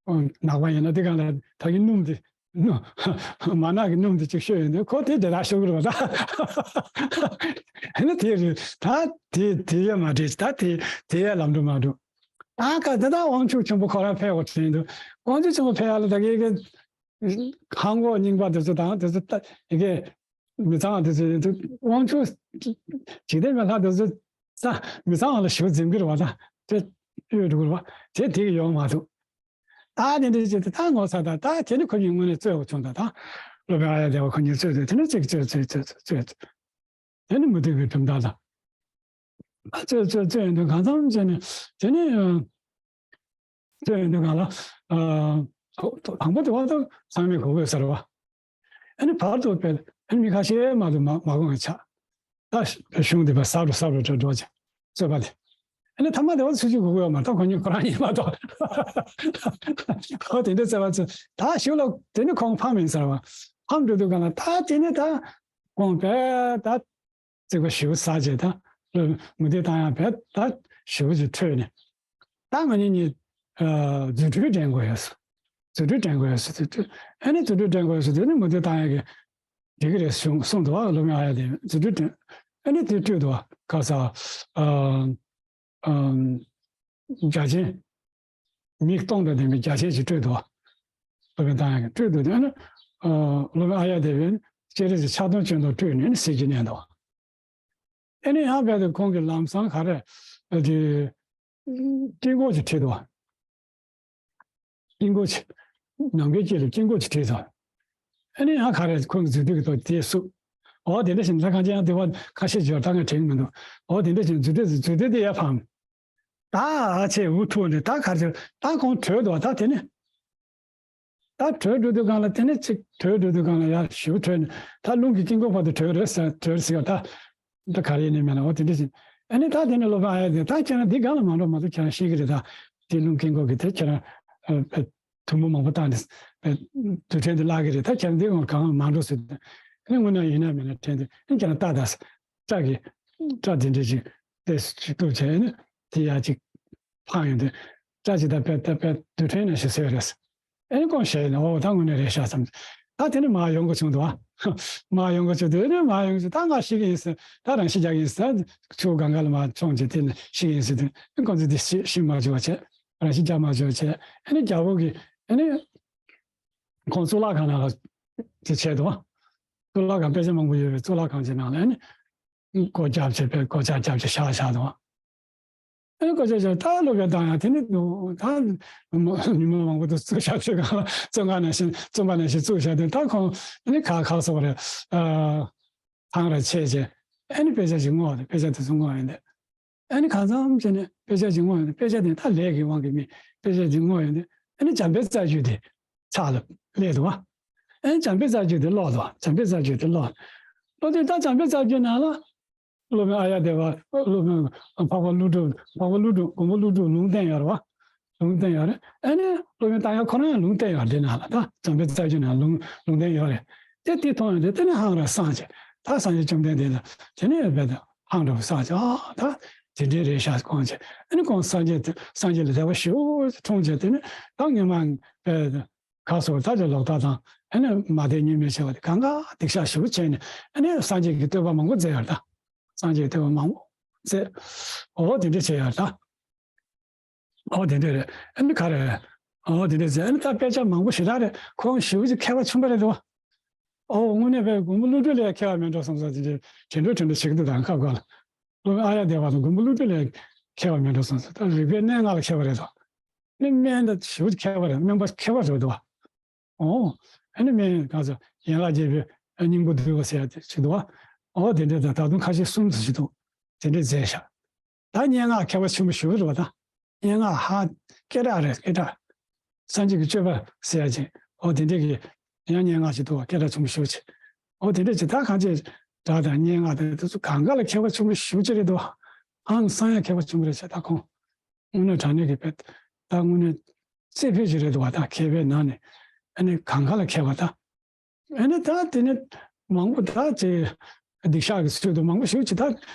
ཨོ། ནག་པ་ཡིན་ན། དེ་སྒང་ལ་ད་གིན་སྣུམ་དེ། སྣུམ། མར་ནག་གི་སྣུམ་དེ་གཅིག་བཤོས་ཡོང་དུས་ཁོ་དེ་དེ་དག་ཤོར་གི་རེད་བ། ད་ཨ་ནི་དེ་རེད། ད་དེ་དེ་ཡ་མ་འགྲིག་ད་དེ་དེ་ཡ་ལམ་འགྲོ་མ་འགྲོ། ད་ག་ད་ད་དབང་ཕྱུག་ཆེན་པོ་ཁོ་རང་ཕེབས་འོ་དྲན་འདུག་དབང་ཕྱུག་ཆེན་པོ་ཕེབས་ཡ་ལ་ད་གིན་གི་ཧང་གོ་རྙིང་པ་དེ་ཚོ་དང་དེ་ཚོ་ད་ཡི་གེ་མི་གཙང་བ་དེ་ཚོ་ཡིན་དུས། དབང་ཕྱུག་འཇིག་རྟེན་པའི་ལྷ་དེ་ཚོ་ས་མི་གཙང་བ་ལ་ཞེ་པོ་འཛེམ་གི་རེད་བ། ད་དེ་གཡོལ་འགྲོ་གི་རེད་བ། དེ་དེ་གི་ཡོང་མ་ཐུབ། ད་དེ་འདྲ་བྱས་ཏེ་ད་ངོ་ཚ་ད་ད་དེ་ནི་ཁོ་གཉིས་དངོས་གནས་རྩོད་པ་བྱུང་ད་ད། སློབ་དཔོན་ཨཱརྱ་དེ་བ་ཁོ་གཉིས་རྩོད་དེ་དེ་ནི་གཅིག་རྩོད་རྩོད་རྩོད་རྩོད་རྩོད། དེ་ནི་མུ་སྟེགས་པའི་གྲུབ་མཐའ་ད། རྩོད་རྩོད་རྩོད་ཡོང་དུས་གང་འཚམ་བྱས་ནས་དེ་ནི། རྩོད་ཡོང་དུས་གང་ལ། དང་པོ་དེ་བ་ད་ཚང་མས་གོ་དགོས་ཟེར་བ། ཨ་ནི་བར་དུ་བས་ཨ་ནི་མི་ཁ་ཤས་མ་གཏོགས་མ་མ་གོ་བའི་ཆ། ད་གཞུང་དེ་བས་ཟབ་རུ་ཟབ་རུ་འགྲོ་འགྲོ་ཅིག་རྩོད་པ་དེ། ཨ་ནི་ཐ་མ་དེ་བ་ཚུལ་གཅིག་གོ་དགོས་ཡོད་མ་གཏོགས་ཁོ་གཉིས་ཁོ་རང་ཡིན་མ་གཏོགས། ཁོ་དེ་འདྲ་རྩོད་པ་ཚོ་ད་གཞུག་ལ་དེ་ནི་ཁོང་ཕམ་ཡིན་ཟེར་བ། ཕམ་འགྲོ་དུས་གང་ལ་ད་དེ་ནི་ད་ཁོང་བས་ད། རྩིག་པ་ཞིག་ཟག་བྱས་ད། མུ་སྟེགས་བཏང་ཡག་བས་ད་ཞིག་ཅིག་འཕྲོས་ནས། ད་ང་གཉིས་གཉིས། རྫུ་འཕྲུལ་འགྲན་དགོས་ཡོད་ཟེར། རྫུ་འཕྲུལ་འགྲན་དགོས་ཡོད་ཟེར་དུས་དུས། ཨ་ནི་རྫུ་འཕྲུལ་འགྲན་དགོས་ཡོད་ཟེར་དུས་ནི་མུ་སྟེགས་བཏང་ཡག་གི་འགྲིག་གི་རེད་གསུངས་གསུངས་འདུག་བ། སློབ་དཔོན་ཨཱརྱ་དེ་རྫུ་འཕྲུལ་འགྲན། ཨ་ནི་དེ་སྤྲོད་འདུག་བ་ག་ས། ཨམ། རྒྱ་ཆེན། མིག་སྟོང་དང་ལྡན་པའི་རྒྱ་ཆེན་ཞིག་སྤྲོད་འདུག་བ། སློབ་དཔོན་ཐང་ཡང་གིས་སྤྲོད་འདུག་དེ་ནི། སློབ་དཔོན་ཨཱརྱ་དེ་བས་སྤྱན་རས་གཟིགས་ཕྱག་སྟོང་སྤྱན་སྟོང་སྤྲོད་ནས་ནི་ཟེར་གྱི་གནས་འདུག་བ། ཨ་ནི་ཡང་རྦད་དེ་ཁོང་གིས་ལམ་སང་ག་རེ། དེ། དཀྱིལ་འཁོར་ཞིག་བྲིས་འདུག་བ། དཀྱིལ་འཁོར་ཞིག་ནམ་མཁའི་དཀྱིལ་ལ་དཀྱིལ་འཁོར་ཞིག་བྲིས་སོང་། ཨ་ནི་ཡང་ག་རེ་ཁོང་གིས་རྫུ་འཕྲུལ་གྱི་ཐོག་དེ་བསུབ། འོ་དེ་འདྲ་ཞིག་ལྷ་ཁང་ཅན་ཡང་དེ་བ་ཁ་ཤས་ཡོད་ད་ང་དྲན་གྱི་མི་འདུག་འོ་དེ་འདྲ་ཞིག་རྫུ་འཕྲུལ་རྫུ་འཕྲུལ་དེ་ཡར་ཕམ། ད་ཨ་ཆེ་འུ་ཐུག་ནས་ད་ག་རེ་ད་ཁོང་བྲོས་འདུག་ད་དེ་ནི། ད་བྲོས་འགྲོ་དུས་སྒང་ལ་དེ་ནི་གཅིག་བྲོས་འགྲོ་དུས་སྒང་ལ་ཡར་ཞུ་བྲོས་ནས་ད་རླུང་གི་དཀྱིལ་འཁོར་བར་དུ་བྲོས་རེད་ཟེར་བྲོས་ཟེར་ད། ད་ག་རེ་ཡིན་ནི་མེད་ན་འོ་དེ་འདྲ་ཞིག་ཨ་ནི་ད་དེ་ནི་སློབ་དཔོན་ཨཱརྱ་དེ་ད་ཁྱེད་རང་འདི་སྒང་ལ་མ་འགྲོ་མ་གཏོགས་ཁྱེད་རང་ཤེས་ཀྱི་རེད་ད། དེ་རླུང་དཀྱིལ་འཁོར་གྱི་དེ་ཁྱེད་རང་། དུམ་བུ་མང་པོ་བཏང་ནས། རྡུལ་ཕྲན་དེ་བརླག་གི་རེད་ད་ཁྱེད་རང་འདི་སྒང་ལ་གང་མ་འགྲོ་ཟེར་ཏེ། ཨ་ནི་དངོས་གནས་ཡིན་ན་མིན་ན་དྲན་དུས་ཨ་ནི་ཁྱེད་རང་ལྟ་ད་ཟེར། སྐྲ་གི་སྐྲ་དེ་འདྲ་ཅིག་ཏེ་ཅིག་གཏུབ་བྱས་ཨ་ནི་དེ་ཡར་ཅིག་འཕངས་ཡོང་དུས། སྐྲ་ཅིག་ད་དཔེ་ད་དཔེ་རྡུལ་ཕྲན་ནང་བཞིན་བཟོས་རེད་ཟེར། ཨ་ནི་ཁོང་ཞེད་ནས་འོ་ད་དངོས་གནས་རེད་ཤག་བསམ། ད་དེ་ནི་མར་ཡོང་དགོས་བྱུང་འདུག་ཨ། མར་ཡོང་དགོས་བྱུང་དུས་ཨ་ནི་མར་ཡོང་དུས་ད་ང་ཤི་གི་ཡིན་ཟེར་ད་རང་ཤི་རྒྱག་གི་ཡིན་ཟེར་ཆུ་སྒང་ག་ལ་མར་མཆོངས་བྱས་དེ་ནི་ཤི་གི་ཡིན་ཟེར་དུས་ཨ་ཁོང་ཚོས་དེ་ཤི་ཤི་མ་བྱུང་བ་བྱས། རང་ཤི་རྒྱག་མ་བྱུང་བ་བྱས་ཨ་ནི་རྒྱལ་པོ་གིས་ཨ་ནི། ཁོང་གཙུག་ལག་ཁང་ནང་ལ་དེ་བྱས་འདུག་གཙུག་ལག་ཁང་དཔེ་ཆ་མང་པོ་ཡོད་པའི་གཙུག་ལག་ཁང་ཅིག་ནང་ལ་ཨ་ནི། སྒོ་རྒྱབ་བྱས་པའི་སྒོ་ལྕགས་རྒྱབ་བྱས་བཞག་བཞག་འདུག་ཨ་ནི་སྒོ་ལྕགས་བཞག་ད་སློབ་དཔོན་བཏང་ཡང་དེ་ནི་འདུག་ད་ཉི་མ་མང་པོ་འདུག་བཙུགས་བཞག་བཙོན་ཁང་ལ་བཙོན་ཁང་ནང་བཞིན་བཙོན་པ་ནང་བཞིན་བཙུགས་བཞག་དུས་ད་ཁོང་ཨ་ནི་ཁ་ཁ་སོགས་རེད། ཐང་ར་ཆད་བྱས་ཨ་ནི་དཔེ་ཆ་ཞིག་བསྔོགས་ཏེ་དཔེ་ཆ་དེ་ཚོ་བསྔོགས་ཡོང་དུས། ཨ་ནི་གང་འཚམ་བྱས་ནས་དཔེ་ཆ་ཅིག་བསྔོགས་ཡོང་དུས་དཔེ་ཆ་དེ་ད་ལས་ཀྱི་དབང་གིས་མིན་དཔེ་ཆ་ཅིག་བསྔོགས་ཡོང་དུས་ཨ་ནི་འཇམ་དཔལ་རྩ་རྒྱུད་དེ་ཕྱག་ལ་སླེབས་འདུག་བ། ཨ་ནི་འཇམ་དཔལ་རྩ་རྒྱུད་དེ་ཀློག་འདུག་བ། འཇམ་དཔལ་རྩ་རྒྱུད་དེ་ཀློག་ཀློག་དུས་ད་འཇམ་དཔལ་རྩ་རྒྱུད་ནང་ལ་སློབ་དཔོན་ཨཱརྱ་དེ་བ་སློབ་དཔོན་འཕགས་པ་ཀླུ་སྒྲུབ་འཕགས་པ་ཀླུ་སྒྲུབ་མགོན་པོ་ཀླུ་སྒྲུབ་ལུང་བསྟན་ཡོད་རེད་བ། ལུང་བསྟན་ཡོད་རེད། ཨ་ནི་སློབ་དཔོན་རྟ་དབྱངས་ཁོ་རང་ཡང་ལུང་བསྟན་ཡོད་རེད་དེ་ནང་ལ་ད་འཇམ་དཔལ་རྩ་རྒྱུད་ནང་ལུང་ལུང་བསྟན་ཡོད་རེད། དེ་དེ་མཐོང་ཡོང་དུས་དེ་ནི་ཧང་ར་སངས་རྒྱས་ད་སངས་རྒྱས་བཅོམ་ལྡན་འདས་ལ་དེ་ནི་རྦད་དེ་ཧང་འདྲ་བོ་སངས་རྒྱས་ཨ་ད་དེ་འདྲའི་རེད་ཤག་ཁོང་ཅེས་ཨ་ནི་ཁོང་སངས་རྒྱས་དེ་སངས་རྒྱས་ལ་དད་པ་ཞེ་པོ་འཁྲུངས་བྱས་དེ་ནི་ད་སྔོན་མ་རྦད་དེ་ག་སོགས་ད་ཅིག་ལོག་ལྟ་དང་ཨ་ནི་མ་དད་གཉིས་མེད་བྱས་པ་དེ་གང་ག་སྡིག་བཤགས་ཞེ་པོ་བྱས་ནས་ཨ་ནི་སངས་རྒྱས་ཀྱི་བསྟོད་པ་མང་པོ་མཛད་ཡོད་རེད་ད། སངས་རྒྱས་ཀྱི་བསྟོད་པ་མང་པོ་མཛད། འོ་དེ་འདྲ་བྱས་ཡོད་རེད་ད། འོ་དེ་འདྲ་རེད། ཨ་ནི་ག་རེ། འོ་དེ་འདྲ་ཟེར་ཨ་ནི་ད་དཔེ་ཆ་མང་པོ་ཞེ་དྲག་རེད་ཁོང་ཞེ་པོ་ཅིག་མཁས་པ་ཆུང་པ་རེད་འདུག་འོ་དངོས་གནས་དཔེ་མགོན་པོ་ཀླུ་སྒྲུབ་ལས་མཁས་པ་མེད་འགྲོ་བསམ་བསམ་དེ་འདྲ་དྲན་འགྲོ་དྲན་འགྲོ་བྱེད་ཀྱི་འདུག་ད་སྐབས་འགའ་ལ། སློབ་དཔོན་ཨཱརྱ་དེ་བ་དང་མགོན་པོ་ཀླུ་སྒྲུབ་ལས་མཁས་པ་མེད་འགྲོ་བསམ་བསམ་ད་རིག་པའི་གནས་ལྔ་ལ་མཁས་པ་རེད་འདུག་ཨ་ནི་སྨན་ད་ཞེ་པོ་ཅིག་མཁས་པ་རེད་སྨན་པ་མཁས་པ་རེད་འདུག་འོ། ཨ་ནི་སྨན་གང་ཟེར་ཡན་ལག་བརྒྱད་པའི་སྙིང་པོ་བསྡུས་པ་ཟེར་ཡ་དེ་ཅིག་འདུག་བ། འོ་དེ་འདྲ་དང་ད་དུང་ཁ་ཤས་གསུམ་ཙམ་ཞིག་འདུག་དེ་འདྲས་མཛད་ཤག་ད་སྙན་ངག་མཁས་པ་ཆེན་པོ་ཞེ་པོ་རེད་བ་ད། སྙན་ངག་ཧ། སྐད་གྲགས་རེད་སྐད་གྲགས། སངས་རྒྱས་ཀྱི་སྤྱོད་པ་ཟེར་ཡ་ཅིག་འོ་དེ་འདྲས་ཀྱི་ཡང་སྙན་ངག་ཅིག་འདུག་བ་སྐད་གྲགས་ཆེན་པོ་ཞེ་པོ་ཅིག་འོ་དེ་འདྲས་ཅིག་ད་གང་ཅི། སྒྲ་དང་སྙན་ངག་དང་དེ་ཚོ་གང་ག་ལ་མཁས་པ་ཆེན་པོ་ཞེ་པོ་ཅིག་རེད་འདུག་བ། ཧང་སང་ཡ་མཁས་པ་ཆེན་པོ་རེད་ཤག་ད་ཁོང་། དངོས་གནས་དྲང་གནས་ཀྱི་དཔེ། ད་དངོས་གནས་རྩེ་ཕུད་ཅིག་རེད་འདུག་བ་ད་མཁས་པའི་ནང་ནས་ཨ་ནི་གང་ག་ལ་མཁས་པ་ད། ཨ་ནི་ད་དེ་ནི་མང་པོ་ད་ཅེ་སྡིག་བཤགས་ཀྱི་ཚུལ་དུ་མང་པོ་ཞིག་ཅིག་ད་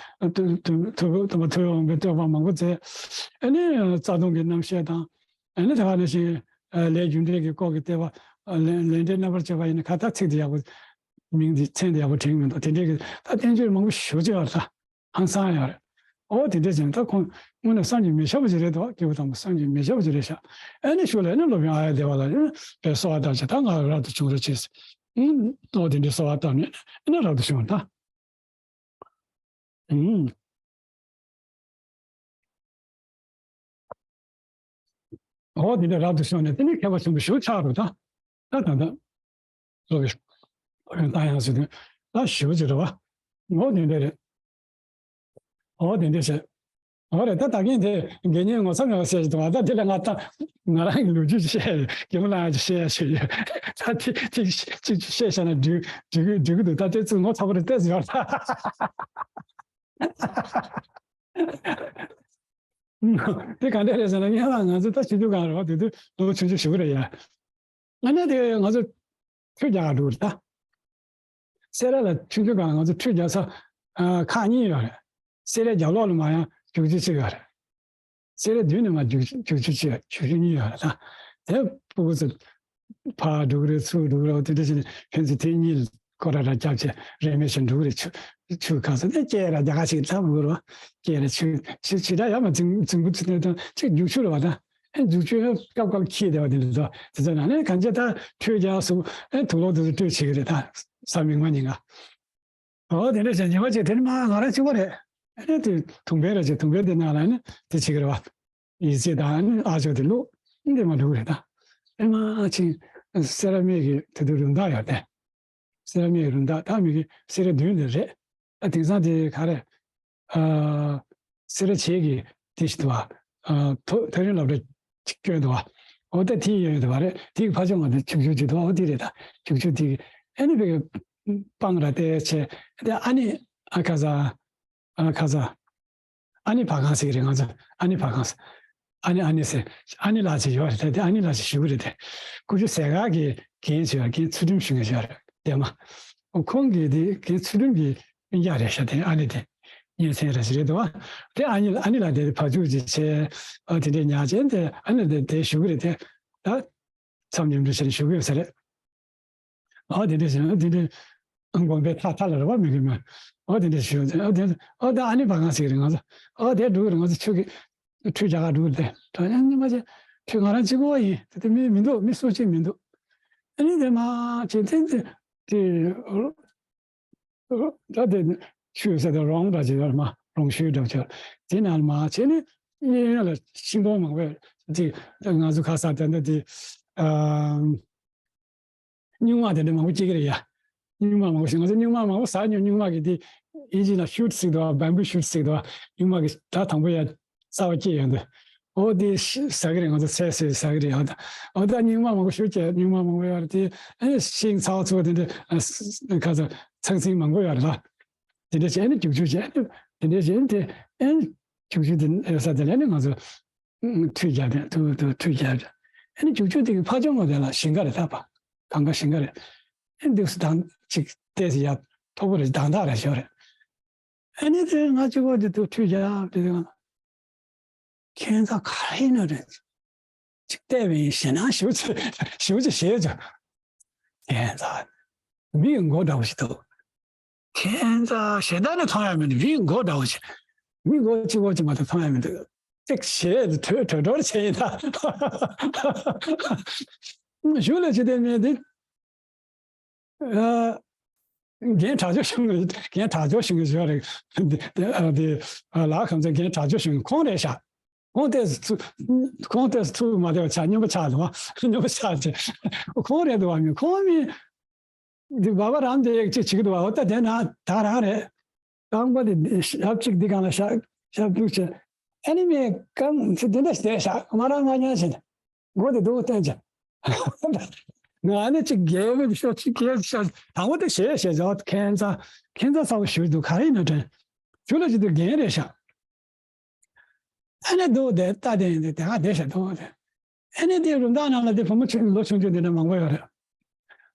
ཐུབ་ཐུབ་ཐུབ་པ་མང་པོ་མཛད། ཨ་ནི་རྩ་ལྟུང་གི་རྣམ་བཤད་དང་ཨ་ནི་ད་ག་ནང་བཞིན་ལས་རྒྱུ་འབྲས་ཀྱི་སྐོར་གྱི་བསྟོད་པ་ལས་ལས་འབྲས་རྣམ་པར་དཔྱོད་པ་ཡིན་ན་ཁ་ད་ཚིག་དེ་ཡག་པོ་མིང་དེ་མཚན་དེ་ཡག་པོ་བྲིས་མི་འདུག་དེ་འདྲའི་གི་ད་བསྟན་བཅོས་མང་པོ་ཞིག་ཅིག་ཡོད་རེད་ད། ཧང་སང་ཡོད་རེད། ཨོ་དེ་འདྲ་བྱས་ན་ད་ཁོང་དངོས་གནས་སངས་རྒྱས་མི་ཤ་བ་ཅིག་རེད་དོ། སྐྱེས་བུ་དམ་པ་སངས་རྒྱས་མི་ཤ་བ་ཅིག་རེད་ཤག་ཨ་ནི་ཤུགས་ལ་ཨ་ནི་སློབ་དཔོན་ཨཱརྱ་དེ་བ་ལ་ཨ་ནི་དཔེ་གསོལ་བ་བཏབ་བྱས་ད་ང་རབ་ཏུ་བྱུང་རོགས་བྱེད་ཟེར། ཨོ་དེ་འདྲའི་གསོལ་བ་བཏབ་ནས་ཨ་ནི་རབ་ཏུ་བྱུང་ད། ཨུམ། འོ་དེ་འདྲ་རབ་ཏུ་བྱུང་ནས་དེ་ནི་མཁས་པ་ཆེན་པོ་ཞིག་ཆགས་འགྲོ་ད། ད་ད་ད། ལོ་གི་ད་ཡང་ཟེར་དུས་ད་ཞུ་ཅི་རེད་བ། འོ་དེ་འདྲ་རེད། འོ་དེ་འདྲ་བྱས། འོ་རེད། ད་ད་གིན་དེ་དགེ་བསྙེན་ངོ་ཚ་མེད་པ་བཤད་ཀྱི་འདུག་ད་དེ་ལ་ང་ད་ང་རང་གི་ལོ་རྒྱུས་བཤད། རྒན་མོ་ལགས་ཀྱིས་བཤད་ཡ་ཞུ་ཡ། ད་དེ་ཅིག་ཅིག་བཤད་བཞག་ན་འགྲིག་འགྲིག་འགྲིག་གི་འདུག་ད་དེ་ཚོ་ངོ་ཚ་པོ་རེད་བལྟས་ཟེར་བ། དེ་ག་འདྲ་རེད་ཟེར་ན། སྔན་ལ་ང་ཚོ་ད་ཆུང་ཆུང་སྒང་རེད་བ། དེ་དུས་ལོ་ཆུང་ཆུང་ཞེ་པོ་རེད་ཡ། ཨ་ནི་དེ་ང་ཚོ་ཁྲུས་རྒྱག་ག་འགྲོ་གི་རེད་ད། སེ་ར་ལ་ཆུང་ཆུང་སྒང་ང་ཚོ་ཁྲུས་རྒྱག་ས་ཨ་ཁག་གཉིས་ཡོད་རེད། སེ་རའི་རྒྱབ་ལོགས་ལ་མར་ཡང་རྒྱུག་ཆུ་གཅིག་ཡོད་རེད། སེ་རའི་མདུན་ནས་མར་རྒྱུག་རྒྱུག་ཆུ་གཅིག་ཡོད། རྒྱུག་ཆུ་གཉིས་ཡོད་རེད་ད། དེ་ཕྲུ་གུ་ཚོ་ཕར་འགྲོ་གི་རེད། ཚུར་འགྲོ་གི་རེད། དེ་འདྲ་བྱས་ནས་ཕན་ཚུན་དེ་གཉིས་ལ་སྐོར་ར་ར་རྒྱབ་བྱས་རེས་མོས་བྱས་འགྲོ་གི་རེད། ཆུ་ཆུ་ཁ་སོ་དེ་སྐྱེལ་ར་རྒྱ་གར་ཞིག་ལྷག་དགོས་རེད་བ། སྐྱེལ་ར་ཆུ་ཆུ་ཆུ་ད་ཡར་མར་རྫིང་རྫིང་བུ་ཚོ་དེ་དང་ཅིག་རྒྱུག་ཆུ་རེད་བ་ད། ཨེ་རྒྱུག་ཆུ་སྐབས་སྐབས་ལ་འཁྱིལ་བསྡད་པ་དེ་འདྲ་ཚོ། དེ་ཚོ་ནང་ནས་གང་ཅི་ད་ཁྲུས་རྒྱག་སོང་། ཨེ་དུག་ལོག་དེ་ཚོ་སྤྲོད་བྱེད་ཀྱི་རེད་ད། གཟའ་མིག་དམར་ཉིན་ཀ། འོ་དེ་འདྲ་བྱས། ཉི་མ་གཅིག་དེ་ནི་མ་ང་རང་གཅིག་པོ་རེད། ཨེ་དེ་དུང་བེ་ར་བྱས། དུང་བེ་དེ་ནང་ལ་ནི་དེ་བྱེད་ཀྱི་རེད་བ། ཡི་ཙི་དང་ཨ་ཅོ་དེ་བླུགས། འདི་མ་འགྲོ་གི་རེད་ད། ཨེ་མ་ཅིག་སེ་ར་སྨད་ཀྱི་དེ་དུས་རུ་མདའ་ཡོད་དེ། སེ་ར་སྨད་ཀྱི་རུ་མདའ་ད་མི་གི་སེ་ར་མདུན་དེ་རེད། ཨ་དེང་སང་དེ་ག་རེ། ཨ་སེ་ར་བྱེས་ཀྱི་དེ་ཞིག་འདུག་བ། ཨ་ཐོ་ཐག་རིང་སློབ་གྲྭ་ཅིག་སྐྱོན་འདུག་བ། འོ་ད་དེ་ཡོད་འདུག་བ་རེད། དེ་གི་ཕར་ཕྱོགས་ང་དེ་ཆུ་ཆུ་ཅིག་འདུག་བ། འོ་དེ་རེད་ད། ཆུ་ཆུ་དེ་གི་ཨ་ནི་བེ་གི་སྤང་ར་དེ་བྱས། དེ་ཨ་ནི་ཨ་ཁ་ས་ཨ་ཁ་ས་ཨ་ནི་ཕ་ཁང་ཟེར་གི་རེད། ང་ཚོ་ཨ་ནི་ཕ་ཁང་ཟེར། ཨ་ནི་ཨ་ནི་ཟེར། ཨ་ནི་ལགས་ཅིག་ཡོད་རེད་དེ། དེ་ཨ་ནི་ལགས་ཅིག་ཞུ་གི་རེད་དེ། ཀུ་ཅོ་ཟས་ག་གི་རྒན་ཞིག་ཡོད་རེད། རྒན་ཚུལ་ཁྲིམས་ཞུ་མཁན་ཞིག་ཡོད་རེད། དེ་མ་ཁོང་གི་དེ་རྒན་ཚུལ་ཁྲིམས་ཀྱི་སྤུན་ཀྱག་རེད་ཤག་དེ་ཨ་ནི་དེ་གཉེན་ཚན་རེ་ཞིག་རེད་འདུག་བ། དེ་ཨ་ནི་ཨ་ནི་ལགས་དེ་ཕར་ཚུར་ཅིག་བྱས། ཨ་དེ་འདྲའི་ཉག་ཅན་དེ་ཨ་ནི་དེ་དེ་ཞུ་གི་རེད་དེ། ད་མཚམས་མཉམ་དུ་བྱས་ནས་ཞུ་གི་ཡོད་ས་རེད། ཨ་དེ་འདྲ་བྱས་ན་དེ་འདྲ་དགོན་པའི་མཐའ་མཐའ་ལ་རེད་བ། མི་གི་མ། ཨ་དེ་འདྲ་ཞུ་ཨ་དེ་ཨ་ད་ཨ་ནི་བ་གང་ཟེར་གི་རེད། ང་ཚོ་ཨ་དེ་འགྲོ་གི་རེད། ང་ཚོ་ཆོས་ཀྱི་ཁྲུས་རྒྱག་ག་འགྲོ་གི་རེད། ད་ཡང་ཉི་མ་ཅིག་ཁྲུས་ང་རང་གཅིག་པོ་ཡིན། དེ་དེ་མི་མི་འདུག་མི་སུ་གཅིག་མི་འདུག་ཨ་ནི་དེ་མ་བྱས་དེ་དེ་དེ་ད་དེ་ཆུ་ཟེར་དེ་རོང་འདྲ་ཅིག་ཡོད་མ། རོང་ཤུལ་འདྲ་ཅིག་དེ་ནང་ལ་མ་བྱས་ནས་གཡས་གཡོན་ལ་ཤིང་སྡོང་མང་པོ་ཅིག་ང་ཚོ་ཁ་སང་དེ་འདྲ་དེ་ཨ། སྨྱུག་མ་དེ་འདྲ་མང་པོ་སྐྱེ་གི་རེད་ཡ། སྨྱུག་མ་མང་པོ་ཞིག་ང་ཚོ་སྨྱུག་མ་མང་པོ་ཟ་མྱོང་། སྨྱུག་མ་གི་དེ་ཨིན་ཇི་ལ་ཤུ་ཊི་ཟེར་གི་འདུག་བ། བེམ་བུ་ཤུ་ཊི་ཟེར་གི་འདུག་བ། སྨྱུག་མ་གི་ད་དང་པོ་ཡ་རྩ་བ་སྐྱེས་ཡོང་དུས། འོ་དེ་ཤི་ཟ་གི་རེད། ང་ཚོ་ཚལ་ཟས་ཟ་གི་རེད་ཡ། ད་འོ་ད་སྨྱུག་མ་མང་པོ་ཤུ་ཊི་སྨྱུག་མ་མང་པོ་ཡོད་རེད་དེ། ཨེ་ཤིང་ཚ་བ་ཚུ་དེ་འདྲ་ཨ་ཁ་ཚ་ཚང་ཚིང་མང་པོ་ཡོད་རེད་ལ། དེ་འདྲ་བྱས་ནས་རྒྱུག་ཆུ་བྱས་དེ་འདྲ་བྱས་ནས་དེ་ཨེ་རྒྱུག་ཆུ་དེ་ཡོད་ས་དེ་ལ་ནི་ང་ཚོ་ཁྲུས་རྒྱག་དེ་ཐུག་ཐུག་ཁྲུས་རྒྱག་དེ། ཨ་ནི་རྒྱུག་ཆུ་དེ་གི་ཕར་ཕྱོགས་ངོས་དེ་ལ་ཞིང་ཁ་རེད་ད་པ། གངས་ཁ་ཞིང་ཁ་རེད། ཨ་ནི་འདུག་སེ་དང་ཅིག་བལྟས་ཚེ་ཡ་མཐོ་པོ་རེད། དང་ཐག་རེད་ཞོ་རེད། ཨ་ནི་དེ་ང་གཅིག་པོ་དེ་ཐུག་ཁྲུས་རྒྱག་དེ་དེ་ཁྱད་མཚར་ག་རེ་ཡིན་ན་རེད། ཅིག་བལྟས་པ་ཡིན། ཞེད་སྣང་ཞེ་པོ་ཅིག་ཞེ་པོ་ཅིག་བྱས་བྱུང་། ཁྱད་མཚར། མི་ཡི་མགོ་འདྲ་བོ་ཞིག་འདུག་ཁྱད་མཚར། ཞེ་དྲག་ནས་མཐོང་ཡ་མི་འདུག་མིའི་མགོ་འདྲ་བོ་ཞིག་མི་མགོ་གཅིག་པོ་གཅིག་མ་གཏོགས་མཐོང་ཡ་མི་འདུག་ཅིག་ཞེ་དྲག་དྲོད་འགྲོ་བྱས་ཡིན་ད། གཞུག་ལ་ཅི་སྟེ་མེད་དེ། ཨ། རྒན་གྲགས་ཆོག་ཞུ་གི། རྒན་གྲགས་ཆོག་ཞུ་གི་ཞོ་རེད། དེ་ཨ་དེ་ཨ་ལགས་ཁམས་ཚན་རྒན་གྲགས་ཆོག་ཞུ་གི། ཁོང་རེད་ཤག་ཁོང་ཏོག་ཙམ་ཚུགས། ཁོང་ཏོག་ཙམ་ཚུགས་མ་བདེ་བ་ཆགས། སྨྱོན་པ་ཆགས་འདུག་བ། སྨྱོན་པ་ཆགས་བྱས། ཁོང་རེད་འདུག་བ། མི་ཁོང་མི་འདི་བ་བ་རང་དེ་ཡག་ཅིག་བྱེད་ཀྱི་འདུག་བ། འོ་ད་དེ་ན་ད་རང་རེད། རྐང་པ་དེ་ཞབས་གཅིག་འདི་སྒང་ལ་བཞག་ཞབས་གཅིག་བྱས། ཨ་ནི་མི་རྐང་ཚེ་འདི་འདྲ་བསྡད་བཞག་མ་རང་ང་ཉལ་བྱས་ནས་མགོ་དེ་སྡུག་བསྟན་བྱས། ང་ནི་ཅིག་རྒྱལ་བོ་ཤོག་ཅིག་རྒྱལ་ཤོག་དང་པོ་དེ་ཞེས་ཞེས་བྱ་བ་ཁྱད་མཚར། ཁྱད་མཚར་ཚ་བོ་ཞིག་འདུག་ག་རེ་ཡིན་ན་དྲན། ཞུ་ལ་ཅིག་ཏུ་རྒན་རེད་ཤག་ཨ་ནི་འདུག་དེ་ལྟ་དེ་ཡིན་དེ་དེ་ག་བསྡད་ཤག་འདུག་དེ། ཨ་ནི་དེ་རུ་མདའ་ནང་ལ་དེ་བུ་མོ་ཆུང་ལོ་ཆུང་ཆུང་དེ་འདྲ་མང་པོ་ཡོད་རེད།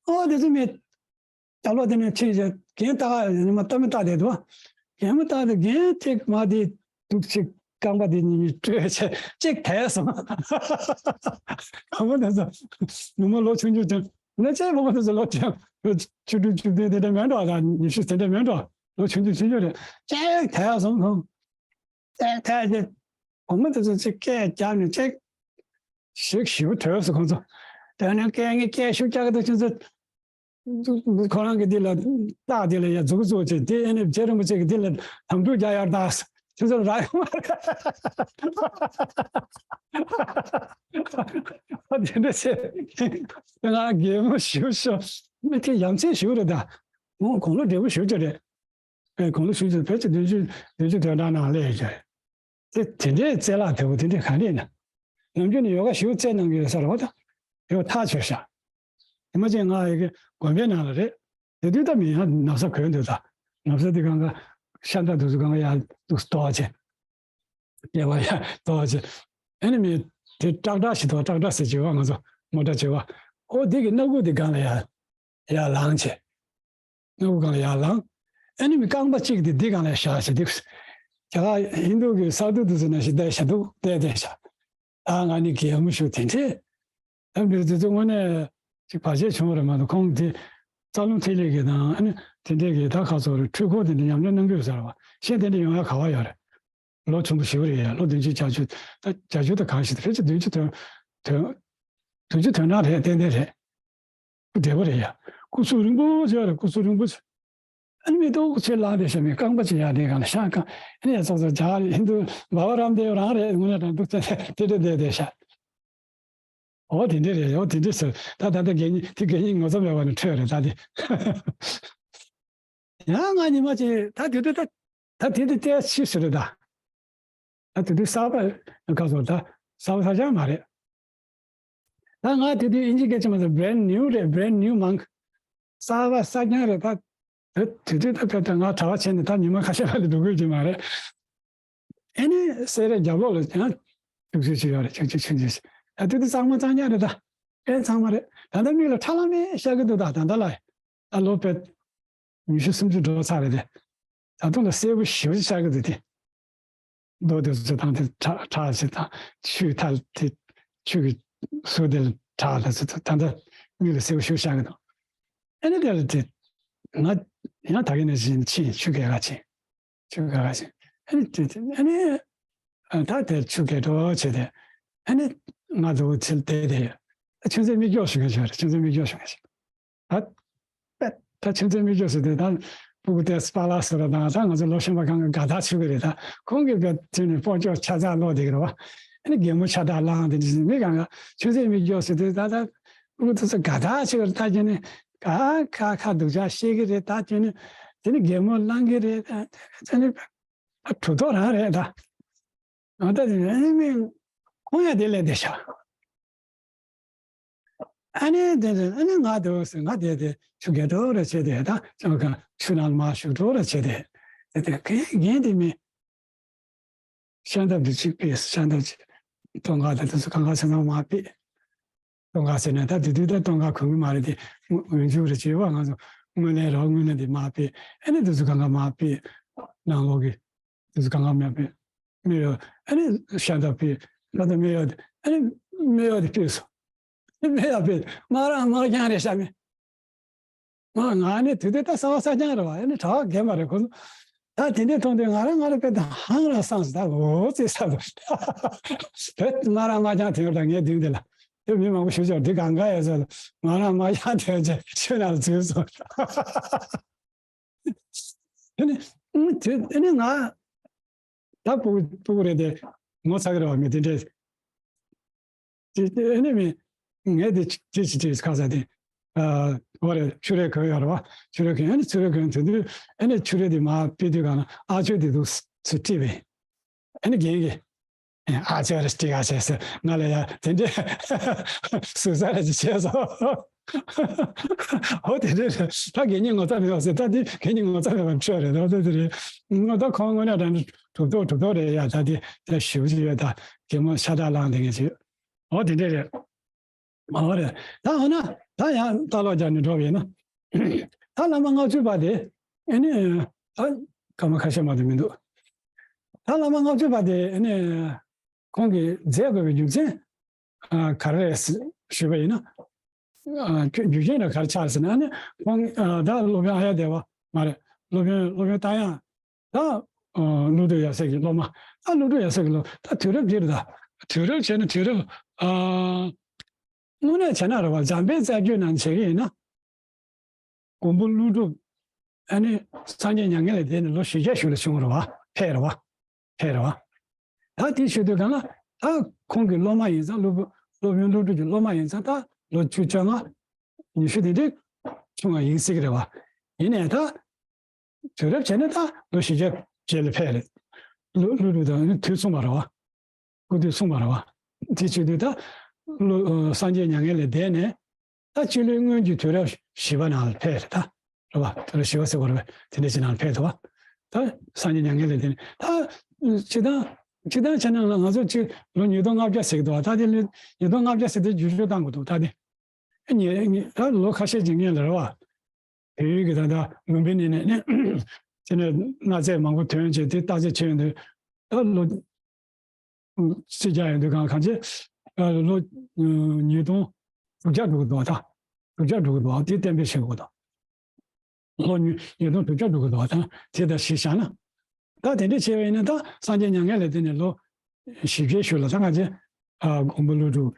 ཨོ་དེ་ཚོ་མི་ད་ལོ་དེ་ནས་ཕྱིན་བྱས་རྒན་ལྟ་ག་ཉི་མ་ལྟ་མི་ལྟ་དེ་འདུག་རྒན་མོ་ལྟ་དེ་རྒན་གཅིག་མ་དེ་འདུག་ཅིག་རྐང་པ་དེ་གཉིས་བཀྲོལ་བྱས་གཅིག་དེད་སོང་། བུ་མོ་དེ་ཚོ་ནུ་མོ་ལོ་ཆུང་ཆུང་ཅན་ན་ཅེ་བུ་མོ་དེ་ཚོ་ལོ་ཆུང་ཆུང་བཅུ་དྲུག་བཅུ་བདུན་དེ་འདྲ་མེད་འགྲོ། ད་ཉི་ཤུ་དེ་འདྲ་མེད་འགྲོ། ལོ་ཆུང་ཆུང་ཆུང་ཆུང་རེད། གཅིག་དེད་སོང་། ཐལ་ཐལ་ཏེ། བུ་མོ་དེ་ཚོ་ཅིག་སྐད་རྒྱབ་ནས་ཅིག་ཞིག་ཞིབ་དོད་སོང་ཁོང་ཚོ། དེ་ནས་སྐད་ངན་སྐད་ཤུགས་རྒྱག་གི་འདུག་ཁྱོད་ཚོ། ཁོ་རང་གི་འདི་ལ་རྟགས་འདི་ལ་ཡ་མཛུབ་གུ་བཙུགས་བྱས་དེ་ཨེ་ནས་རྗེ་རིན་པོ་ཆེ་གི་འདི་ལ་དམ་ཕྲུག་རྒྱག་ཡར་བཏགས། ཁྱོད་ཚོ་རག་ཡོང་མ་རེད། ཨ་དེ་འདྲ་བྱས། ང་གད་མོ་ཞུ་ཞོ། མི་དེ་ཡ་མཚན་ཞུ་རེད་ད། ཁོང་ཁོང་ལོ་བགྲེས་པོ་ཞུ་རྒྱུ་རེད། ཨེ་ཁོང་ལོ་ཞུ་རྒྱུ་ཕལ་ཆེར་བདུན་ཅུ་བདུན་ཅུ་དོན་གྲངས་ནང་སླེབས་ཡོད་རྒྱུ་རེད། དེ་དེ་འདྲའི་རྩལ་ལག་དེ་བོ་དེ་འདྲའི་ག་འདྲས་ན། ནམ་རྒྱུན་ནས་ཡོ་ག་ཞུ་རྩལ་གནང་གི་ཡོད་ས་རེད་བ་ད། ཡོ་ཐག་ཆོད་ཤག་ཉི་མ་ཅན་ང་ཡི་གེ་དགོན་པའི་ནང་ལ་རེད། དེ་དུས་ད་མི་ཡང་ན་བཟའ་གོན་འདུག་ད། ན་བཟའ་དེ་གང་ག་ཤ་འདྲ་དུས་སུ་གང་ག་ཡར་འདུག་སྟོར་བྱས། ལྟེ་བ་ཡར་སྟོར་བྱས། ཨ་ནི་མི་དེ་ཀྲག་ཀྲག་ཞིག་འདུག་ཀྲག་ཀྲག་ཟེར་བྱས་བ་ང་ཚོ་མོ་ཊ་བྱས་བ། ཨོ་དེ་གི་སྣ་ཁུག་དེ་སྒང་ལ་ཡར་ཡར་ལངས་བྱས། སྣ་ཁུག་སྒང་ལ་ཡར་ལངས། ཨ་ནི་མི་རྐང་པ་གཅིག་དེ་འདི་སྒང་ལ་བཞག་བྱས་འདུག་ཁྱེད་ལ་ཧིན་རྡུ་གི་ས་རྡུལ་དུ་ཟེར་ན་ཞིག་བསྡད་བཞག་འདུག་བསྡད་བསྡད་བཞག་ཨ་ང་ནི་གད་མོ་ཞུ་དེ་འདྲས། ཨ་འདི་ཚོ་དངོས་གནས་ཅིག་བར་ཆད་བྱུང་བ་རེད་མ་གཏོགས་ཁོང་དེ་རྩ་རླུང་ཐིག་ལེ་གི་དང་ཨ་ནི་དེ་འདྲས་གི་ད་ཁ་སོགས་རེ་འཕྲུལ་འཁོར་དེ་འདྲ་ཉམས་ལེན་གནང་གི་ཡོད་ས་རེད་བ། གཞན་དེ་འདྲ་ཡོང་ཡ་ག་བ་ཡོད་རེད། ལོ་ཆུང་པོ་ཞིག་རེད་ཡ། ལོ་བདུན་ཅུ་བརྒྱད་ཅུ་ད་བརྒྱད་ཅུ་ད་གང་ཞིག་ད་ཕལ་ཆེར་བདུན་ཅུ་དོན་དོན་བདུན་ཅུ་དོན་གྲངས་རེད། ཏན་ཏན་རེད། སྐུ་བགྲེས་པོ་རེད་ཡ། སྐུ་གཟུགས་རིང་པོ་ཅིག་རེད། སྐུ་གཟུགས་རིང་པོ་ཅིག་ཨ་ནི་མི་ཏོག་ཚོས་ལངས་བསྡད་ཤག་མི་རྐང་པ་ཅིག་ཡར་དེ་གང་ལ་ཤག་གང་ཨ་ནི་ཡ་ཙོག་ཙོག་ཇ་ཧིན་དུ་བྷ་བ་རམ་དེབ་རང་རེད། དངོས་གནས་དྲང་འདུག་ཚེ་དེ་འདྲ་བསྡད་བསྡད་ཤག་ཨོ་དེ་འདྲ་རེད། ཨོ་དེ་འདྲ་ཟེར་ད་ད་ད་གད་སྙིགས་དེ་གད་སྙིགས་ངོ་ཚ་མེད་པ་ནས་འཕྲོས་རེད་ད་དེ། ཡང་ང་ཉི་མ་ཅིག་ད་དེ་དུས་ད་ད་དེ་དུས་ཏེ་ཕྱིས་སུ་རེད་ད། ད་དེ་དུས་གསར་པ་ག་སོ་ད་གསར་པ་གསར་རྐྱང་མ་རེད། ད་ང་དེ་དུས་ཨིན་ཇི་སྐད་ཆ་མ་ཟེར་brand new རེད། brand new monk གསར་པ་གསར་རྐྱང་རེད་ད། དེ་དེ་དུས་ད་ད་ད་ང་གྲྭ་པ་བྱས་ནས་ད་ཉི་མ་ཁ་ཤས་ལ་འདུག་དགོས་ཀྱི་མ་རེད། ཨ་ནི་སེ་རའི་རྒྱབ་ལོགས་ལ་ཡང་ཆུག་ཆུག་ཅིག་ཡོད་རེད། ཆུག་ཆུག་ཆུག་ཆུག་ཅིག་ཨ་དེ་དུས་གཙང་མ་གཙང་རྐྱང་རེད་ད། ཨེ་གཙང་མ་རེད། ད་ལྟ་མིག་ལ་ཁྲ་ལམ་མེ་ཤར་གི་འདུག་ད་ད་ལྟ་ལ་ད་ལོ་བེད་ཉི་ཤུ་སུམ་ཅུ་འགྲོ་ཚར་རེད་དེ། ད་དུང་ལ་གསལ་པོ་ཞེ་པོ་ཅིག་ཤར་གི་འདུག་དེ། རྡོ་དེ་ཚོ་དང་དེ་ཁྲག་ཁྲག་ཅིག་དང་ཆུ་ཐལ་དེ་ཆུ་གི་ཟུར་དེ་ལ་ཁྲག་དེ་ཚོ་ད་ལྟ་མིག་ལ་གསལ་པོ་ཞེ་པོ་ཤར་གི་འདུག་ཨ་ནི་དེ་ལ་དེ་ང་ཡང་ད་གིན་ནས་ཕྱིན་ཕྱིན་ཆུ་རྐྱལ་ག་ཕྱིན། ཆུ་རྐྱལ་ག་ཕྱིན། ཨ་ནི་དེ་དེ་ཨ་ནི་ཨ་ད་དེ་ཆུ་རྐྱལ་འགྲོ་བྱས་ཏེ་ཨ་ནི་ང་ཚོ་ཚིལ་དེ་དེ་ཡོད། ཆུ་མཛོད་མིག་སྒྱོགས་ཞུ་མཁན་ཞིག་རེད། ཆུ་མཛོད་མིག་སྒྱོགས་ཞུ་མཁན་ཞིག་ད་ད་ཆུ་མཛོད་མིག་སྒྱོགས་ཟེར་དུས་ད་སྤུ་གུ་དེ་སྤ་ལགས་ཟེར་བ་དང་ད་ང་ཚོ་ལོ་གཞོན་པ་གང་ག་དགའ་ཐག་ཆོད་ཀྱི་རེད། ད་ཁོང་གིས་བས་དེ་ནས་སྤོ་སྐྱོག་ཆ་ཚང་ཀློག་བསྡད་ཀྱི་རེད་བ། ཨ་ནི་གད་མོ་ཤ་སྟག་ལངས་དེ་འདྲ་མི་གང་ག་ཆུ་མཛོད་མིག་སྒྱོགས་ཟེར་དུས་ད་ད་སྤུ་གུ་དེ་ཚོ་དགའ་ཐག་ཆོད་ཀྱི་རེད། ད་ཁྱེད་ནི་ག་ཁ་ཁ་སྡུག་ཅག་བཤད་ཀྱི་རེད། ད་ཁྱེད་ནི་དེ་ནི་གད་མོ་ལངས་ཀྱི་རེད། ད་དེ་ནི་གྲུབ་ཐོབ་རང་རེད་ད། ང་ད་དེ་ནི་ཨ་ནི་མི་ཁོང་ཡང་དེ་ལས་བསྡད་ཤག་ཨ་ནི་དེ་དེ་ཨ་ནི་ང་དེ་ཟེར་ང་དེ་དེ་ཆུ་རྐྱལ་འགྲོ་རེ་བྱས་ཏེ་ད་ཅང་ག་ཆུ་ནང་མར་ཞུགས་འགྲོ་རེ་བྱས་ཏེ་དེ་དེ་རྐྱེན་རྐྱེན་དེ་མི་ཤ་འདབ་དེ་གཅིག་ཕུད། ཤ་འདབ་གཅིག་སྟོན་ཁ་དེ་དེ་ཚོ་གང་ག་ཚང་མ་མར་ཕུད། སྟོན་ཁ་ཟེར་ན་ད་དེ་དུས་ད་སྟོན་ཁ་གོན་གི་མ་རེད་དེ། སྔོན་འཇུག་རེ་བྱས་པ་ང་ཚོ་སྔོན་ལས་རོགས་སྔོན་ལས་དེ་མར་ཕུད། ཨ་ནི་དེ་ཚོ་གང་ག་མར་ཕུད། ནང་ལོགས་ཀྱི་དེ་ཚོ་གང་ག་མར་ཕུད། མེ་ཡོད་ཨ་ནི་ཤ་འདབ་ཕུད། ད་ལྟ་མེ་ཡོད་ཨ་ནི་མེ་ཡོད་དེ་ཕུད་སོང་། མེ་ཡོད་ཕུད་མ་རང་མ་རྐྱང་རེད་ཤག་མེ། ང་ང་ནི་དུས་དེ་ད་གསར་པ་གསར་རྐྱང་རེད་བ། ཨ་ནི་གྲྭ་པ་རྒན་པ་རེད་ཁོ་ཚོ། ད་དེ་འདྲས་མཐོང་དུས་ང་རང་ང་རང་དཔེ་ད་ཧང་རང་སངས་སོང་། ད་འོ་ཙི་ས་དུ་དེ་མ་རང་མ་རྐྱང་དེ་ཡོད་ད་ངའི་མདུན་དེ་ལ། དེ་མི་མང་པོ་ཞུ་ཆོག་འདི་གང་ག་ཡོད་ཚོད་ལ་ང་རང་མ་རྐྱང་དེ་ཡོད་ཚེ་ཆུ་ནང་འཛུལ་སོང་། དེ་ནི་དེ་ནི་ང་ད་སྤུ་སྤུ་གུ་རེད་དེ་ངོ་ཚ་གི་རེད་བ། མི་དེ་འདྲས། དེ་དེ་ཨ་ནི་མི་ངས་དེ་ཅི་ཅི་ཅི་ཁ་ས་དེ་ཨ་བ་རེད། ཆུ་རེ་གོན་ཡོད་རེད་བ། ཆུ་རེ་གོན་ཨ་ནི་ཆུ་རེ་གོན་དེ་དུས་ཨ་ནི་ཆུ་རེ་དེ་མར་ཕུད་དུས་གང་ན་ཨ་ཅོ་དེ་འདུག་སེ་དཀྲིས་པས། ཨ་ནི་རྒན་གྱིས་ཨ་ཅོ་རེ་དཀྲིས་ག་བྱས་ཟེར་ང་ལ་ཡ་དེ་འདྲས་ཟུར་ཟ་རེ་ཅིག་བྱས་སོང་། ཨོ་དེ་འདྲས་རེད། ད་གད་སྙིགས་ངོ་ཚ་མེད་པ་ཟེར། ད་དེ་གད་སྙིགས་ངོ་ཚ་མེད་པ་འཕྲོད་རེད། ད་དེ་རེད། ང་ད་ཁོང་དངོས་གནས་དྲང་གྲུབ་ཐོབ་གྲུབ་ཐོབ་རེད་ཡ། ད་དེ་ད་ཞེ་པོ་ཅིག་ཡོད། ད་གད་མོ་ཤ་སྟག་ལངས་དེ་ངས་བྱས། ཨོ་དེ་འདྲས་རེད། ཨོ་རེད། ད་འོ་ན་ད་ཡང་ལྟ་ཀློག་རྒྱག་ནས་འགྲོ་བ་ཡིན་ན། ད་བླ་མ་ལྔ་བཅུ་པ་དེ་ཨ་ནི་ད་སྐར་མ་ཁ་ཤས་མ་གཏོགས་མི་འདུག་ད་བླ་མ་ལྔ་བཅུ་པ་དེ་ཨ་ནི་ཁོང་གིས་མཛད་དགོས་པའི་རྒྱུ་མཚན་ཨ་ག་རེ་རེད་ཞུས་པ་ཡིན་ན། ཨ་རྒྱུ་རྐྱེན་ལ་ག་རེ་ཆགས་ཟེར་ན་ཨ་ནི་ཁོང་ཨ་ད་སློབ་དཔོན་ཨཱརྱ་དེ་ཝ་མ་རེད། སློབ་དཔོན་སློབ་དཔོན་རྟ་དབྱངས། ད་ཨ་ཀླུ་སྒྲུབ་ཡབ་སྲས་ཀྱི་སློབ་མ། ད་ཀླུ་སྒྲུབ་ཡབ་སྲས་ཀྱི་སློབ་ད་དུས་རབས་འདིར་ད་དུས་རབས་བྱས་ན་དུས་རབས་ཨ་དངོས་གནས་བྱས་ན་རེད་བ། འཇམ་དཔལ་རྩ་རྒྱུད་ནང་བྱེད་ཀྱི་ཡིན་ན། མགོན་པོ་ཀླུ་སྒྲུབ་ཨ་ནི་སངས་རྒྱས་མྱ་ངན་ལས་འདས་ནས་ལོ་བཞི་བརྒྱ་ཞིག་ལ་བྱུང་རེད་བ། ཕེབས་རེད་བ། ཕེབས་རེད་བ། ད་དེ་བྱེད་དུས་གང་ལ་ད་ཁོང་གི་སློབ་མ་ཡིན་ཙང་། སློབ་སློབ་དཔོན་ཀླུ་སྒྲུབ་ཀྱི་སློབ་མ་ཡིན་ཙང་། ད་ལོ་བཅུ་བཅོ་ལྔ་ཉི་ཤུ་དེ་འདྲའི་ཆུང་བ་ཡིན་སྲིད་ཀྱི་རེད་བ། ཡིན་ནའི་ད་དུས་རབས་བྱས་ན་ད་ལོ་བཞི་བརྒྱ་རྗེས་ལ་ཕེབས་རེད། ཀླུ་ཀླུ་སྒྲུབ་དང་དུས་མཚུངས་པ་རེད་བ། སྐུ་དུས་མཚུངས་པ་རེད་བ། དེ་བྱེད་དུས་ད་ཀླུ་སངས་རྒྱས་མྱ་ངན་ལས་འདས་ནས། ད་སྤྱི་ལོའི་སྔོན་གྱི་དུས་རབས་བཞི་པ་ནང་ལ་ཕེབས་རེད་ད། རེད་བ། དུས་རབས་བཞི་པ་ཟེར་བ་རེད་བ། དེ་འདྲ་ཞིག་ནང་ལ་ཕེབས་འདུག་བ། ད་སངས་རྒྱས་མྱ་ངན་ལས་འདས་ནས། ད་སྤྱི་བཏང་སྤྱི་བཏང་བྱས་ན་ང་ཚོ་གཅིག་ལོ་ཉིས་སྟོང་ལྔ་བརྒྱ་ཟེར་གྱི་འདུག་བ། ད་དེ་ལོ་ཉིས་སྟོང་ལྔ་བརྒྱ་ཟེར་དེ་བསྒྱུར་བཅོས་བཏང་དགོས་འདུག་ད་དེ་ཉེ་ཉེ་ད་ལོ་ཁ་ཤས་ཅིག་སྔོན་ལ་རེད་བ། བལ་ཡུལ་གྱི་ད་ལྟ་ལུམ་བི་ནི་ནས་ནས་དེ་ནས་གནའ་རྫས་མང་པོ་ཐོན་བྱས་དེ་བརྟག་དཔྱད་བྱས་ཡོང་དུས། ད་ལོ་རྩིས་རྒྱག་ཡོང་དུས་གང་གང་ཅི། ལོ་ཉིས་སྟོང་དྲུག་བརྒྱ་འགྲོ་གི་འདུག་ད་དྲུག་བརྒྱ་འགྲོ་གི་འདུག་དེ་གཏན་འབེབས་བྱེད་དགོས་འདུག་ལོ་ཉིས་ཉིས་སྟོང་དྲུག་བརྒྱ་འགྲོ་གི་འདུག་ད་དེ་ལྟར་གཞི་བཞག་ན། ད་དེ་འདྲ་བྱས་པ་ཡིན་ན། ད་སངས་རྒྱས་མྱ་ངན་ལས་འདས་ནས་ལོ་བཞི་བརྒྱའི་གཞུག་ལ་ད་ང་ཚོ་མགོན་པོ་ཀླུ་སྒྲུབ་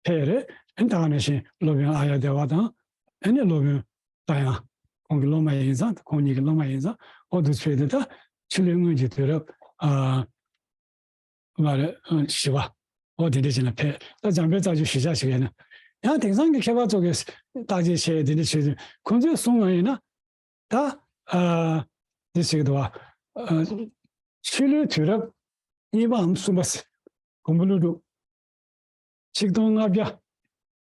ཕེབས་རེད། ཨ་ནི་ད་ག་ནང་བཞིན་སློབ་དཔོན་ཨཱརྱ་དེ་ཝ་དང་། ཨ་ནི་སློབ་དཔོན་རྟ་དབྱངས། ཁོང་གི་སློབ་མ་ཡིན་ཙང་། ཁོང་གཉིས་ཀྱི་སློབ་མ་ཡིན་ཙང་། འོ་འདུག་ཕེབས་དུས་ད་ཕྱི་ལོའི་སྔོན་གྱི་དུས་རབས་ཨ་མ་རེད། ཨ་བཞི་པ། འོ་དེ་འདྲ་ཞིག་ན་ཕེབས། ད་འཇམ་དཔལ་རྩ་རྒྱུད་གཞི་བཞག་ཞིག་ཡིན་ན། ཡང་དེང་སང་གི་མཁས་པ་ཚོ་གིས་བརྟག་དཔྱད་བྱས། དེ་འདྲ་བྱས་དུས་ཁོང་ཚོས་གསུངས་པ་ཡིན་ན། ད་ཨ་འདི་ཟེར་གྱི་འདུག་བ། ཨ་ཕྱི་ལོའི་དུས་རབས་གཉིས་པའམ་གསུམ་པ་ཟེར། མགོན་པོ་ཀླུ་སྒྲུབ་ཆིག་སྟོང་ལྔ་བརྒྱ་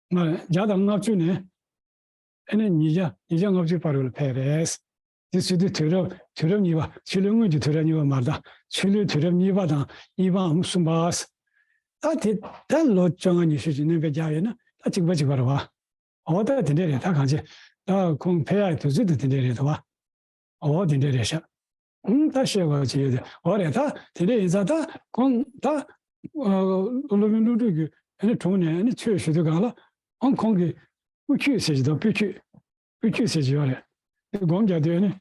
ང་བརྒྱ་དང་ལྔ་བཅུ་ནས། ཨ་ནི་ཉིས་བརྒྱ་ཉིས་བརྒྱ་ལྔ་བཅུ་བར་ལ་ཕེབས་རེད། དེ་ཟེར་དུས་དུས་རབས་དུས་རབས་གཉིས་པ། ཕྱི་ལོའི་སྔོན་གྱི་དུས་རབས་གཉིས་པ་མ་རེད། ད་ཕྱི་ལོའི་དུས་རབས་གཉིས་པ་དང་གཉིས་པའམ་གསུམ་པ། ད་དེ་ད་ལོ་བཅོ་ལྔ་ཉི་ཤུ་ཅིག་སྣོན་པ་རྒྱག་ཡོད་ན། ད་གཅིག་པ་གཅིག་པ་རེད་བ། འོ་ད་དེ་འདྲས་རེད། ད་གང་ཅི། ད་ཁོང་ཕེབས་ཡག་དུས་ཚོད་དེ་དེ་འདྲས་རེད་འདུག་བ། འོ་དེ་འདྲས་རེད་ཤག་ཨུམ། ད་བཤད་དགོས་ཅི་ཡོད་དེ། འོ་རེད། ད་དེ་འདྲས་ཡིན་ཙང་ད་ཁོང་ད་ཨ་སློབ་དཔོན་ཀླུ་སྒྲུབ་ཀྱི་ཨ་ནི་དྲུང་ནས་ཨ་ནི་ཆོས་ཞུ་དུས་གང་ལ། ཨང་ཁོང་གི་པུས་འཁྱུད་ཟེར་གྱི་འདུག་པུས་འཁྱུད། པུས་འཁྱུད་ཟེར་གྱི་ཡོད་རེད། དེ་སྒོམ་རྒྱག་དུས་ཨ་ནི་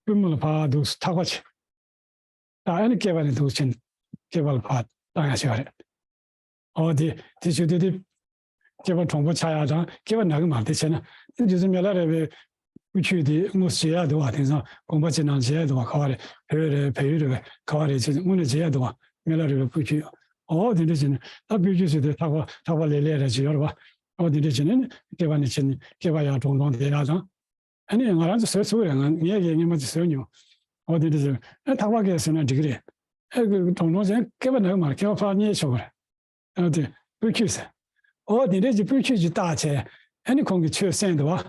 པུས་མོ་ལ་ཕར་འདུག་ཐག་པ་བྱེད། ད་ཨ་ནི་སྐེད་པ་ནས་འདུག་ཕྱིན། སྐེད་པ་ལ་ཕར་བཏང་ཡག་བྱེད་པ་རེད། ཨོ་དེ་དེ་བྱེད་དུས་དེ་སྐེད་པ་དྲང་པོ་ཆགས་ཡག་དང་། སྐེད་པ་ན་གི་མ་རེད། དེ་བྱས་ན་རྗེ་བཙུན་མི་ལ་རས་པའི་པུས་འཁྱུད་དེ་དངོས་སུ་མཇལ་ཡག་འདུག་བ། དེང་སང་དགོན་པ་ཅིག་ནང་མཇལ་ཡག་འདུག་བ། ག་བ་རེད། བོད་རེད། བལ་ཡུལ་རེད། ག་བ་རེད་ཅེས་དངོས་གནས་མཇལ་ཡག་འདུག་བ། མི་ལ་རས་པའི་པུས་འཁྱུད། ཨོ་དེ་འདྲ་བྱས་ནས་ད་པུས་འཁྱུད་ཟེར་དུས་ཐག་པ་ཐག་པ་ལེབ་ལེབ་རེ་ཅིག་ཡོད་རེད་བ། ཨོ་དེ་འདྲ་བྱས་ནས་སྐེད་པ་ནས་བྱས་ནས་སྐེད་པ་ཡར་དྲང་དྲང་བསྡད་ཡག་དང་། ཨ་ནི་ང་རང་ཚོ་བཟོས་ཚུགས་རེད། ང་ངས་ཀྱིས་སྔོན་མ་ཅིག་བཟོས་མྱོང་། འོ་དེ་འདྲ་ཟེར། ཨ་ཐག་པ་སྐེད་ཟེར་ན་འགྲིག་གི་རེད། ཨ་གྲོང་གྲོང་ཟེར་སྐེད་པ་ན་གི་མ་རེད། སྐེད་པ་ཕར་བསྙེས་ཆོག་གི་རེད། ཨ་དེ་པུས་འཁྱུད་ཟེར། འོ་དེ་འདྲ་ཅིག་པུས་འཁྱུད་ཅིག་བཏགས་བྱས། ཨ་ནི་ཁོང་གིས་ཆོས་གསན་འདུག་བ།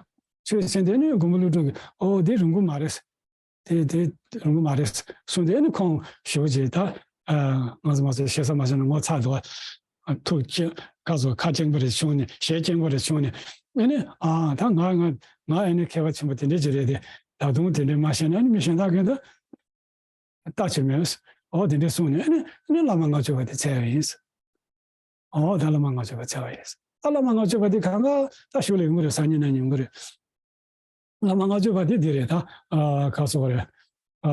ཆོས་གསན་དུས་ཨ་ནི་མགོན་པོ་ཀླུ་སྒྲུབ་ཀྱིས་འོ་དེ་རིང་པོ་མ་རེད། དེ་དེ་རིང་པོ་མ་རེད་གསུངས་དུས། ཨ་ནི་ཁོང་ཞེ་པོ་ཅིག་ད་ཨ་ང་ཚོ་མ་ཚོ་ཞེ་ས་མ་བྱས་ན་ངོ་ཚ་འདུག་བ། ཐུགས་སྐྱེ་ཁ་སོ་ཁ་སྐྱེངས་པ་རེ་བྱུང་ནས། ཞེ་སྐྱེངས་པ་རེ་བྱུང་ནས། ཨ་ནི་ཨ་ད་ང་ང་ང་ཨ་ནི་མཁས་པ་ཆེན་པོ་དེ་འདྲས་ཅིག་རེད་དེ། ད་དུང་དེ་འདྲས་མ་ཤེས་ན་ཨ་ནི་མི་གཞན་དག་གིས་ད་ལྟ་ཅིག་མེད། འོ་དེ་འདྲས་གསུངས་ནས། ཨ་ནི་ཨ་ནི་བླ་མ་ལྔ་མཆོད་པ་དེ་བཙལ་བ་ཡིན། འོ་ད་བླ་མ་ལྔ་མཆོད་པ་བཙལ་བ་ཡིན། ད་བླ་མ་ལྔ་མཆོད་པ་དེ་གང་ག་ད་གཞུག་ལ་ཡོང་གི་རེད། སང་ཉིན་ན་ཡོང་གི་རེད། བླ་མ་ལྔ་མཆོད་པ་དེ་འདི་རེད་ད། ཨ་ག་སོགས་རེད། ཨ་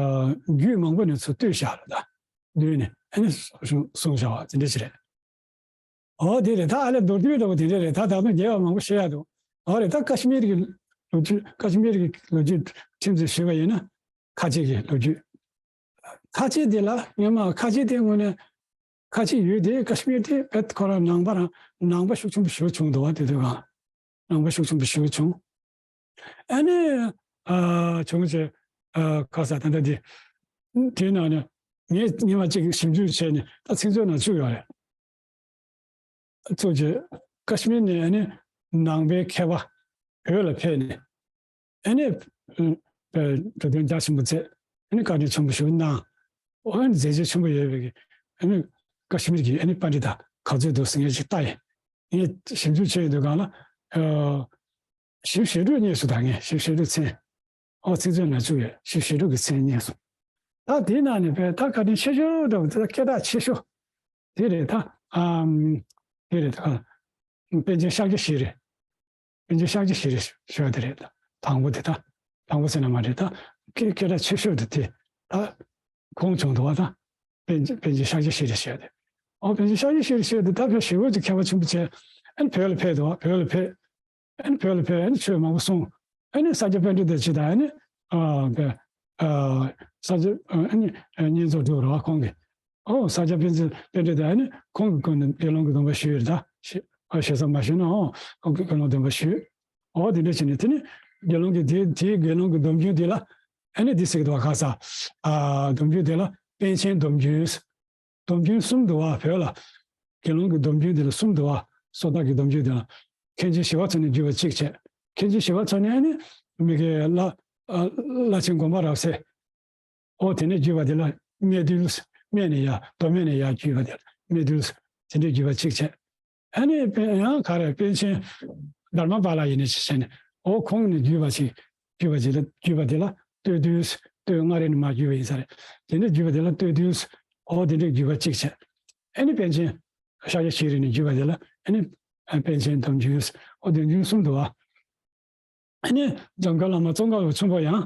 རྒྱུད་མང་པོ་ནས་ཚུར་བཏུས་བཞག་རེད་ད། བསྡུས་ནས་ཨ་ནི་གསུངས་བཞག་པ་དེ་འདྲ་ཞིག་རེད། འོ་དེ་རེད་ད། ཨ་ལས་མདོར་བསྡུས་འདྲ་པོ་དེ་འདྲ་རེད་ད། ད་དུང་རྒྱས་པ་མང་པོ་བཤད་ཡག་འདུག་འོ་རེད་ད། ཀ་ཤི་མིར་གྱི་ལོ་རྒྱུས། ཀ་ཤི་མིར་གྱི་ལོ་རྒྱུས་ཁྲིམས་ཚུལ་ཞུས་པ་ཡིན་ན། ཁ་ཆེ་གི་ལོ་རྒྱུས། ཁ་ཆེ་དེ་ལ་སྔོན་མ་ཁ་ཆེ་དེ་དངོས་གནས་ཁ་ཆེ་ཡུལ་དེ། ཀ་ཤི་མིར་དེ་བེད་ཁོ་རང་ནང་པ་རང་། ནང་པ་ཤུགས་ཆེན་པོ་ཞེ་པོ་བྱུང་འདུག་བ། དེ་དུས་གང་ནང་པ་ཤུགས་ཆེན་པོ་ཞེ་པོ་བྱུང་། ཨ་ནི་ཨ་བྱུང་རྗེས་ཨ་ག་ས་ད་ལྟ་དེ་དེའི་ནང་ནས་ངས་སྔོན་མ་གཅིག་ཞིབ་འཇུག་བྱས་ནས། ད་ཚིག་མཛོད་ནང་བཅུག་ཡོད་རེད། ཚུར་རྗེས་ཀ་ཤི་མིར་ནས་ཨ་ནི་ནང་པའི་མཁས་པ་བོད་ལ་ཕེབས་ནས། ཨ་ནི་ཨ་འགྲོ་དོན་རྒྱ་ཆེན་པོ་མཛད། ཨ་ནི་བཀའ་དྲིན་ཆེན་པོ་ཞིག་གནང་། ཨ་ནི་མཛད་རྗེས་ཆེན་པོ་ཡོད་པའི་གི་ཨ་ནི་ཀ་ཤི་མིར་གྱི་ཨ་ནི་པཎྜི་ཏ་ག་ཚོད་འདུག་ཟེར་ངས་ཅིག་ལྟ་ཡིན། ངས་ཞིབ་འཇུག་བྱས་ཡོང་དུས་གང་ལ་ཨ་བཞི་བཅུ་ཞེ་དྲུག་རྙེད་སོང་། ད་ངས་བཞི་བཅུ་ཞེ་དྲུག་མཚན། ཨོ་ཚིག་མཛོད་ནང་བཅུག་ཡོད། བཞི་བཅུ་ཞེ་དྲུག་གི་མཚན་རྙེད་སོང་། ད་དེའི་ནང་ནས་དཔེ་ད་བཀའ་དྲིན་ཆེ་ཤོས་འདྲ་པོ་དེ། ད་སྐད་གྲགས་ཆེ་ཤོས་དེ་རེད་ད། ཨམ། དེ་རེད་ད། པཎ་ཆེན་ཤཱཀྱ་ཤྲཱི་རེད། པཎ་ཆེན་ཤཱཀྱ་ཤྲཱི་རེད་ཞུ་བ་དེ་རེད་ད། དང་པོ་དེ་ད། དང་པོ་ཟེར་ན་མ་རེད་ད། སྐད་སྐད་གྲགས་ཆེ་ཤོས་དེ་དེ་ད་ཁོང་བྱུང་འདུག་བ་ད། པཎ་ཆེན་པཎ་ཆེན་ཤཱཀྱ་ཤྲཱི་རེད་ཞུ་བ་དེ། ཨོ་པཎ་ཆེན་ཤཱཀྱ་ཤྲཱི་རེད་ཞུ་བ་དེ་ད་དཔེ་ཞེ་པོ་ཅིག་མཁས་པ་ཆེན་པོ་བྱས། ཨ་ནི་བོད་ལ་ཕེབས་འདུག་བ། བོད་ལ་ཕེབས། ཨ་ནི་བོད་ལ་ཕེབས། ཨ་ནི་ཆོས་མང་པོ་གསུངས། ཨ་ནི་ས་སྐྱ་པཎྜི་ཏ་ཅིག་དང་། ཨ་ནི་ཨ་ས་སྐྱ་ཨ་ནི་བསྙེན་རྫོགས་སྒྲུབ་རེད་བ། ཁོང་གིས་ ཨོ་ས་སྐྱ་པཎ་ཆེན་པཎྜི་ཏ་ཨ་ནི་ཁོང་གི་སྐུ་ནས་དགེ་སློང་གི་སྡོམ་པ་ཞུས་ཡོད་ད། ཞེས་ཨ་ཞེ་ས་མ་ཞུས་ན་ཨོ་ཁོང་གི་དགེ་སློང་སྡོམ་པ་ཞུས། ཨོ་དེ་འདྲ་བྱས་ནས་དེ་ནི་དགེ་སློང་གི་དེ་དེའི་དགེ་སློང་གི་སྡོམ་རྒྱུན་དེ་ལ་ཨ་ནི་དེ་ཟེར་གི་འདུག་བ། ཁ་ས་ཨ་སྡོམ་རྒྱུན་དེ་ལ་པཎ་ཆེན་སྡོམ་རྒྱུན། སྡོམ་རྒྱུན་གསུམ་འདུག་བ། བོད་ལ་དགེ་སློང་གི་སྡོམ་རྒྱུན་དེ་ལ་གསུམ་འདུག་བ། སོ་ཐར་གྱི་སྡོམ་རྒྱུན་དེ་ལ་མཁན་ཆེན་ཞི་བ་འཚོ་ནས་བརྒྱུད་པ་གཅིག་བྱས། མཁན་ཆེན་ཞི་བ་འཚོ་ནས་ཨ་ནི་མི་དགེ་བླ་ཨ་བླ་ཆེན་དགོངས་པ་རབ་གསལ། ཨོ་དེ་ནས་བརྒྱུད་པ་དེ་ལ་སྨད་འདུལ། སྨད་ནས་ཡར་མདོ་སྨད་ནས་ཡར་བརྒྱུད་པ་དེ་ལ་སྨད་འདུལ། དེ་འདྲའི་བརྒྱུད་པ་གཅིག་བྱས། ཨ་ནི་དཔེ་ཡང་ག་རེ་པཎ་ཆེན་དྷརྨ་པཱ་ལ་ཡིན་ནི་ཞིག་བྱས་ནས་ཨོ་ཁོང་ནས་བརྒྱུད་པ་ཞིག་བརྒྱུད་པ་ཞིག་ལ་བརྒྱུད་པ་དེ་ལ་སྟོད་འདུལ། སྟོད་མངའ་རིས་ནས་མར་བརྒྱུད་པ་ཡིན་ས་རེད། དེ་ནས་བརྒྱུད་པ་དེ་ལ་སྟོད་འདུལ། ཨོ་དེ་འདྲའི་བརྒྱུད་པ་གཅིག་བྱས། ཨ་ནི་པཎ་ཆེན་ཤཱཀྱ་ཤྲཱི་ནས་བརྒྱུད་པ་དེ་ལ་ཨ་ནི་པཎ་ཆེན་སྡོམ་རྒྱུན། ཨོ་སྡོམ་རྒྱུན་གསུམ་འདུག་བ། ཨ་ནི་འཇམ་མགོན་བླ་མ་ཙོང་ཁ་པ་ཆེན་པོ་ཡང་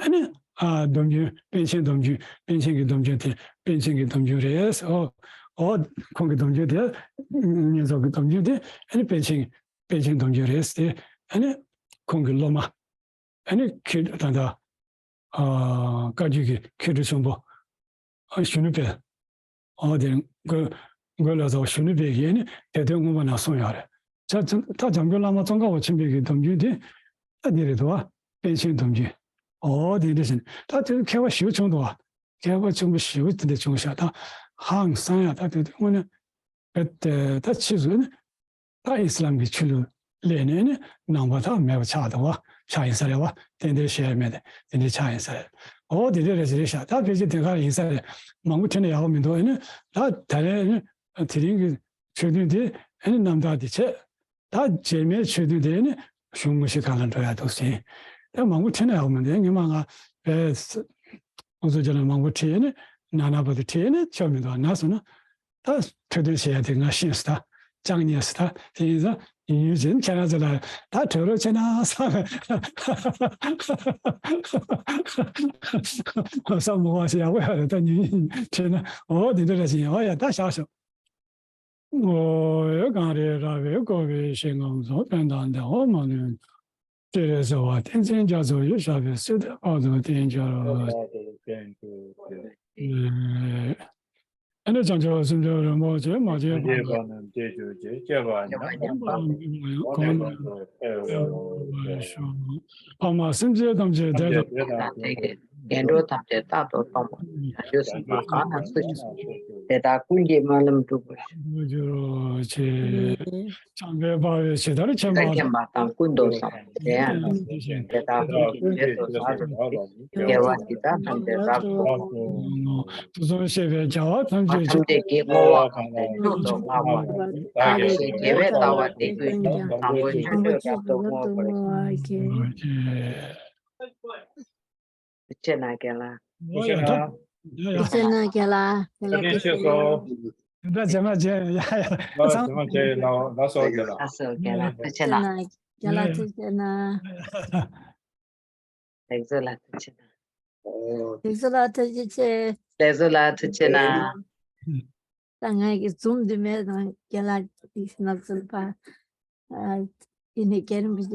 ཨ་ནི་ཨ་སྡོམ་རྒྱུན་པཎ་ཆེན་སྡོམ་རྒྱུན། པཎ་ཆེན་གྱི་སྡོམ་རྒྱུན་དེ་པཎ་ཆེན་གྱི་སྡོམ་རྒྱུན་རེད། ཨོ་ཨོ་ཁོང་གི་སྡོམ་རྒྱུན་དེ་བསྙེན་རྫོགས་ཀྱི་སྡོམ་རྒྱུན་དེ་ཨ་ནི་པཎ་ཆེན་པཎ་ཆེན་སྡོམ་རྒྱུན་རེད་དེ། ཨ་ནི་ཁོང་གི་སློབ་མ་ཨ་ནི་ཁྱེད་ད་ལྟ་ཨ་བཀའ་བརྒྱུད་ཀྱི་མཁས་གྲུབ་ཆེན་པོ་ཨ་གཞོན་ནུ་དཔལ། ཨོ་དེ་མགོན་མགོན་ལོ་ཙཱ་བ་གཞོན་ནུ་དཔལ་གྱིས་ནི་དེ་དོན་མངོན་པ་ན་གསུངས་ཡོད་རེད། ད་ད་འཇམ་མགོན་བླ་མ་ཙོང་ཁ་པ་ཆེན་པོའི་གི་སྡོམ་རྒྱུན་དེ་ད་འདི་རེད་དོ། པཎ་ཆེན་སྡོམ་རྒྱུན། ཨོ་དེ་འདྲ་བཞིན་ད་དེ་མཁས་པ་ཞེ་པོ་བྱུང་འདུག་བ། མཁས་པ་ཆེན་པོ་ཞེ་པོ་དེ་འདྲ་བྱུང་ཤག་ད་ཧང་སང་ཡ་ད་དེ་དེ་དངོས་གནས་ད་ཕྱིས་སུ་ནི། ད་ཨི་སི་ལམ་གྱི་ཆོས་ལུགས་སླེབས་ནས་ནི་ནང་པ་དག་མེད་པ་ཆགས་འདུག་བ། ཆགས་ཡིན་ས་རེད་བ། ཏན་ཏན་བཤད་ཡ་མེད་དེ་དེ་འདྲའི་ཆགས་ཡིན་ས་རེད། ཨོ་དེ་འདྲ་རེད་ཟེར་རེད་ཤག་ད་ཕལ་ཆེར་དེ་ག་རེ་ཡིན་ས་རེད། མང་པོ་ཁྲིད་ན་ཡག་པོ་མི་འདུག་ཨེ་ནི་ད་ད་རེས་ནི་དེ་རིང་གི་ཆོས་ཐུན་དེ་ཨེ་ནི་རྣམ་དག་དེ་བྱས། ད་རྗེས་མའི་ཆོས་ཐུན་དེ་ཨེ་ནི་གཞུང་དངོས་གཞི་ཁག་ལ་འགྲོ་ཡ་འདུག་ཟིན། ད་མང་པོ་ཁྲིད་ན་ཡག་པོ་མི་འདུག་ངས་མ་ང་བས་ཁོང་ཚོ་རྒྱ་ལ་མང་པོ་ཁྲིད་ཨེ་ནི་ན་ན་བ་དེ་ཁྲིད་ཨེ་ནི་ཆོ་མི་འདུག་ན་སོང་ན། ད་འཕྲོད་བསྟེན་བྱེད་ཡ་དེ་ང་ཤེས་སོང་། ད་ཅང་ཉན་སོང་། ད་དེ་ཡིན་ཙང་ཡིན་ཡུལ་ཅན་ཁྱེད་རང་ཚོ་ལ་ད་གྲོས་རོགས་བྱས་ན་བསམ་བསམ་མོ་བ་ཞིག་ཡག་པོ་ཡོད་རེད། ད་ཉིན་ཁྲིད་ན་འོ་དེ་འདྲ་ར་ཞིག་ཡིན། འོ་ཡ་ད་བཞག་ཤོག་འོ་ཡ་གངས་རི་ར་བས་བསྐོར་བའི་ཞིང་ཁམས་སུ། ཕན་དང་བདེ་བ་མ་ལུས་སྤྱན་རས་གཟིགས་དབང་བསྟན་འཛིན་རྒྱ་མཚོ་ཡི། ཞབས་པད་སྲིད་མཐའི་བར་དུ་བརྟན་གྱུར་ཅིག་ཨ་ནི་བྱང་ཆུབ་སེམས་མཆོག་རིན་པོ་ཆེ་མ་སྐྱེས་པ་རྣམས་སྐྱེ་གྱུར་ཅིག་སྐྱེས་པ་ཉམས་པ་གོང་ནས་འཕེལ་བར་ཤོག་ཕ་མ་སེམས་ཅན་ཐམས་ཅད་བདེ་དང་བདེ་དང་བདེ་བའི་ངན་འགྲོ་ཐམས་ཅད་རྟག་ཏུ་སྟོངས་པར། བྱང་ཆུབ་སེམས་དཔའ་གང་ན་སུ་ཞིག་དེ་དག་ཀུན་གྱི་སྨོན་ལམ་འགྲུབ་པར་ཤོག་འགྲུབ་གྱུར་ཅིག་བྱམས་པས་སྤང་བའི་ཇི་ལྟར་མཁྱེན་པ་དང་། ཀུན་ཏུ་བཟང་པོ་དེ་ཡང་དེ་དག་ཀུན་གྱི་རྗེས་སུ་བདག་སློབ་ཅིང་། དགེ་བ་འདི་དག་ཐམས་ཅད་རབ་ཏུ་དུས་གསུམ་གཤེགས་པའི་རྒྱལ་བ་ཐམས་ཅད་ཀྱིས། ཐམས་ཅད་ཀྱི་བསྔོ་བ་གང་དང་མཆོག་ཏུ་བསྔགས་པ། བདག་གི་དགེ་བའི་རྩ་བ་སྟེ་ཀུན་ཀྱང་། བཟང་པོ་ཆོས་སྤྱོད་རབ་ཏུ་བསྔོ་བར་བགྱི། ཐུགས་རྗེ་གནང་རྒན་ལགས། ཨོ་ཡ་ད། ཡ་ཡ། ཐུགས་རྗེ་གནང་རྒན་ལགས། རྒན་ལགས་ཐུགས་རྗེ་གནང་། ད་རྗེས་མ་མཇལ་ཡ་ཡ། ཨོ་རྗེས་མ་མཇལ་ཡ་ལགས་སོ་རྒན་ལགས། ལགས་སོ་རྒན་ལགས་ཐུགས་རྗེ་གནང་། རྒན་ལགས་ཐུགས་རྗེ་གནང་། ལེགས་བཟོ་ལགས་ཐུགས་རྗེ་གནང་། ལེགས་བཟོ་ལགས་ཐུགས་རྗེ་ཆེ། ལེགས་བཟོ་ལགས་ཐུགས་རྗེ་གནང་། ད་ང་གི་ཛུམ་འདི་མེད་དང་རྒན་ལགས་ནག་ཚལ་པ། ཨ་ཡིན་ནའི་རྒན་རིན་པོ་ཆེ་